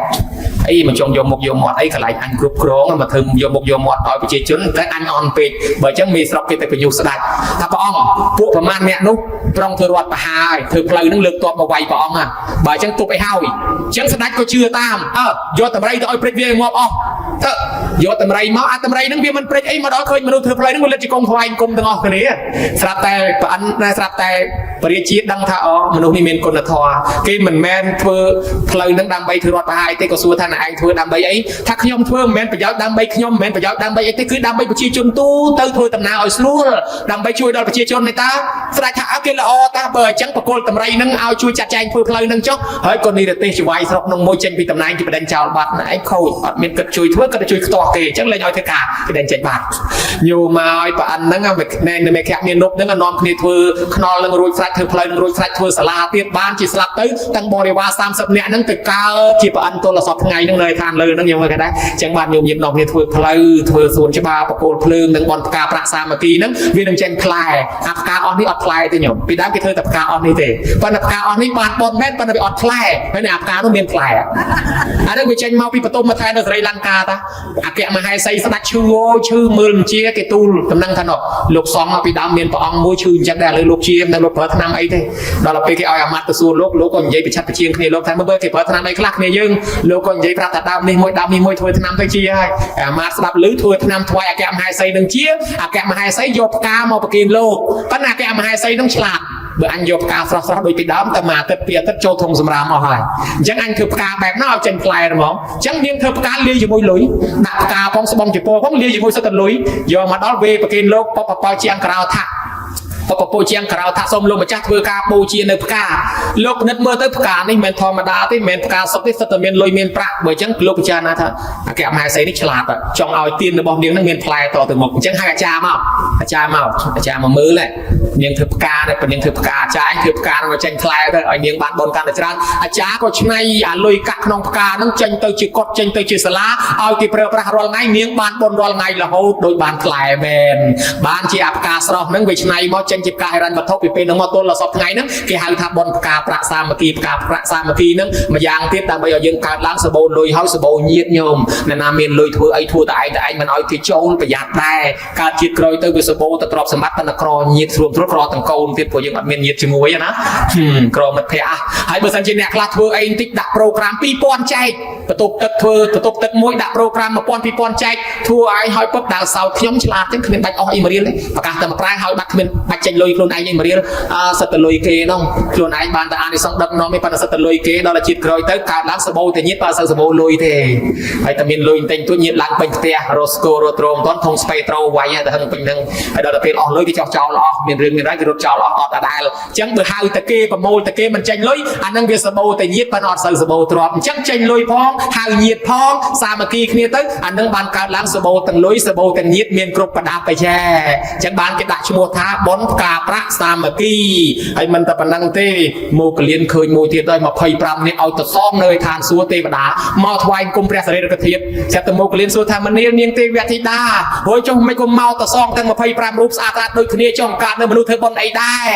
អីមកចង់យកមុខយកមាត់អីកន្លែងអញគ្រប់គ្រងមកធ្វើយកមុខយកមាត់ឲ្យប្រជាជនតែអញអន់ពេកបើអញ្ចឹងមេស្រុកគេទៅបញ្ញុះស្ដាច់ថាព្រះអង្គពួកប្រមាណអ្នកនោះប្រុងធ្វើរដ្ឋបហាហើយធ្វើផ្លូវហ្នឹងលើកតបមកវាយព្រះអង្គហ่ะបើអញ្ចឹងទប់ឲ្យហើយអញ្ចឹងស្ដាច់ក៏ជឿតាមអើយកតម្រៃទៅឲ្យព្រិចវាងាប់អស់ទៅយកតម្រៃមកអាតម្រៃហ្នឹងវាមិនព្រិចអីមកដល់ឃើញមនុស្សធ្វើផ្លូវហ្នឹងវាលិតជាកងថ្វាយគុំទាំងអស់គ្នាស្រាប់តែប្រអិនស្រាប់តែពរាជាដឹងថាអូមនុស្សនេះមានគុណធម៌គេមិនមែនធ្វើផ្លូវហ្នឹងដើម្បីធ្វើរដ្ឋបហាទេក៏សួរថាអ្នកឯងធ្វើដើម្បីអីថាខ្ញុំធ្វើមិនមែនប្រយោជន៍ដើម្បីខ្ញុំមិនមែនប្រយោជន៍ដើម្បីអីទេគឺដើម្បីប្រជាជនទូទៅធ្វើដំណើរឲ្យស្រួលដើម្បីជួយដល់ប្រជាជននេះតាស្ដេចថាអើគេល្អតាបើអញ្ចឹងបកគលតម្រៃហ្នឹងឲ្យជួយចាត់ចែងធ្វើផ្លូវហ្នឹងចុះហើយក៏និរទេសជាវាយស្រុកក្នុងមួយចេញពីតំណែងគេបដិញចោលបាត់ណាឯងខូចអត់មានគិតជួយធ្វើគិតតែជួយខ្ទាស់គេអញ្ចឹងលែងឲ្យធ្វើការគេដេញចេញបាត់ញូមកឲ្យប្រអិនហ្នឹងណែមេខៈមាននប់ហ្នឹងនាំគ្នាធ្វើខ្នល់នឹងរួចស្រេចធ្វើផ្លូវនឹងរួចស្រេចធ្វើសាលាទៀតបានជាស្លាប់ទៅទាំងបរិវារ30នាក់ហ្នឹងទៅកើតជាប្រអិនទល់សពថ្ងៃហ្នឹងនៅឋានលើហ្នឹងយើងមើលគេដែរអញ្ចឹងបានញោមញាតនាំគ្នាធ្វើផ្លូវធ្វើសួនច្បារបកគោលភ្លើងនិងបនផ្កាប្រាក់សាមគ្គីហ្នឹងវានឹងចេញផ្លែអាផ្កាអស់នេះអត់ផ្លែទេញោមពីដើមគេធ្វើតែផ្កាអស់នេះទេប៉ុន្តែផ្កាអស់នេះបានបនមែនប៉ុន្តែវាអត់ផ្លែហើយនៅអាផ្កានោះមានផ្លែអានេះវាចេញមកពីបតុមថែនៅស្រីលង្កាតាអគ្គមហេសីស្ដាច់ឈឺអូឈឺមើលមិនជាគេទូលតំណឹងថានោះលោកសង្ឃពីដើមមានព្រះអង្គមួយឈឺអញ្ចឹងដែរឥឡូវលោកជានៅលោកប្រើថ្នាំអីទេដល់ពេលគេឲ្យអាមាត្យទៅសួរលោកលោកក៏និយាយប្រឆាត់ប្រជៀងគ្នាលោកថាមើលគេប្រើថ្នាំអីខ្លះគ្នាយើងលោកក៏និយាយប្រាប់ថាដើមនេះមួយដើមនេះមួយធ្វើថ្នាំទៅជាហើយអាមាត្យស្ដាប់ឮធ្វើថ្នាំថ្វាយអគ្គមហេសីនឹងជាអគ្គមហេសីយកផ្កាមកប្រគេនលោកប៉ុន្តែអគ្គមហេសីនឹងឆ្លាតបើអញយកផ្កាស្រស់ស្រស់ដូចពីដើមតែមួយអាទិត្យពីរអាទិត្យចូលធុងសម្រាមអស់ហើយអញ្ចឹងអញធ្វើផ្កាបែបណាឲ្យចេញផ្លែហ្មងអញ្ចឹងនាងធ្វើផ្កាលាយជាមួយលុយដាក់ផ្កាផងស្បងជពផងលាយជាមួយសិតតែលុយយកមកដល់វេប្រគេនលោកបបបជាងក្រៅថាបពពជាងក្រៅថាសូមលោកម្ចាស់ធ្វើការបូជានៅផ្កាលោកពិនិត្យមើលទៅផ្កានេះមិនមែនធម្មតាទេមិនមែនផ្កាសុកទេសិតតែមានលុយមានប្រាក់បើអញ្ចឹងលោកពិចារណាថាអគ្គមហេសីនេះឆ្លាតចង់ឲ្យទៀនរបស់នាងនឹងមានផ្លែតទៅមុខអញ្ចឹងហៅអាចារ្យមកអាចារ្យមកអាចារ្យមកមើលនាងធ្វើផ្កានេះនាងធ្វើផ្កាអាចារ្យធ្វើផ្កានឹងឲ្យចេញផ្លែទៅឲ្យនាងបានបុណ្យកាន់តែច្រើនអាចារ្យក៏ឆ្នៃអាលុយកាក់ក្នុងផ្កានឹងចេញទៅជាកុដចេញទៅជាសាលាឲ្យគេប្រើប្រាស់រាល់ថ្ងៃនាងបានបុណ្យរាល់ថ្ងៃរហូតដោយបានផ្លែមែនបានជាអាផ្កាស្រស់ហ្នឹងវាឆ្នៃមកចេញជាផ្កាហិរញ្ញវត្ថុពីពេលហ្នឹងមកទល់ដល់សពថ្ងៃហ្នឹងគេហៅថាបុណ្យផ្កាប្រាក់សាមគ្គីផ្កាប្រាក់សាមគ្គីហ្នឹងម្យ៉ាងទៀតដើម្បីឲ្យយើងកើតឡើងសបោលុយហើយសបោញាតញោមអ្នកណាមានលុយធ្វើអីធ្វើតែឯងតែឯងមិនឲ្យគេចូលប្រយ័ត្នដែរកើតជាតិក្រោយទៅវាសបោទៅទ្រព្យសម្បត្តិប៉ុន្តែក្រញាតស្រួលស្រួលក្រទាំងកូនទៀតព្រោះយើងអត់មានញាតជាមួយណាក្រមិត្តភ័ក្តិហើយបើសិនជាអ្នកខ្លះធ្វើអីបន្តិចដាក់ប្រូក្រាម2000ចែកបន្ទប់ទឹកធ្វើបន្ទប់ទឹកមួយដាក់ប្រូក្រាម1000 2000ចែកធ្វើឲ្យហើយពឹបដើរសោតខ្ញុំឆ្លាតចឹងគ្មានបាច់អស់អីមួយរៀលទេប្រកាសតែមួយប្រែហើយបាត់គ្មានបាច់ចេញលុយខ្លួនឯងអីមួយរៀលអើសិតតែលុយគេនោះខ្លួនឯងបានតែអានិសង្សដឹកនាំឯងប៉ុន្តែសិតតែលុយគេដល់តែជាតិក្រោយទៅកើតឡើងសបោតែញាតបើសូវសបោលុយទេហើយតែមានលុយបន្តិចតួចញាតឡើងពេញផ្ទះរ៉ូស្កូរ៉ូត្រូមិនទាន់ធុងស្ពេត្រូវាយតែហឹងពេញហ្នឹងហើយដល់តែពេលអស់លុយគេចោះចោលអស់មានរឿងមានរ៉ៃគេរត់ចោលអស់អត់ដដែលអញ្ចឹងបើហៅតែគេប្រមូលតែគេមិនចេញលុយអាហ្នឹងវាសបោតែញាតប៉ុន្តែអត់សូវសបោទ្រព្យអញ្ចឹងចេញលុយផងហៅញាតផងសាមគ្គីគ្នាទៅអាហ្នឹងបានកើតឡើងសបោទាំងលុយសបោទាំងញាតមានគ្រប់ប្រដាប់ទៅចែអញ្ចឹងបានគេដាក់ឈ្មោះថាបុណ្យ ផ្កាប្រាក់សាមគ្គីហើយមិនតែប៉ុណ្ណឹងទេមកកលៀនឃើញមួយទៀតហើយ25នាក់ឲ្យទៅសងនៅឯឋានសួគ៌ទេវតាមកថ្វាយគុំព្រះសារីរិកធាតុស្រាប់តែមកកលៀនសួរថាមនាលនាងទេវធីតាហើយចុះមិនក៏មកទៅសងទាំង25រូបស្អាតស្អាតដូចគ្នាចុះកើតនៅមនុស្សធ្វើបុណ្យអីដែរ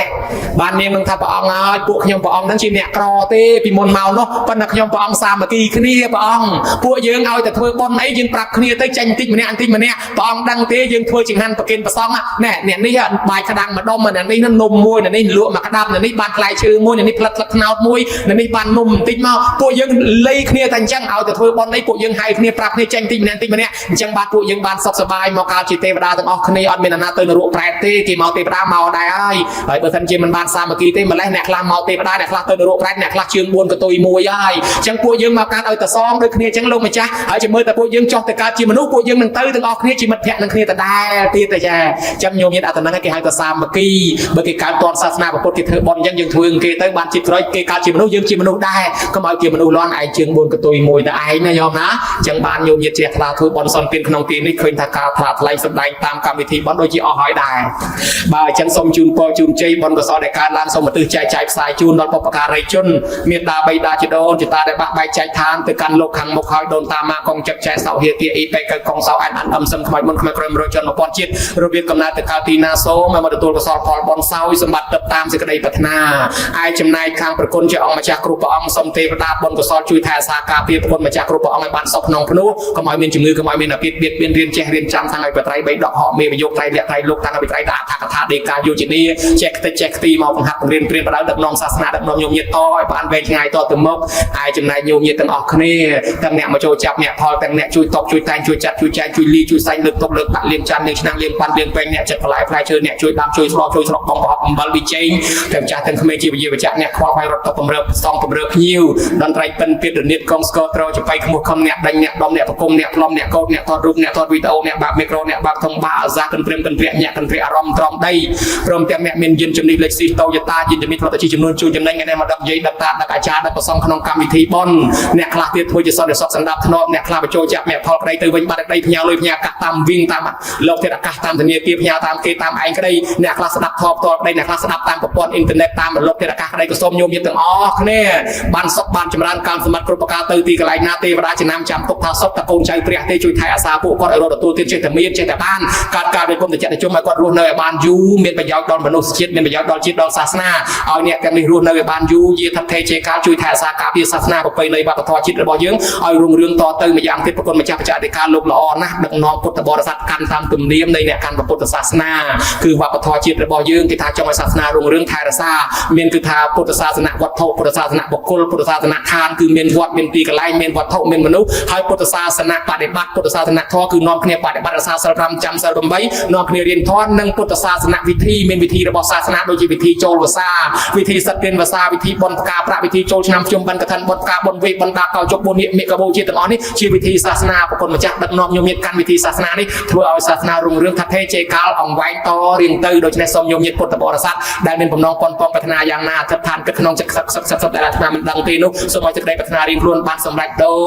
បាននាងនឹងថាព្រះអង្គហើយពួកខ្ញុំព្រះអង្គហ្នឹងជាអ្នកក្រទេពីមុនមកនោះប៉ុន្តែខ្ញុំព្រះអង្គសាមគ្គីគ្នាព្រះអង្គពួកយើងឲ្យតែធ្វើបុណ្យអីយើងប្រាប់គ្នាទៅចេញបន្តិចម្នាក់បន្តិចម្នាក់ព្រះអង្គដឹងទេយើងធ្វើចង្ហាន់ប្រគិនប្រសងណែអ្នកនេះបាយក្តាំងម្ដុំអ្នកនេះនំមួយអ្នកនេះលក់មួយក្តាប់អ្នកនេះបានផ្លែឈើមួយអ្នកនេះផ្លិតផ្លិតថ្នោតមួយអ្នកនេះបាននំបន្តិចមកពួកយើងលៃគ្នាតែអញ្ចឹងឲ្យតែធ្វើបុណ្យអីពួកយើងហៅគ្នាប្រាប់គ្នាចេញបន្តិចម្នាក់បន្តិចម្នាក់អញ្ចឹងបាទពួកយើងបានសុខសប្បាយមកកើតជាទេវតាទាំងអស់គ្នាអត់មានអាណាទៅនរកប្រែតទេគេមកទេវតាមកដែរហើយហើយបើសិនជាមិនបានសាមគ្គីទេម្លេះអ្នកខ្លះមកទេវតាអ្នកខ្លះទៅនរកប្រែតអ្នកខ្លះជើង4កតុយមួយហើយអញ្ចឹងពួកយើងមកកើតឲ្យតសងដូចគ្នាអញ្ចឹងលោកម្ចាស់ហើយចាំមើលតែពួកយើងចុះទៅកើតជាមនុស្សពួកយើងនឹងទៅទាំងអស់គ្នាជាមិត្តភក្តិនឹងគ្នាដដែលទៀតតែចាអញ្ចឹងញោមញាតិអត្តហ្នឹងគេហៅថាសាមគ្គីបើគេកើតតនសាសនាពុទ្ធគេធ្វើបុណ្យអញ្ចឹងយើងធ្វើគេទៅបានជាតិក្រោយគេកើតជាមនុស្សយើងជាមនុស្សដែរកុំឲ្យជាមនុស្សលន់ឯងជើង4កតុយមួយតែឯងណាញោមណាអញ្ចឹងបានញោមញាតិជ្រះថ្លាធ្វើបុណ្យសន្ទានក្នុងទីនេះឃើញថាការថ្លាថ្លែងសម្ដែងតាមកម្មវិធីបុណ្យដូចជាអស់ហើយដែរបាទអញ្ចឹងសូមជូនពរជូនជ័យបុណ្យកុសលដែលកើតឡើងសូមឧទ្ទិសចែកចាយផ្សាយជូនដល់បុព្វការីជនមេត្តាបិតាជីដូនជាតាដែលបាក់បែកចែកឋានទៅកាន់លោកខាងមុខហើយដូនតាម៉ាកងចិត្តចែកសោហៀទាអ៊ីបេកកងសោអែនអានអឹមសឹមខ្មោចមុនខ្មោចក្រោយ100ជន1000ជាតិរបៀបកំណើតទៅកើតទីណាសូមឲ្យមកទទួលកុសលផលបុណ្យសោយសម្បត្តិទឹកតាមសេចក្តីប្រាថ្នាឯចំណែកខាងប្រគុណជាអង្គម្ចាស់គ្រប់ព្រះអង្គសូមទេវតាបុណ្យកុសលជួយថែរក្សាការពារប្រគុណម្ចាស់គ្រប់ព្រះអង្គឲ្យបានសុខក្នុងភ្នោះកុំឲ្យមានជំងឺកុំឲ្យមានអាពាធបៀតបៀនរៀនចេះរៀនចាំតាំងឲ្យបត្រៃបីដកហកមេវយោកត្រៃលក្ខត្រៃលោកតាំងឲ្យបត្រៃដាក់អដ្ឋកថាដេកាយោជនីចេះខ្ទេចចេះខ្ទីមកបង្ហាត់បង្រៀនព្រានបដៅដឹកនាំសាសនាដឹកនាំញោមញាតតឲ្យបានវែងឆ្ងាយតទៅមុខឯចំណែកញោមញាតទាំងអស់គ្នាទាំងអ្នកមកចូលចាប់អ្នកផលទាំងអ្នកជួយតបជួយតែងជួយចាត់ជួយចែកជួយលីជួយសាញ់លើកតុកលើកបាក់លៀងចាន់លៀងឆ្នាំងលៀងប៉ាន់លៀងពេងអ្នកចិត្តបន្លែផ្លែឈើអ្នកជួយដាំជួយស្លជួយស្រុកបងប្រហុកអំបិលវិជែងទាំងចាស់ទាំងក្មេងជាវិជាវិជ្ជៈអ្នកខ្វល់ខ្វាយរត់តុកពម្រើសងពម្រើភ្ញៀវតន្ត្រីពិនពីរនាតកងស្គរត្រចបៃខ្មោះខំអ្នកដេញអ្នកដុំអ្នកប្រគុំអ្នកផ្លុំអ្នកកោតអ្នកថតរូបអ្នកថតវីដេអូអ្នកបាក់មីក្រូអ្នកបាក់ធំបាអាសាកិនព្រាមកិនព្រាអ្នកកិនព្រាអារម្មណ៍ត្រង់ដីព្រមទាំងអ្នកមានយានជំនិះលេខស៊ីតូយតាយានជំនិះផ្លត់ជាចំនួនជួយចំណេញថ្ងៃនេះមកដឹកយាយដឹកតាដឹកអាចារ្យដឹកប្រសងក្នុងកម្មវិធីបុណ្យអ្នកខ្លះទៀតធ្វើជាសន្តិសុខសម្រាប់ធ្នាប់អ្នកខ្លះបញ្ចូលចាប់អ្នកផលក្តីទៅវិញបាត់ក្តីផ្ញើលុយផ្ញើកាក់តាមវិញតាមលោកទៀតអាកាសតាមធនាគារផ្ញើតាមគេតាមឯងក្តីអ្នកខ្លះស្ដាប់ធម៌ផ្ទាល់ក្តីអ្នកខ្លះស្ដាប់តាមប្រព័ន្ធអ៊ីនធឺណិតតាមលោកទៀតអាកាសក្តីក៏សូមញោមញាតិទាំងអស់គ្នាបានសុខបានចម្រើនកម្មសម្បត្តិគ្រប់ប្រការទៅទីកន្លែងណាទេវតាចំណាំចាំទុកថាសុខតកូនចៅព្រះទេជួយថែអាសាពួកគាត់ឲ្យរត់ទទួលទៀតចេះតែមានចេះតែបានកើតការវិគុំតិចតិជុំឲ្យគាត់រស់នៅឲ្យបានយូរមានប្រយោជន៍ដល់មនុស្សជាតិមានប្រយោជន៍ដល់ជាតិដល់សាសនាឲ្យអ្នកទាំងនេះរស់នៅឲ្យបានយូរយាថថេជាកាលជួយថែអាសាការពារសាសនាប្រពៃណីវប្បធម៌ជាតិរបស់យើងឲ្យរុងរឿងតទៅម្យ៉ាងទៀតប្រគុណម្ចាស់បច្ចាអធិការលោកល្អណាស់ដឹកនាំពុទ្ធបរិស័ទកាន់តាមទំនៀមនៃអ្នកកាន់ពុទ្ធសាសនាគឺវប្បធម៌ជាតិរបស់យើងគេថាចង់ឲ្យសាសនារុងរឿងថែរក្សាមានគឺថាពុទ្ធសាសនវត្ថុពុទ្ធសាសនបុគ្គលពុទ្ធសាសនឋានគឺមានវត្តមានទីកន្លែងមានវត្ថុមានមនុស្សហើយពុទ្ធសាសនបដិបត្តិពុទ្ធសាសនធម៌គឺនាំគ្នាបដិបត្តិរក្សាសិល5ចាំសិល8នាំគ្នារៀនធម៌និងពុទ្ធសាសនវិធីមានវិធីរបស់សាសនាដូចជាវិធីចូលវសាវិធីសិតទានវសាវិធីបុណ្យផ្កាប្រាក់វិធីចូលឆ្នាំជុំបិណ្ឌកឋិនបុណ្យផ្កាបុណ្យវេបុណ្យដាកោជុកបុណ្យនិកបូជាទាំងអស់នេះជាវិធីសាសនាប្រគុណម្ចាស់ដឹកនាំញោមញាតិកាន់វិធីសាសនានេះធ្វើឲ្យសាសនារុងរឿងថាថេជេកាលអង្វែងតរៀងទៅដូច្នេះសូមញោមញាតិពុទ្ធបរិស័ទដែលមានបំណងប៉ុនប៉ងប្រាថ្នាយ៉ាងណាអធិដ្ឋានគិតក្នុងចិត្តខ្សឹកខ្សឹកសឹកដែលអាត្មាមិនដឹងទេនោះសូមឲ្យសេចក្តីប្រាថ្នារៀងខ្លួនបានសម្រេចដូ